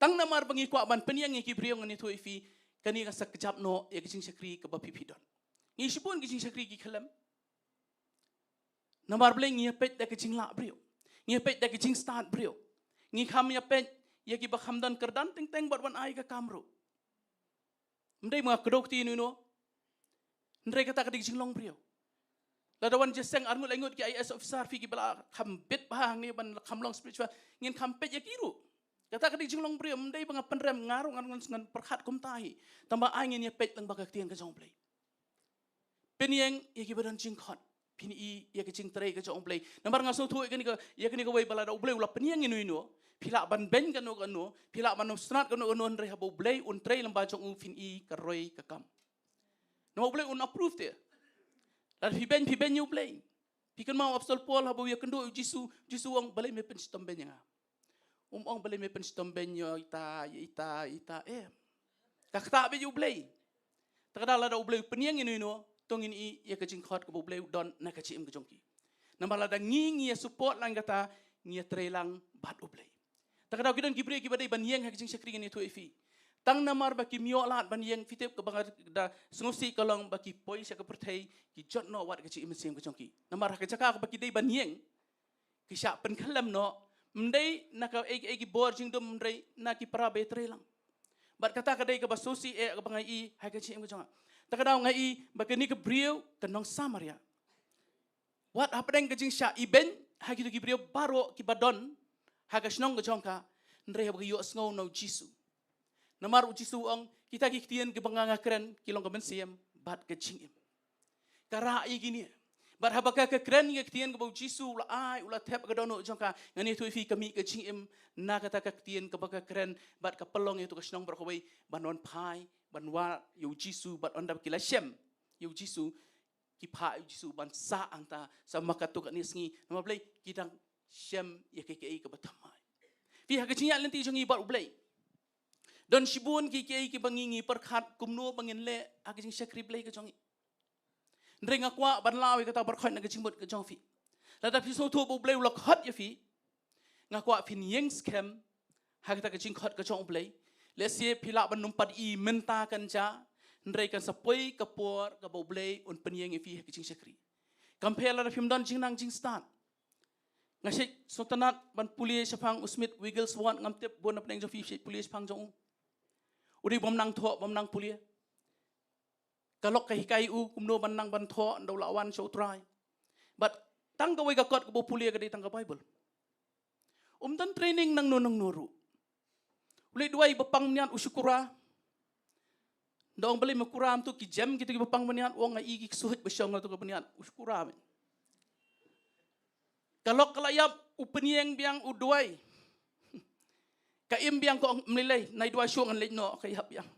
tang namar ba ngi kwah ban pynïeng ïa ki briew, ngan ïathuh ïa phi, kane kan sa kjap noh ïa ka jingshakri kaba phi phi don. Ngi shibun ki jingshakri ki khlem. Namar balei? Ngi ïa peit da ka jinglah briew. Ngi ïa peit da ka jingstad briew. Ngi kham ïa peit ïa kiba kham don kyrdan teng teng bad wan ai ka kam ruh. Ym dei ba nga kdew kti ïano ïano. Hynrei kata ka dei ka jinglong briew. Lada wan jingïaseng arngut laingut ki I A S officer, phi, kiba la kham bit bha hangne ban kham long spiritual, ngin kham peit ïa ki ruh. Kata ka dei ka jinglong briew, ym dei ba nga pynrem, nga ruh ngan, ngan, ngan pyrkhat kumta hi. Tangba ai ngin ïa peit lyngba ka ktien ka jong U Blei. Pynïeng ïa kiba don jingkhot, phin i ïa ka jingtrei ka jong U Blei. Namar nga sngewthuh ïa kane ka, ïa kane kawei ba lada U Blei u la pynïeng ïano ïano, phi lah ban beiñ kano kano, phi lah ban ym sngewtynnat kano kano, hynrei haba U Blei un trei lyngba jong u, phin i ka roi ka kam. Namar U Blei un approve te. Lada phi beiñ, phi beiñ ïa U Blei. Phi kynmaw u Apostol Paul haba u ïakynduh ïa u Jisu, Jisu u ong, balei me pynshitom beiñ ïa nga? Um ong balei me pynshitom beiñ ïa ita, ïa ita, ïa ita, em. Ka ktah beit ïa U Blei. Te ka daw lada U Blei u pynïeng ïano ïano, to ngin i ïa ka jingkhot kaba U Blei u don na ka jingim ka jong ki. Namar lada ngi, ngi ïa support lang kata, ngi ïa trei lang bad U Blei. Te ka daw ki don ki briew kiba dei ban ïeng ha ka jingshakri, ngan ïathuh ïa phi. Tang namar ba kim ïoh lad ban ïeng, phi tip kaba nga da sngewsih ka long ba ki poi sha ka pyrthei, ki jot noh wat ka jingim mynsiem ka jong ki. Namar ha ka jaka kaba ki dei ban ïeng, ki shah pynkhyllem noh, ym dei na kaei kaei ki bor jingdum, hynrei na ki para ba ïatrei lang. Bad kata ka dei kaba sngewsih eh kaba nga ïohi ha ka jingim ka jong nga. Ta ka daw nga ïohi ba kane ka briew ka nong Samaria, wat hapdeng ka jingshah ibeiñ ha kito ki briew baroh kiba don ha ka shnong ka jong ka, hynrei haba ka ïohsngew na U Jisu. Namar U Jisu u ong, kita ki ktien kiba nga nga kren ki long ka mynsiem bad ka jingim. Ka rah ïa kine. Bad haba ka ka kren ïa ka ktien kaba U Jisu u la ai, u la thep ha ka dohnud jong ka, ngan ïathuh ïa phi, ka mih ka jingim na kata ka ktien kaba ka kren, bad ka pynlong ïa kato ka shnong baroh kawei ban wan phai, ban wad ïa U Jisu, bad ynda ba ki la shem ïa U Jisu, ki phah ïa U Jisu ban sah hangta, sa ma katto katne sngi. Namar balei? Ki dang shem ïa kaei kaei kaba thymmai. Phi, ha ka jingïaid lynti jong ngi bad U Blei, don shibun kiei kiei kiba ngi, ngi pyrkhat kumno ba ngin leh ha ka jingshakri Blei ka jong ngi. Hynrei nga kwah ban law ïa kata baroh khoit na ka jingmut ka jong phi. Lada phi sngewthuh ba U Blei u la khot ïa phi, nga kwah phin ïeng skhem ha kata ka jingkhot ka jong U Blei. Lehse phi lah ban ym pat ïohi mynta kan jia, hynrei kan sa poi ka por kaba U Blei un pynïeng ïa phi ha ka jingshakri. Kam pher lada phim don jingnang jingstad. Nga shait sngewtynnat ban pule shaphang u Smith Wigglesworth, ngam tip bun na pdeng jong phi shait pule shaphang jong u. U dei bym nang thoh, bym nang pule. Ka lok ka hikai u kumno ban nang ban thoh ynda u la wan sha U Trai. Bad tang kawei ka kot kaba u pule ka dei tang ka Baibl. Um don training nangno nangno ruh. U leit duwai ba pang bniat, u shu kura. Ynda ong balei me kura, ym tu ki jem kito kiba pang bniat, u ong nga i ki ksuid ba shong ha tu ka bniat, u shu kura me. Ka lok ka la ïap, u pynïeng biang, u duwai. Ka im biang, ka ong ym lei lei, nai duwai shuh ngan leit noh, ka ïap biang.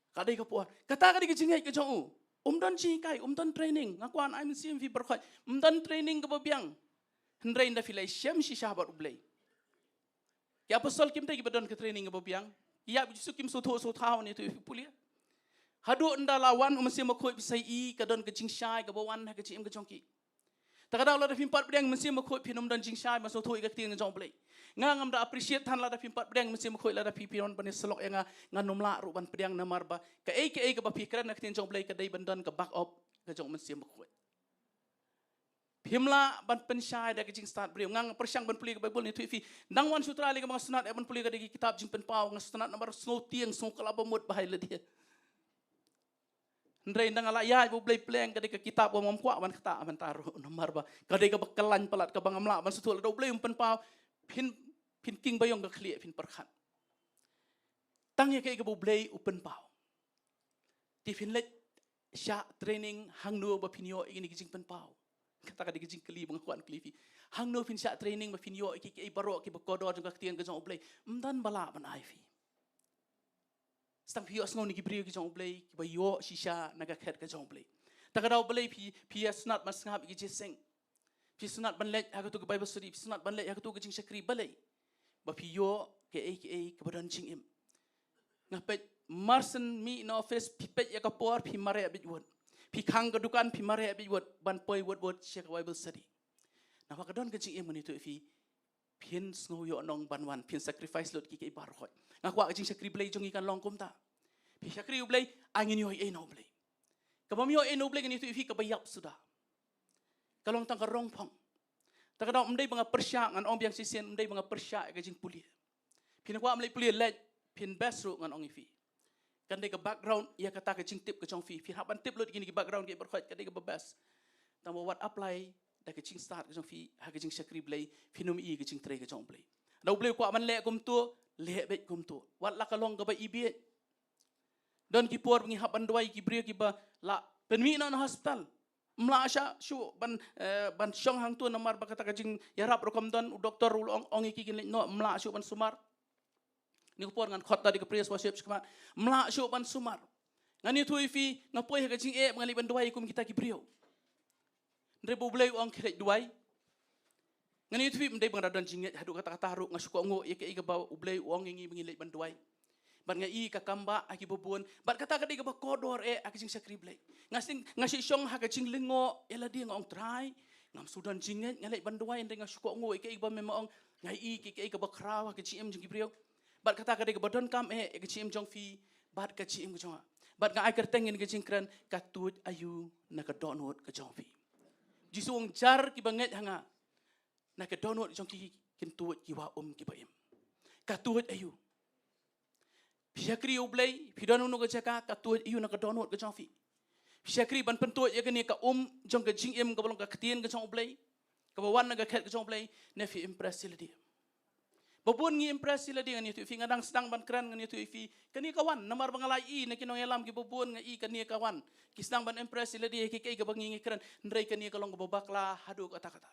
Ka dei ka por. Kata ka dei ka jingngeit ka jong u. Um don jinghikai, um don training. Nga kwah ai mynsiem phi baroh khoit. Um don training kaba biang. Hynrei ynda phi la shem shisha bad U Blei. Ki apostol kim dei kiba don ka training kaba biang. Ki ïap Jisu kim sngewthuh sngewthaw ne tu phi pule. Haduh ynda la wan u Mynsiem Bakhuid phi sa i ka don ka jingshai kaba wan ha ka jingim ka jong ki. Ta ka daw lada phim pat pdiang Mynsiem Bakhuid phin ym don jingshai ban sngewthuh ïa ka ktien ka jong U Blei. Nga ngam da appreciate than lada phim pat pdiang Mynsiem Bakhuid, lada phi phi wan ban ïasyllok ïa nga, ngan ym lah ruh ban pdiang namar ba kaei kaei kaba phi kren na ka ktien jong U Blei ka dei ban don ka back up ka jong Mynsiem Bakhuid. Phim lah ban pynshai da ka jingstad briew. Nga nga pyrshang ban pule ka Baibl, ne tu phi. Nang wan shu trai lei kaba nga sngewtynnat ban pule ka dei ka kitab Jingpynpaw, nga sngewtynnat namar sngew tieng, sngew kylla ba mut ba hai lade. Hynrei ynda nga la ïaid ba U Blei pleng, ka dei ka kitab ba ngam kwah ban ktah mynta ruh namar ba ka dei kaba khlaiñ palat, kaba ngam lah ban sngewthuh. Lada U Blei um pynpaw, phin, phin king ba ïong ka khlieh, phin pyrkhat. Tang ïa kaei kaba U Blei u pynpaw. Te phin leit shah training hangno ba phin ïoh ïa kine ki jingpynpaw? Kata ka dei ka jingkylli ba nga kwah kylli phi. Hangno phin shah training ba phin ïoh ïa kiei kiei baroh kiba kordor jong ka ktien ka jong U Blei? Ym don ba lah ban ai phi. Tang phi ïohsngew na ki briew ki jong U Blei kiba ïoh shisha na ka khet ka jong U Blei. Ta ka daw balei phi, phi ïa sngewtynnat ban sngap ïa ki jingïaseng? Phi sngewtynnat ban leit ha katu ka Bible study, phi sngewtynnat ban leit ha katu ka jingshakri, balei? Ba phi ïoh kaei kaei kaba don jingim. Nga peit, mar shen mih na office, phi peit ïa ka por, phi mareh beit wut. Phi khang ka dukan, phi mareh beit wut ban poi wut wut sha ka Bible study. Namar ka don ka jingim, ngan ïathuh ïa phi, phin sngew ïoh nong ban wan, phin sacrifice lut kiei kiei baroh khoit. Nga kwah ka jingshakri Blei jong ngi kan long kumta. Phi shakri U Blei, ai ngin ïoh ei na U Blei. Kaba ym ïoh ei na U Blei, ngan ïathuh ïa phi, kaba ïap suda. Ka long tang ka rong phong. Ta ka daw ym dei ba nga pyrshah, ngan ong biang shisien, ym dei ba nga pyrshah ïa ka jingpule. Phin kwah ban leit pule, leit, phin best ruh, ngan ong ïa phi. Kan dei ka background ïa kata ka jingtip ka jong phi. Phin hap ban tip lut kine ki background kiei baroh khoit, ka dei kaba best. Tang ba wat apply da ka jingstad ka jong phi ha ka jingshakri Blei, phin ym i ka jingtrei ka jong U Blei. Lada U Blei u kwah ban leh kumto, leh beit kumto. Wat la ka long kaba ibieit. Don ki por ba ngi hap ban duwai ki briew kiba la pynmih noh na hospital. Ym lah shuh ban, eh, ban shong hangto namar ba kata ka jingïarap ruh kam don, u doktor u la ong, ong ïa ki kin leit noh, ym lah shuh ban sumar. Kane ka por ngan khot da ka praise worship shakhmat. Ym lah shuh ban sumar. Ngan ïathuh ïa phi, nga poi ha ka jingeh ba nga leit ban duwai kum kita ki briew. Hynrei ba U Blei u ong khie leit duwai, ngan ïathuh ym dei ba nga da don jingngeit haduh katta katta ruh, nga shu kohnguh ïa kaei kaba U Blei u ong ïa ngi ba ngin leit ban duwai. Bad nga i ka kam ba ha kiba bun, bad kata ka dei kaba kordor eh ha ka jingshakri Blei. Nga shu, nga shu shong ha ka jinglyngngoh ïa lade, nga ong Trai, ngam shu don jingngeit, nga leit ban duwai, hynrei nga shu kohnguh ïa kaei kaba me ma ong, nga i kaei kaei kaba khraw ha ka jingim jong ki briew. Bad kata ka dei kaba donkam eh ïa ka jingim jong phi bad ka jingim ka jong nga. Bad nga ai kyrteng ïa kane ka jingkren, ka tuid aïu na ka dohnud ka jong phi. Jisu u ong, jar kiba ngeit ha nga, na ka dohnud jong ki kin tuid ki wah um kiba im. Ka tuid aïu? Phi shakri ïa U Blei, phi don ha kano ka jaka, ka tuid aïu na ka dohnud ka jong phi? Phi shakri ban pyntuid ïa kane ka um jong ka jingim kaba long ka ktien ka jong U Blei, kaba wan na ka khet ka jong U Blei, ne phi impress ïa lade? Ba bun ngi impress ïa lade, ngan ïathuh ïa phi, nga dang sdang ban kren ngan ïathuh ïa phi. Kane ka wan namar ba nga la ïohi na ki nongïalam kiba bun, nga ïohi kane ka wan. Ki sdang ban impress ïa lade ïa kiei kiei kaba ngi ngi kren, hynrei kane ka long kaba bakla haduh katta katta.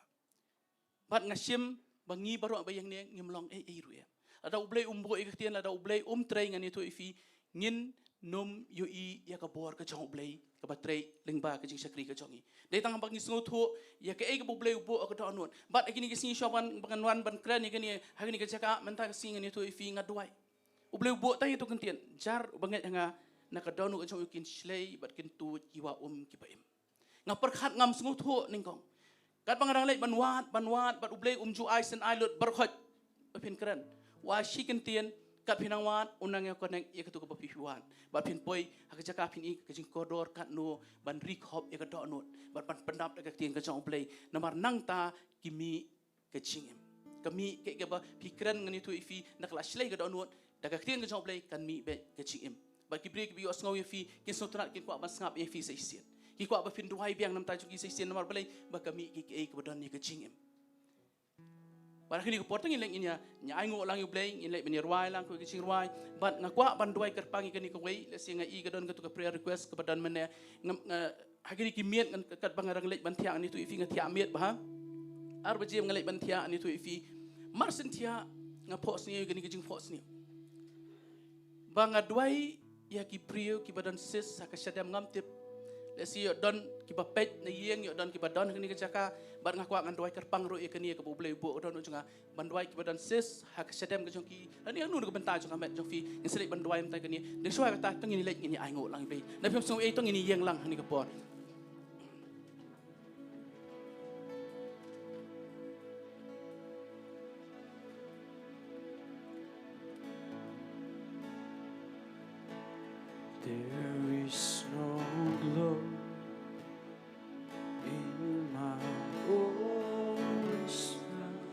Bad nga shim ba ngi baroh ba ïeng ne ngim long ei ei ruh eh. Lada U Blei um buh ïa ka ktien, lada U Blei um trei, ngan ïathuh ïa phi, ngin nym ïohi ïa ka bor ka jong U Blei kaba trei lyngba ka jingshakri ka jong ngi. Dei tang ba ngi sngewthuh ïa kaei kaba U Blei u buh ha ka dohnud. Bad ha kine ki sngi shuwa ban, ba ngan wan ban kren ïa kane ha kane ka jaka mynta ka sngi, ngan ïathuh ïa phi, nga duwai. U Blei u buh tang ïa kato ka ktien, jar uba ngeit ha nga, na ka dohnud ka jong u kin shlei bad kin tuid ki wah um kiba im. Nga pyrkhat, ngam sngewthuh nyngkong. Katba nga dang leit ban wad, ban wad, bad U Blei um ju ai sien ai lut baroh khoit ba phin kren. Wat shi kyntien, kat phin nang wad, un nang ïa connect ïa kato kaba phi wad. Bad phin poi ha ka jaka phin i ka jingkordor katno ban ri khop ïa ka dohnud bad ban pyndap da ka ktien ka jong U Blei. Namar nangta ki mih ka jingim. Ka mih kaei kaba phi kren, ngan ïathuh ïa phi, na ka la shlei ka dohnud, da ka ktien ka jong U Blei kan mih beit ka jingim. Bad ki briew kiba ïohsngew ïa phi kin sngewtynnat, kin kwah ban sngap ïa phi sa shisien. Ki kwah ba phin duwai biang na ka bynta jong ki sa shisien, namar balei? Ba ka mih kaei kaei kaba don ïa ka jingim. Bad ha kane ka por te ngin leit ngin ïa, ngin ïa ainguh lang ïa U Blei, ngin leit ban ïa rwai lang kawei ka jingrwai. Bad nga kwah ban duwai kyrpang ïa kane kawei, lehse nga i ka don kato ka prayer request kaba don mynne. Nga, nga, ha kine ki miet ngan, katba nga dang leit ban thiah, ngan ïathuh ïa phi, nga thiah miet bha. Ar baje nga leit ban thiah, ngan ïathuh ïa phi. Mar shen thiah nga phohsniew ïa kane ka jingphohsniew ba nga duwai ïa ki briew kiba don cyst ha ka shadem, ngam tip. Lehse ïoh don kiba peit na ïing, ïoh don kiba don ha kane ka jaka. Bad nga kwah ngan duwai kyrpang ruh ïa kane kaba U Blei u buh ha ka dohnud jong nga, ban duwai kiba don cyst ha ka shadem ka jong ki. Lane hangno ka bynta jong ka met jong phi, ngin sa leit ban duwai mynta kane. Dei shuwa kata to ngin leit ngin ïa ainguh lang ïa U Blei. Lada phim sngew ei to ngin ïa ïeng lang ha kane ka por. There is no glory in my own strength.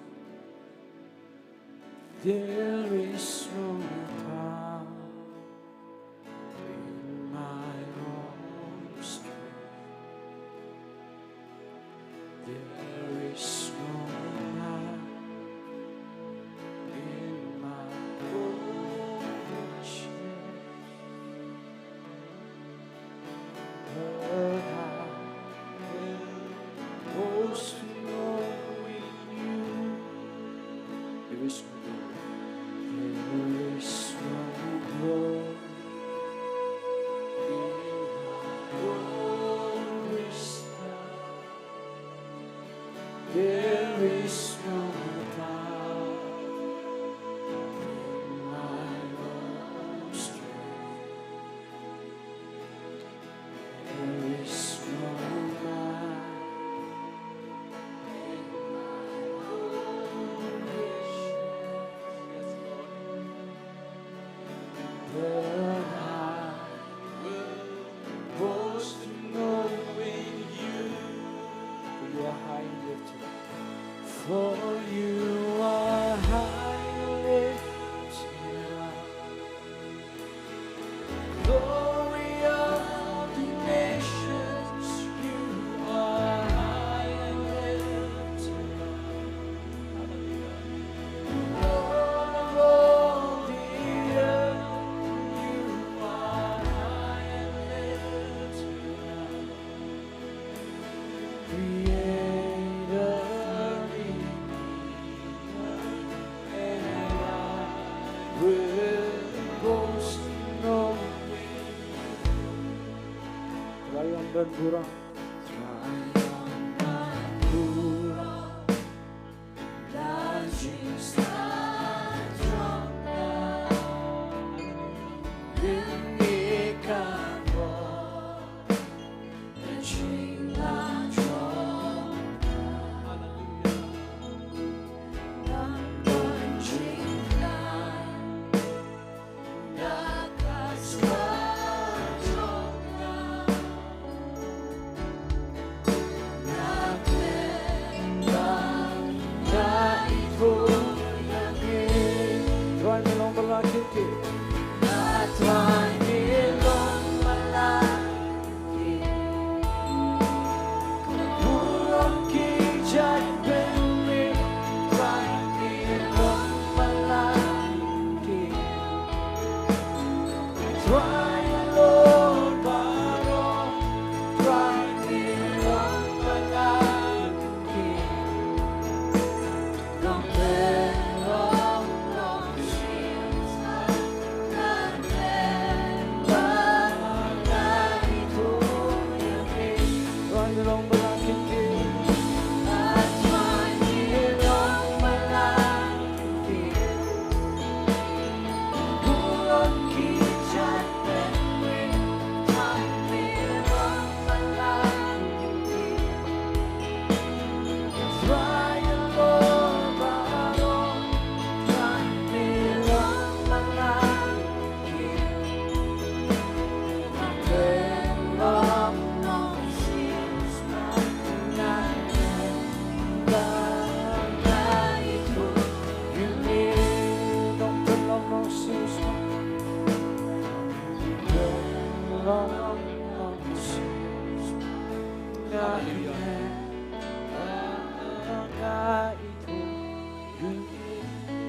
There is no power in my own strength. There is no might in my own strength. But I will boast in knowing you. There is no glory. There is no glory in my own wisdom. There is no power in my own strength. There is no might in my own wisdom. But I will boast in knowing you. For you are high and lifted up. For you are high and lifted up. Glory of the nations, you are high and lifted up. Lord of all the earth, you are high and lifted up. Creator, Redeemer, and I will boast in knowing you. Triumphant Buddha. Triumphant Buddha.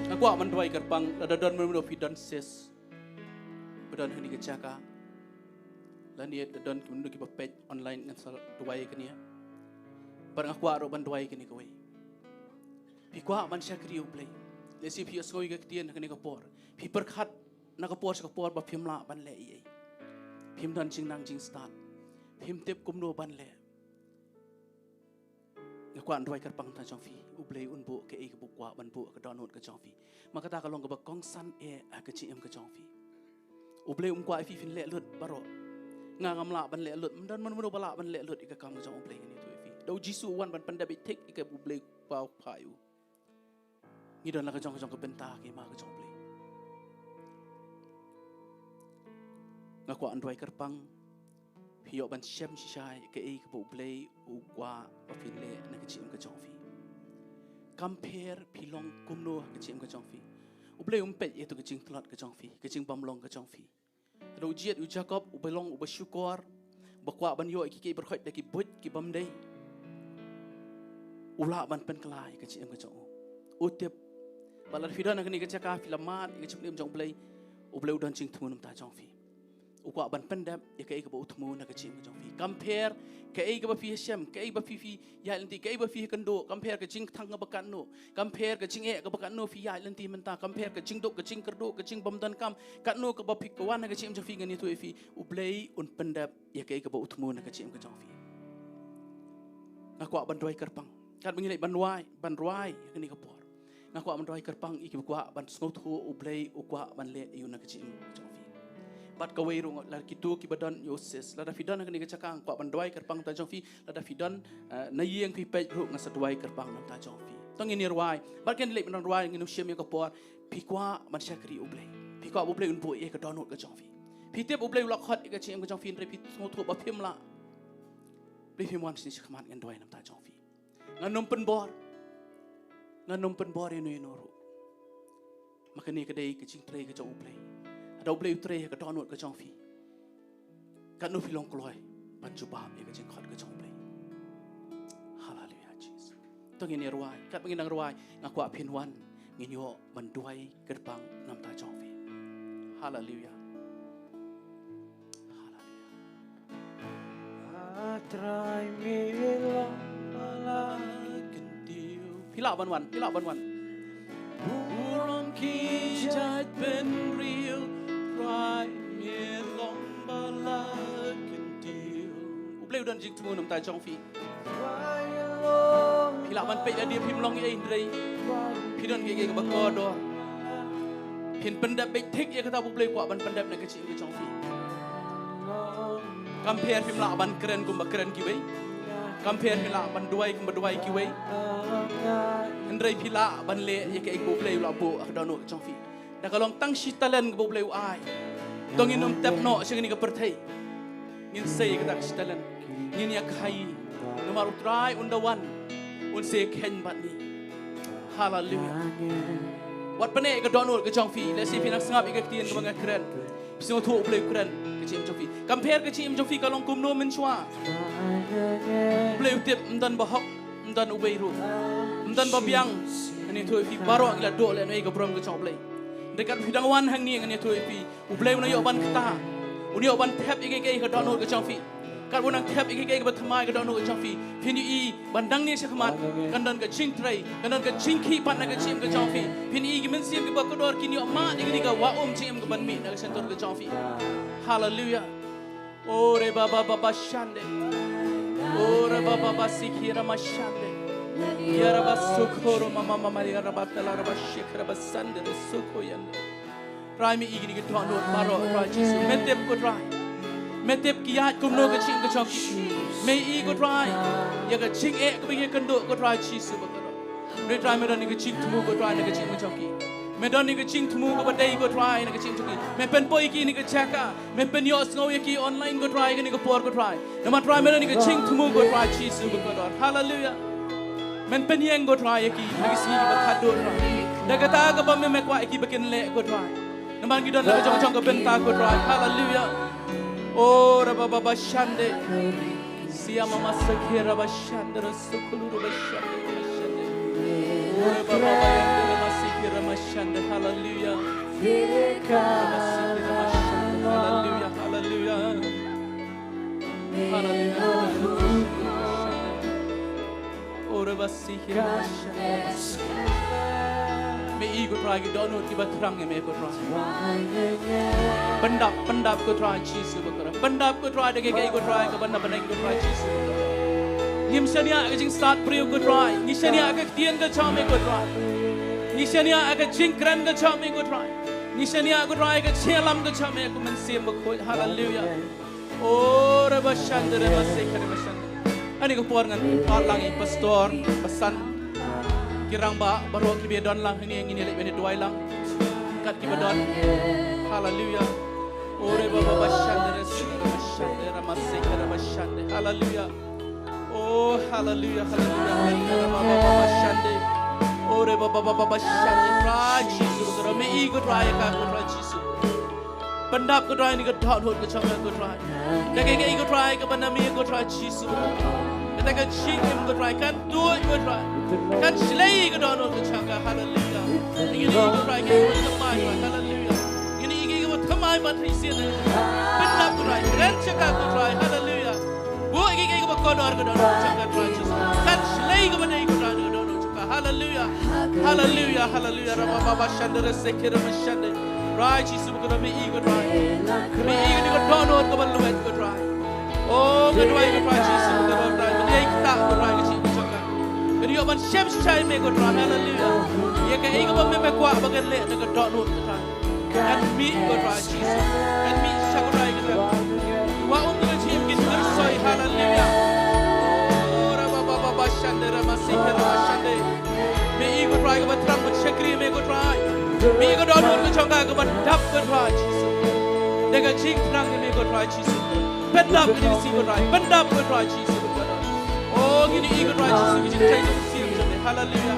Nga kwah ban duwai kyrpang, lada don mynno phi don sis ba don ha kane ka jaka, lane da don ki mynno kiba peit online, ngan sa duwai kane. Bad nga kwah ruh ban duwai kane kawei. Phi kwah ban shakri U Blei, lehse phi ïohsngew ïa ka ktien ha kane ka por. Phi pyrkhat na ka por sha ka por ba phim lah ban leh ei ei. Phim don jingnang jingstad. Phim tip kumno ban leh. Nga kwah duwai kyrpang tang jong phi, U Blei un buh kaei kaba u kwah ban buh ha ka dohnud ka jong phi. Ma kata ka long kaba kongsan eh ha ka jingim ka jong phi. U Blei um kwah ïa phi phin leh lut baroh. Nga ngam lah ban leh lut, ym don mynno mynno ba lah ban leh lut ïa ka kam ka jong U Blei, ngan ïathuh ïa phi. Da U Jisu u wan ban pyndep beit thik ïa kaba U Blei ba u phah ïa u. Ngi don la ka jong ka jong ka bynta ka hima ka jong U Blei. Nga kwah duwai kyrpang, phi ïoh ban shem shisha ïa kaei kaba U Blei u kwah ba phin leh na ka jingim ka jong phi. Kam pher phi long kumno ha ka jingim ka jong phi, U Blei um peit ïa tu ka jingtlot ka jong phi, ka jingbymlong ka jong phi. Te da u jied u Jakob uba long uba shukor, uba kwah ban ïoh ïa ki kiei baroh da ki buit ki bym dei, u lah ban pynkylla ïa ka jingim ka jong u. U tip ba lada phi don ha kane ka jaka phi la mad ïa ka jingim jong U Blei, U Blei u don jingthmu na ka bynta jong phi. U kwah ban pyndep ïa kaei kaba u thmu na ka jingim ka jong phi. Kam pher kaei kaba phi shem, kaei ba phi, phi ïaid lynti, kaei ba phi kynduh, kam pher ka jingthang kaba katno, kam pher ka jingeh kaba katno phi ïaid lynti mynta, kam pher ka jingduk ka jingkyrduh, ka jingbymdonkam katno kaba phi, ka wan na ka jingim jong phi, ngan ïathuh ïa phi, U Blei un pyndep ïa kaei kaba u thmu na ka jingim ka jong phi. Nga kwah ban duwai kyrpang. Katba ngi leit ban rwai, ban rwai ha kane ka por, nga kwah ban duwai kyrpang ïa kiba kwah ban sngewthuh U Blei u kwah ban leh aïu na ka jingim ka jong phi. Bad kawei ruh, lada kito kiba don ïa u sis, lada phi don ha kane ka jaka, nga kwah ban duwai kyrpang na ka bynta jong phi. Lada phi don, eh, na ïing phi peit ruh, nga sa duwai kyrpang na ka bynta jong phi. To ngin ïa rwai. Bad ngin leit ban rwai, ngin ym shim ïa ka por. Phi kwah ban shakri U Blei, phi kwah ba U Blei un buh ïa ka dohnud ka jong phi. Phi tip U Blei u la khot ïa ka jingim ka jong phi, hynrei phi sngewthuh ba phim lah. Phi, phim wan shane shakhmat, ngan duwai na ka bynta jong phi. Ngan ym pynbor, ngan ym pynbor ïano ïano ruh. Ma kane ka dei ka jingtrei ka jong U Blei. Lada U Blei u trei ha ka dohnud ka jong phi, katno phi long kloi ban jubab ïa ka jingkhot ka jong U Blei. Haleluia, Jisu. To ngin ïa rwai. Katba ngin dang rwai, nga kwah phin wan, ngin ïoh ban duwai kyrpang na ka bynta jong phi. Haleluia. Haleluia. A Trai, me long ba la kyntiew. Phi lah ban wan, phi lah ban wan. Burom ki jaitbynriew, Trai, me long ba la kyntiew. U Blei u don jingthmu na ka bynta jong phi. Phi lah ban peit lade phim long ei ei, hynrei phi don kaei kaei kaba kordor. Phin pyndep beit thik ïa kata ba U Blei u kwah ban pyndep na ka jingim ka jong phi. Kam pher phim lah ban kren kumba kren kiwei. Kam pher phim lah ban duwai kumba duwai kiwei. Hynrei phi lah ban leh ïa kaei kaba U Blei u la buh ha ka dohnud ka jong phi. Da ka long tang shi talent kaba U Blei u ai, to ngin ym tep noh sha kane ka pyrthei. Ngin sei ïa kata ka shi talent, ngin ïa khaïi. Namar U Trai un da wan, un sa ïakheiñ bad ngi. Haleluia. Wat pyneh ka dohnud ka jong phi, lehse phi nang sngap ïa ka ktien kaba nga kren. Phi sngewthuh U Blei u kren ka jingim jong phi. Kam pher ka jingim jong phi ka long kumno mynshuwa. U Blei u tip, ym don ba hok, ym don uwei ruh. Ym don ba biang. Ngan ïathuh ïa phi baroh ngi la duh lehnohei ka burom ka jong U Blei. Hynrei kat phi dang wan hangne ngan ïathuh ïa phi. U Blei un ïoh ban kata. Un ïoh ban thep ïa kiei kiei ka dohnud ka jong phi. Kat ba un nang thep ïa kiei kiei kaba thymmai ka dohnud ka jong phi. Phin ïohi ban dang ne shakhmat. Kan don ka jingtrei. Kan don ka jingkhih pat na ka jingim ka jong phi. Phin ïohi ki mynsiem kiba kordor kin ïoh mad ïa kane ka wah um jingim kaban mih na ka shyntur ka jong phi. Haleluya. Ore baba baba shande. Ore baba baba sikira mashande. Yara ba sukoro mama mama yara ba tala raba shikra ba sande re suko yande. Trai, me ïohi kine ki dohnud baroh, Trai Jisu. Me tip ko Trai. Me tip ki ïaid kumno ka jingim ka jong ki. Me ïohi ko Trai. Ïa ka jingeh kaba ïakynduh ko Trai Jisu bakordor. Hynrei Trai me don ïa ka jingthmu ko Trai na ka jingim ka jong ki. Me don ïa ka jingthmu kaba dei ko Trai na ka jingim jong ki. Me pynpoi ïa ki na ka jaka. Me pynïohsngew ïa ki online ko Trai kane ka por ko Trai. Namar Trai me don ïa ka jingthmu ko Trai Jisu bakordor. Haleluya. Men pynïeng ko Trai ïa ki ha ki sngi kiba khatduh Trai. Da kata kaba me me kwah ïa ki ba kin leh ko Trai. Namar ngi don la ka jong jong ka bynta ko Trai. Haleluya. O raba baba shande. Sia mama sakhe raba shande ra sukulu raba shande raba shande. O raba baba yande raba sikhe raba shande. Haleluya. Raba sikhe raba shande. Haleluya. Haleluya. Haleluya. Ore basi kira. Me ïohi ko Trai ki dohnud kiba thrang ïa me ko Trai. Pyndap, pyndap ko Trai Jisu bakordor. Pyndap ko Trai da kiei kiei ko Trai kaba na bneng ko Trai Jisu bakordor. Ngim shaniah ka jingstad briew ko Trai. Ngi shaniah ka ktien ka jong me ko Trai. Ngi shaniah ka jingkren ka jong me ko Trai. Ngi shaniah ko Trai ka jingïalam ka jong me ko Mynsiem Bakhuid. Haleluya. O reba shande reba sek reba shande. Ani ka por ngan pat lang i pastor, basan. Ki rangbah baroh kiba don lang hangne ngin ïaleh ban duwai lang. Kat kiba don. Haleluya. O reba baba shande reba sek reba shande reba sek reba shande. Haleluya. O haleluya haleluya haleluya reba baba baba shande. O reba baba baba shande. Trai Jisu bakordor me i ko Trai ka ko Trai Jisu. Pyndap ko Trai ïa kane ka dohnud ka jong ka ko Trai. Da kiei kiei ko Trai kaba na me ko Trai Jisu. Kata ka jingim ko Trai kan tuid ko Trai. Kan shlei ka dohnud ka jong ka. Haleluya. Ïa kine ko Trai kiba thymmai Trai. Haleluya. Ïa kine kiba thymmai ban risian. Pyndap ko Trai. Kren sha ka ko Trai. Haleluya. Buh ïa kiei kiba kordor ka dohnud ka jong ka Trai Jisu. Kan shlei kaba dei ko Trai ka dohnud ka jong ka. Haleluya. Haleluya haleluya. Reba baba shande reba sek reba shande. Trai Jisu bakordor me i ko Trai. Me i kane ka dohnud kaba lwet ko Trai. O nga duwai ko Trai Jisu bakordor Trai. Me dei kita ko Trai ka jingim ka jong ka. Ka dei ban shem shai me ko Trai. Haleluya. Ïa kaei kaba me me kwah ba kan leh na ka dohnud ko Trai. Kan mih ko Trai Jisu. Kan mih sha ko Trai ka Trai. Wa um ka jingim kin ngirsoi. Haleluya. O reba baba baba shande reba sek reba shande. Me i ko Trai kaba thrang ban shakri me ko Trai. Me i ka dohnud ka jong ka kaba dap ko Trai Jisu. Da ka jingthrang me ko Trai Jisu. Pyndap ka ding si ko Trai. Pyndap ko Trai Jisu. O ngin i ko Trai Jisu ka jingtrei jong me. Haleluya.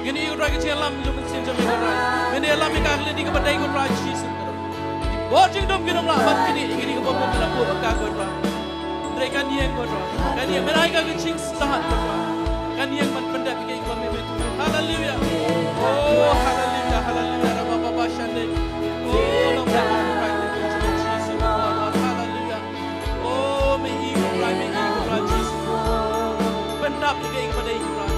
Ngin i ko Trai ka jingïalam jong me ko Trai. Me ne ïalam ïa ka ka lynti kaba dei ko Trai Jisu. Bor jingdum ki nong lah ban kine kine ki bor bor la bor ka ko Trai. Hynrei kan ïeng ko Trai. Kan ïeng men ai ka ka jingstad ko Trai. Kan ïeng ban pyndep ki ko me me tu. Haleluya. Oh haleluya haleluya reba baba shande. Oh nong ba ko Trai ko Jisu. Haleluya. Oh me i ko Trai me i ko Trai Jisu. Pyndap ki ko ba dei ko Trai.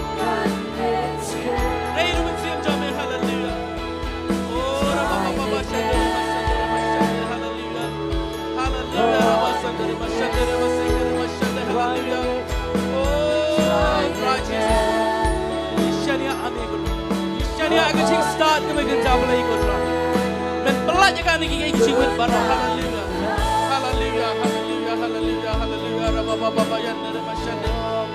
Dei ruh mynsiem jong me haleluya. Oh, rabababa, shande, rabashande, rabashande, haleluya. Haleluya, rabashande, rabashande, rabashande, rabashande, haleluya. Oh, Trai Jisu. Ngi shaniah ha me ko Trai. Ngi shaniah ha ka jingstad kaba me kynja Blei ko Trai. Men pynlait ïa kane kiei kiei ki jingwit baroh. Haleluya. Haleluya, haleluya, haleluya, haleluya. Rabababa, yande, rabashande.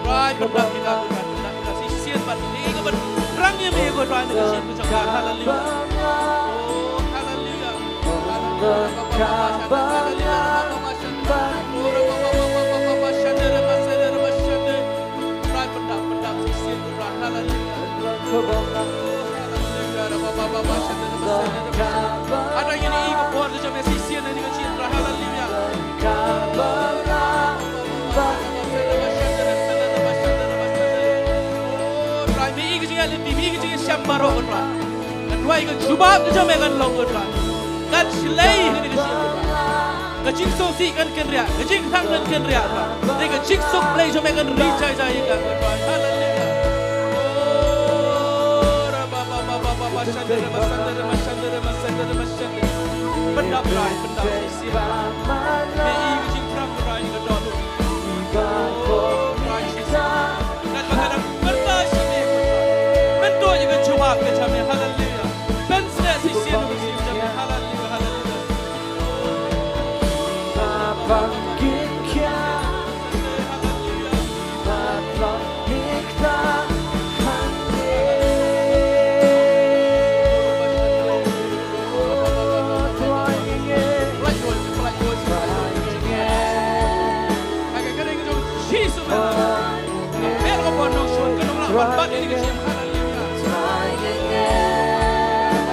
Trai pyndap ïa ka ko Trai, pyndap ïa ka. Shisien bad kiei kiei kiba thrang ïa me ko Trai na ka jingim ka jong ka. Haleluya. Oh, haleluya. Haleluya. Haleluya. Trai pyndap, pyndap shisien ko Trai. Haleluya. Oh, haleluya. Ata ngin ïohi ka bor ka jong me shisien ha kane ka jingim, Trai. Haleluya. Oh, Trai, me ïohi ka jingïaid lynti, me ïohi ka jingïashem baroh, Trai. Ngan duwai ka jubab ka jong me kan long, Trai. Kan shlei ha kane ka jingim, Trai. Ka jingsngewsih kan kynriah, ka jingthrang kan kynriah, Trai. Te ka jingsuk Blei jong me kan ri jai jai ïa ka, Trai. Haleluya. Oh, ra ba ba ba ba ba ba shande re ba shande re ba shande re ba shande re ba shande. Pyndap, Trai, pyndap. Shisien, Trai. Me ïohi ka jingthrang, Trai, ka dohnud. Oh, Trai Jisu. Katba ka dang pynbna sha me, Trai. Pynduh ïa ka jubab ka jong me. Haleluya. Pynshlei shisien ïa ka jingim jong me. Haleluya, haleluya. Haleluya.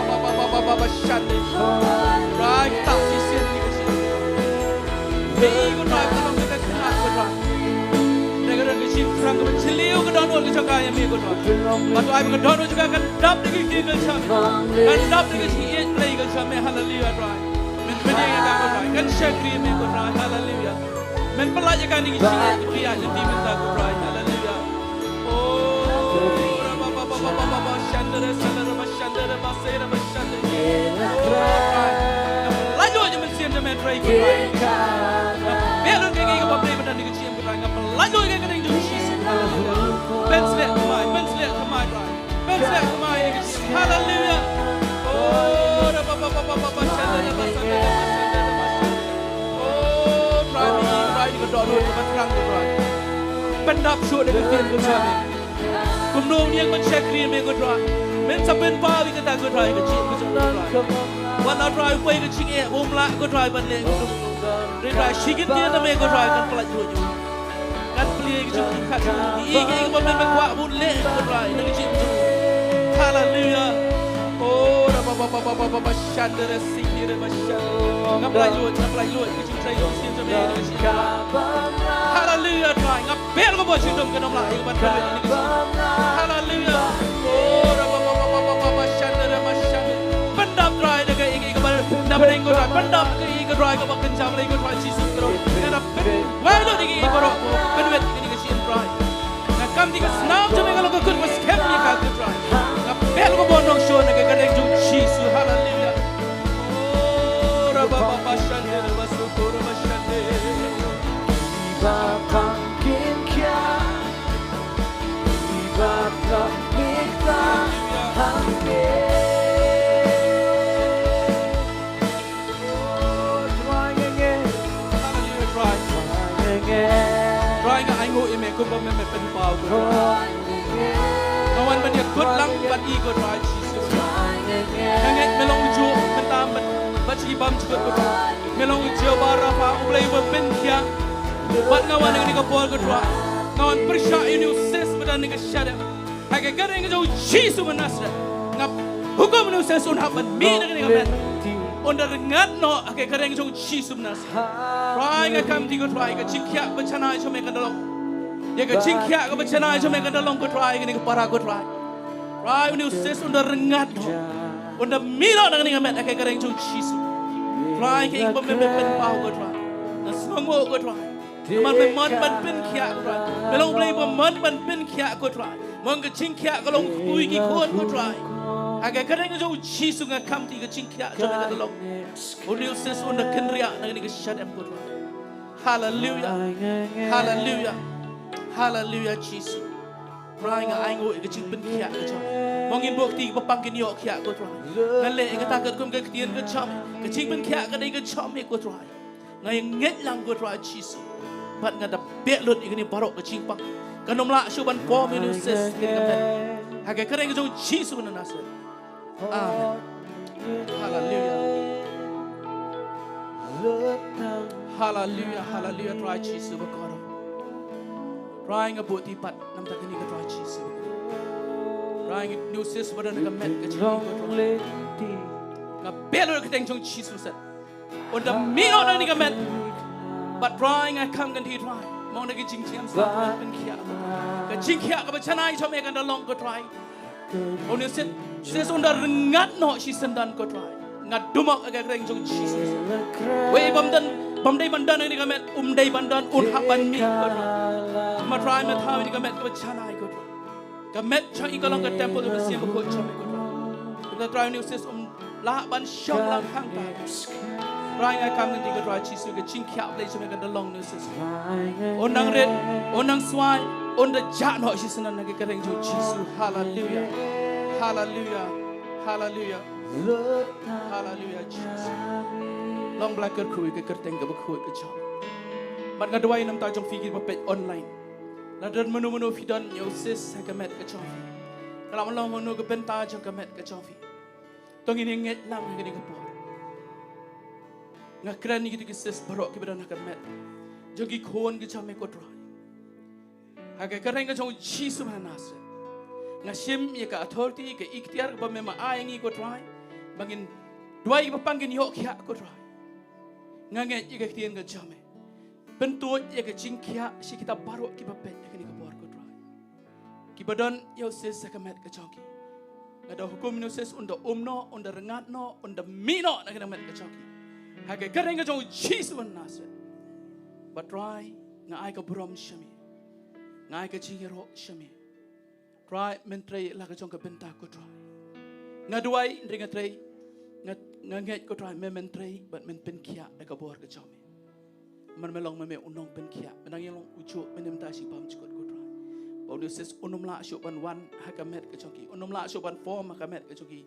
Ba, ba, ba, ba, ba, ba, shande. Trai, tap shisien ïa ka jingim. Dei ko Trai, ka long kata ka khynnah ko Trai. Dei ka don ka jingthrang kaba jylliew ka dohnud ka jong ka ïa me ko Trai. Bad Trai, ba ka dohnud jong ka kan dap da ka ktien ka jong me. Kan dap da ka jingïeit Blei ka jong me. Haleluya, Trai. Men pynïeng ïa ka ko Trai. Kan shakri ïa me ko Trai. Haleluya. Men pynlait ïa ka na ka jingïeit kaba ïaid lynti mynta ko Trai. Haleluya. Oh, ra ba ba ba ba ba ba ba, shande re, shande re, ba shande re, ba se re, ba shande. Oh, Trai. Nga pynlait ïa ka mynsiem jong me Trai ko Trai. Nga pynbeit lut ïa ka kaba Blei ba don ha ka jingim ko Trai. Nga pynlait lut ïa ka kyrteng jong Jisu. Haleluya. Pynshlei thymmai, pynshlei thymmai Trai. Pynshlei thymmai ïa ka jingim. Haleluya. Oh, ra ba ba ba ba ba ba, shande re, ba shande re, ba shande re, ba shande. Oh, Trai, me ïohi Trai ïa ka dohnud kaba thrang ko Trai. Pyndap shuh da ka ktien ka jong me. Kumno ngin ïeng ban shakri ïa me ko Trai. Men sa pynpaw ïa kata ko Trai, ka jingim ka jong me ko Trai. Wat la Trai u poi ka jingeh ba um lah ko Trai ban leh kumno. Hynrei Trai shi kyntien na me ko Trai kan pynlait lut ïa u. Kan plie ka jingmut ka jong u. Ïa kaei kaba me me kwah ba un leh ko Trai na ka jingim jong u. Haleluya. Oh, ra ba ba ba ba ba ba ba, shande re, sikhi re, ba shande. Ngam pynlait lut, ngam pynlait lut. Ka jingtrei jong u shisien jong me na ka jingim. Haleluya, Trai. Nga pynbeit ka bor jingdum, kan ym lah ïa ka ban pynlait ïa ka jingim. Haleluya. Oh, ra ba ba ba ba ba ba ba, shande re, ba shande. Pyndap Trai da kaei kaei kaba na bneng ko Trai. Pyndap kaei kaei ko Trai kaba kynja Blei ko Trai Jisu Khrist. Nga da pynwai lut ïa kaei baroh kaba pynwet ïa kane ka jingim Trai. Nga kam ïa ka snam jong me ka long ka kut ba skhem ïa ka ko Trai. Nga pynbeit ka bor nongshun ha ka kyrteng jong u Jisu. Haleluya. Oh, ra ba ba ba shande ra ba soko ra ba shande. Ba pang kin kia. Ba pang kin kia. Haleluya. Oh, Trai nga ngeit. Haleluya, Trai. Trai nga ngeit. Trai nga ainguh ïa me kumba me me pynpaw ko Trai. Nga wan ban ïakut lang bad i ko Trai Jisu. Nga ngeit me long u juh mynta bad, bad shi bymjukut ko Trai. Me long u Jehobah Rapha, U Blei uba pynkhiah. Bad nga wan ha kane ka por ko Trai. Nga wan pyrshah ïa une u sis ba don ha ka shadem. Ha ka kyrteng ka jong u Jisu ba Nasaret. Nga hukum une u sis un hap ban mih na kane ka met. Un da rngat noh ha ka kyrteng ka jong u Jisu ba Nasaret. Trai nga kam ïa ko Trai ka jingkhiah kaba shaniah jong me kan da long. Ïa ka jingkhiah kaba shaniah jong me kan da long ko Trai kane ka para ko Trai. Trai une u sis un da rngat noh. Un da mih noh na kane ka met ha ka kyrteng jong u Jisu. Trai kaei kaba me me pynpaw ko Trai. Nga sngewnguh ko Trai. Namar me mon ban pynkhiah ko Trai. Me long U Blei ba mon ban pynkhiah ko Trai. Mon ka jingkhiah ka long kpui ki khun ko Trai. Ha ka kyrteng jong u Jisu nga kam ïa ka jingkhiah jong me kan da long. Une u sis un da kynriah na kane ka shadem ko Trai. Haleluya. Haleluya. Haleluya Jisu. Trai nga ainguh ïa ka jingpynkhiah ka jong me. Mo ngin buh kti ba pang kin ïoh khiah ko Trai. Nga leh ïa kata katkum ka ktien ka jong me. Ka jingpynkhiah ka dei ka jong me ko Trai. Nga ïa ngeit lang ko Trai Jisu. Bad nga da beh lut ïa kane baroh ka jingpang. Kan ym lah shuh ban pom ïa une u sis kane ka met. Ha ka kyrteng ka jong u Jisu na Nasaret. Amen. Haleluya. Haleluya, haleluya Trai Jisu ba kordor. Trai nga buh kti pat namar kane ko Trai Jisu. Trai, ngi ïohsngew ba don ka met ka jong ngi, ko Trai. Nga beh lut ha ka kyrteng jong Jisu Khrist. Un da mih noh na kane ka met. Bad Trai, nga kham kynti, Trai, mo na ka jingjied, Trai, pynkhiah, ko Trai. Ka jingkhiah kaba janai jong me kan da long, ko Trai. Ïohsngew, Jisu, un da rngat noh shisyndon, ko Trai. Nga dumok ha ka kyrteng jong Jisu Khrist. Wei bym don, bym dei ban don ha kane ka met, um dei ban don, un hap ban mih, ko Trai. Ma Trai, ma thaw ha kane ka met kaba janai, ko Trai. Ka met jong ngi ka long ka temple kaba siem bakhuid jong me, ko Trai. Kumta Trai, ïohsngew, um lah ban shong lang hangta. Trai, nga kham kynti, ko Trai Jisu, ka jingkhiah Blei jong me kan da long, ïohsngew. Un nang rit, un nang swai, un da jah noh shisyndon ha ka kyrteng jong Jisu. Haleluia. Haleluia. Haleluia. Haleluia, Jisu. Long ba la kyrkhu ïa ka kyrteng kaba khuid ka jong. Bad nga duwai namar jong phi kiba peit online. Lada don mano mano phi don, ïohsngew, ha ka met ka jong phi. Ka la long mano ka bynta jong ka met ka jong phi. To ngin ïa ngeit lang ha kane ka por. Nga kren ïa kito ki sis baroh kiba don ha ka met jong ki khun ki jong me, ko Trai. Ha ka kyrteng ka jong Jisu ba na Nasareth. Nga shim ïa ka authority, ka iktiar kaba me ma ai ïa ngi, ko Trai. Ba ngin duwai kiba pang kin ïoh khiah, ko Trai. Nga ngeit ïa ka ktien ka jong me. Pyntuid ïa ka jingkhiah sha kita baroh kiba peit ha kane ka por, ko Trai. Kiba don, ïohsngew, ha ka met ka jong ki. Nga da hukum, ïohsngew, un da um noh, un da rngat noh, un da mih noh na ka met ka jong ki. Ha ka kyrteng ka jong Jisu ba na Nasareth. Bad Trai, nga ai ka burom sha me. Nga ai ka jingïaroh sha me. Trai, men trei la ka jong ka bynta, ko Trai. Nga duwai, hynrei nga trei, nga, nga ngeit, ko Trai, me men trei bad men pynkhiah da ka bor ka jong me. Namar me long ma me u nongpynkhiah. Me nang ïa long u juh, me mynta shi bam jukut, ko Trai. Ba u Moses un ym lah shuh ban wan ha ka met ka jong ki, un ym lah shuh ban form ha ka met ka jong ki.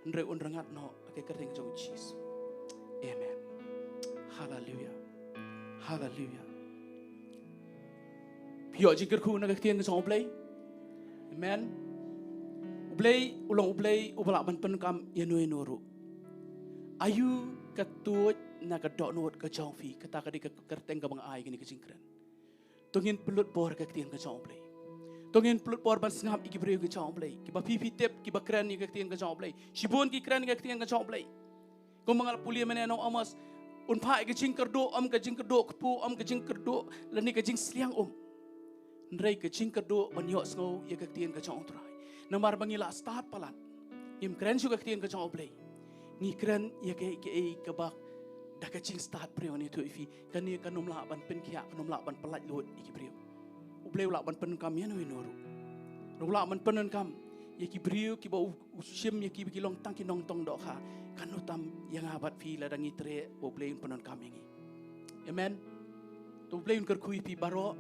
Hynrei un rngat noh ha ka kyrteng ka jong Jisu. Amen. Haleluia. Haleluia. Phi ïoh jingkyrkhu na ka ktien ka jong U Blei? Amen. U Blei u long U Blei uba lah ban pyndonkam ïano ïano ruh. Aïu ka tuid na ka dohnud ka jong phi, kata ka dei ka kyrteng kaba nga ai kane ka jingkren. To ngin pynlut bor ha ka ktien ka jong U Blei. To ngin pynlut bor ban sngap ïa ki briew ka jong U Blei, kiba phi phi tip kiba kren ïa ka ktien ka jong U Blei. Shibun ki kren ïa ka ktien ka jong U Blei. Kumba nga la pule mynne na u Amos, un phah ïa ka jingkyrduh, ym ka jingkyrduh kpu, ym ka jingkyrduh lane ka jingsliang um. Hynrei ka jingkyrduh ban ïohsngew ïa ka ktien ka jong U Trai. Namar ba ngi la stad palat, ngim kren shuh ka ktien ka jong U Blei. Ngi kren ïa kaei kaei kaba da ka jingstad briew. Ngi ïathuh ïa phi, kane kan ym lah ban pynkhiah, kan ym lah ban pyllait luid ïa ki briew. U Blei u lah ban pyndonkam ïano ïano ruh. U lah ban pyndonkam ïa ki briew kiba u, u shim ïa ki ba ki long tang ki nongtong dohkha. Kan ym tam ïa nga bad phi lada ngi treh ba U Blei un pyndonkam ïa ngi. Amen. To U Blei un kyrkhu ïa phi baroh.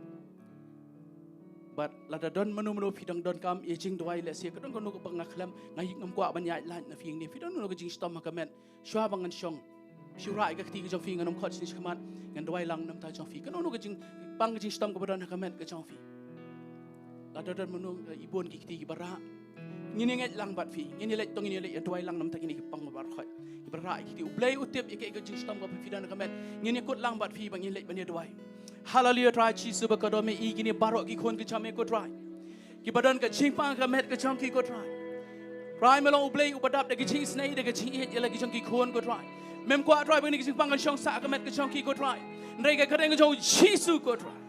Bad lada don mano mano phi dang donkam ïa jingduwai, lehse ka don kano kaba nga khlem, nga ngam kwah ban ïaid lait na phi hangne. Phi don mano ka jingshitom ha ka met, shuwa ba ngan shong, shu rah ïa ka kti ka jong phi, ngan ym khot sha khmat, ngan duwai lang namar jong phi. Kano kano ka jingpang ka jingshitom kaba don ha ka met ka jong phi. Lada don mano, eh, i bun ki kti kiba rah, ngin ïa ngeit lang bad phi, ngin ïa leit, to ngin ïa leit ïa duwai lang namar kine ki pang kiba rah, kiba rah ïa ki kti. U Blei u tip ïa kaei ka jingshitom kaba phi don ha ka met. Ngin ïa kut lang bad phi ba ngin leit ban ïa duwai. Haleluia, Trai Jisu ba kordor, me ïohi ïa kine baroh ki khun ki jong me, ko Trai. Kiba don ka jingpang ha ka met ka jong ki, ko Trai. Trai, me long U Blei uba dap da ka jingisynei, da ka jingïeit ïa la ki jong ki khun, ko Trai. Mem kwah, Trai, ba kane ka jingpang kan shong sah ha ka met ka jong ki, ko Trai. Hynrei ha ka kyrteng ka jong U Jisu, ko Trai,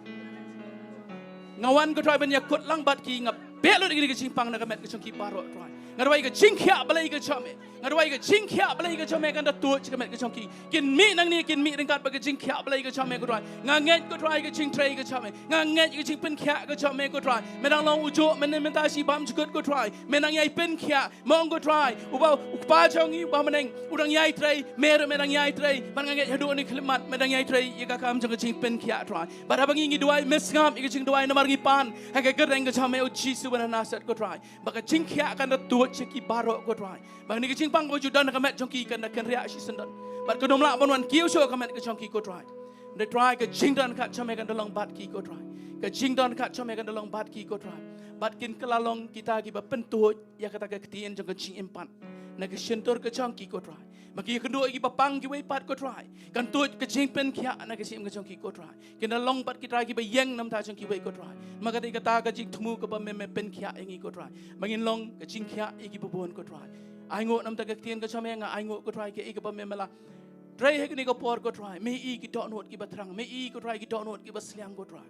nga wan, ko Trai, ban ïa kut lang bad ki, nga beh lut ïa kane ka jingpang na ka met ka jong ki baroh, Trai. Nga duwai ka jingkhiah Blei ka jong me. Nga duwai ka jingkhiah Blei ka jong me kan da tuid sha ka met ka jong ki. Kin mih nangne, kin mih ryngkat bad ka jingkhiah Blei ka jong me, ko Trai. Nga ngeit, ko Trai, ka jingtrei ka jong me. Nga ngeit ka jingpynkhiah ka jong me, ko Trai. Me dang long u juh mynne mynta shi bam jukut, ko Trai. Me dang ïai pynkhiah. Me ong, ko Trai, uba, u Kpa jong ngi uba ha bneng u dang ïai trei, me ruh me dang ïai trei. Bad nga ngeit haduh kane ka khyllipmat me dang ïai trei ïa ka kam jong ka jingpynkhiah, Trai. Bad haba ngi ngi duwai, me sngap ïa ka jingduwai namar ngi pan ha ka kyrteng ka jong me, U Jisu ba na Nasareth, ko Trai. Ba ka jingkhiah kan da tuid sha ki baroh, ko Trai. Ba kane ka jingpang kaba ju don ha ka met jong ki kan da kynriah shisyndon. Bad kan ym lah ban wan kiew shuh ha ka met ka jong ki, ko Trai. Hynrei, Trai, ka jingdonkam jong me kan da long bad ki, ko Trai. Ka jingdonkam jong me kan da long bad ki, ko Trai. Bad kin kylla long kita kiba pyntuid ïa kata ka ktien jong ka jingim pat. na ka shyntur ka jong ki, ko Trai. Ma ki ïakynduh ïa kiba pang kiwei pat, ko Trai, kan tuid ka jingpynkhiah na ka jingim ka jong ki, ko Trai. Kin da long pat, ki Trai, kiba ïeng na ka bynta jong kiwei, ko Trai. Ma ka dei kata ka jingthmu kaba me, me pynkhiah ïa ngi, ko Trai, ba ngin long ka jingkhiah ïa kiba bun, ko Trai. Ainguh na ka bynta ka ktien ka jong me, nga ainguh, ko Trai, kaei kaba me, me la trei ha kane ka por, ko Trai. Me i ki dohnud kiba thrang, me i, ko Trai, ki dohnud kiba sliang, ko Trai.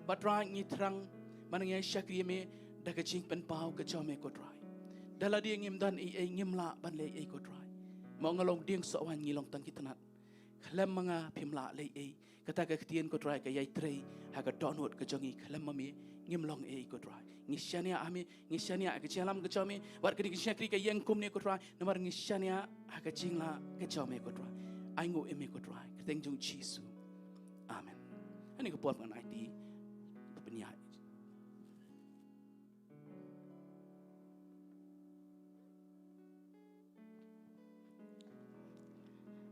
Bad Trai, ngi thrang ban ïa shakri ïa me da ka jingpynpaw ka jong me, ko Trai. Da lade ngim don ei ei, ngim lah ban leh ei ei, ko Trai. Mo nga long dieng sohwaiñ, ngi long tang ki tnat. Khlem ma nga phim lah leh ei ei. Kata ka ktien, ko Trai, ka ïai trei ha ka dohnud ka jong ngi. Khlem ma me ngim long ei ei, ko Trai. Ngi shaniah ha me, ngi shaniah ha ka jingïalam ka jong me. Wat kane ka jingshakri ka ïeng kumne, ko Trai, namar ngi shaniah ha ka jinglah ka jong me, ko Trai. Ainguh ïa me, ko Trai. Kyrteng jong Jisu. Amen. Hangne ka por ngan aiti pynïaid.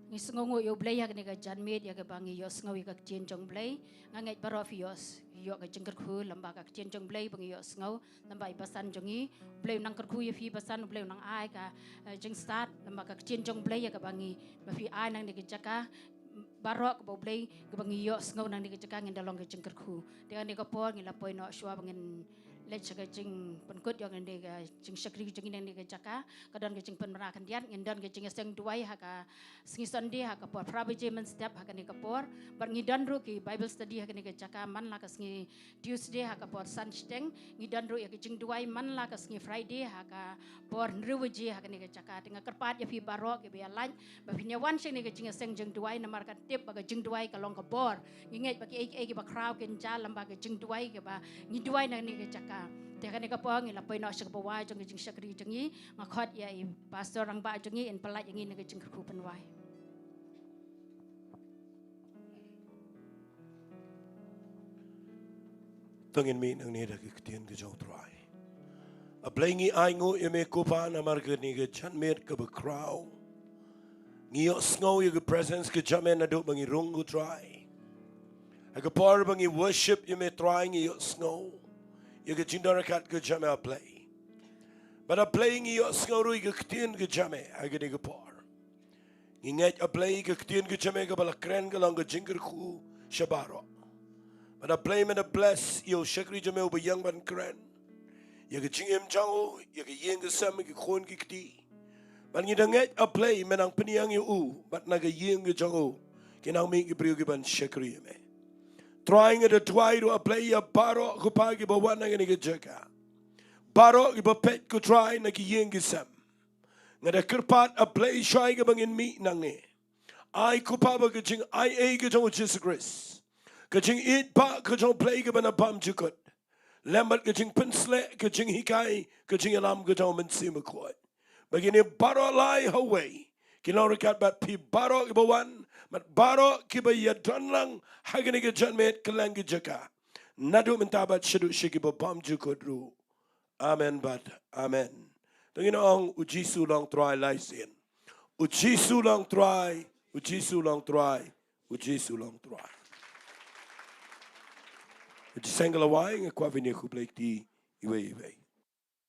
Ngi sngewnguh ïa U Blei ha kane ka janmiet, ïa kaba ngi ïohsngew ïa ka ktien jong U Blei. Nga ngeit baroh phi ïoh, ïoh ka jingkyrkhu lyngba ka ktien jong U Blei ba ngi ïohsngew, lyngba i basan jong ngi. U Blei un nang kyrkhu ïa phi basan, U Blei un nang ai ka, eh, jingstad lyngba ka ktien jong U Blei ïa kaba ngi, ba phi ai nangne ka jaka. Baroh kaba U Blei, kaba ngi ïohsngew nangne ka jaka, ngin da long ka jingkyrkhu. Te hangne ka por ngi la poi noh shuwa ba ngin leit sha ka jingpynkut ïa kane ka jingshakri jong ngi nangne ka jaka. Ka don ka jingpynbna khyndiat, ngin don ka jingïaseng duwai ha ka sngi Sunday ha ka por phra baje mynstep ha kane ka por. Bad ngi don ruh ki Bible study ha kane ka jaka man la ka sngi Tuesday ha ka por san shiteng. Ngi don ruh ïa ka jingduwai man la ka sngi Friday ha ka por hynriew baje ha kane ka jaka. Te nga kyrpad ïa phi baroh kiba ïa lait ba phin ïa wan sha kane ka jingïaseng jingduwai, namar ka tip ba ka jingduwai ka long ka bor. Ngi ngeit ba kiei kiei kiba khraw kin jia lyngba ka jingduwai kaba ngi duwai na kane ka jaka. Te ha kane ka por ngi la poi noh sha kaba wai jong ka jingshakri jong ngi. Nga khot ïa i pastor rangbah jong ngi in pyllait ïa ngi na ka jingkyrkhu pynwai. To ngin mih nangne da ka ktien ka jong U Trai. A Blei, ngi ainguh ïa me ko Pa namar kane ka janmiet kaba khraw. Ngi ïohsngew ïa ka presence ka jong me naduh ba ngi rung ko Trai. Ha ka por ba ngi worship ïa me Trai, ngi ïohsngew ïa ka jingdon ryngkat ka jong me A Blei. Bad A Blei, ngi ïohsngew ruh ïa ka ktien ka jong me ha kane ka por. Ngi ngeit A Blei ka ktien ka jong me kaba la kren ka long ka jingkyrkhu sha baroh. Bad A Blei, men da bless ïa u shakri jong me uba ïeng ban kren ïa ka jingim jong u, ïa ka ïing ka sem, ïa ki khun ki kti. Bad ngi da ngeit A Blei men nang pynïeng ïa u bad na ka ïing ka jong u kin nang mih ki briew kiban shakri ïa me. Trai, nga da duwai ruh A Blei ïa baroh ko Pa kiba wan na kane ka jaka. Baroh kiba peit ko Trai na ki ïing ki sem. Nga da kyrpad A Blei shuwa kaba ngin mih nangne, ai ko Pa ba ka jingai ei ka jong u Jisu Khrist, ka jingïeit ba ka jong U Blei kaba na bymjukut, lem bad ka jingpynshlur, ka jinghikai, ka jingïalam ka jong u Mynsiem Bakhuid, ba kine baroh lai ha uwei kin long ryngkat bad phi baroh kiba wan bad baroh kiba ïadon lang ha kane ka janmiet kylleng ki jaka, naduh mynta bad shaduh sha kiba bymjukut ruh. Amen bad amen. To ngin ong, U Jisu long Trai lai sien. U Jisu long Trai, U Jisu long Trai, U Jisu long Trai. U Jisu long Trai. Nga kwah phin ïa khublei kti iwei iwei.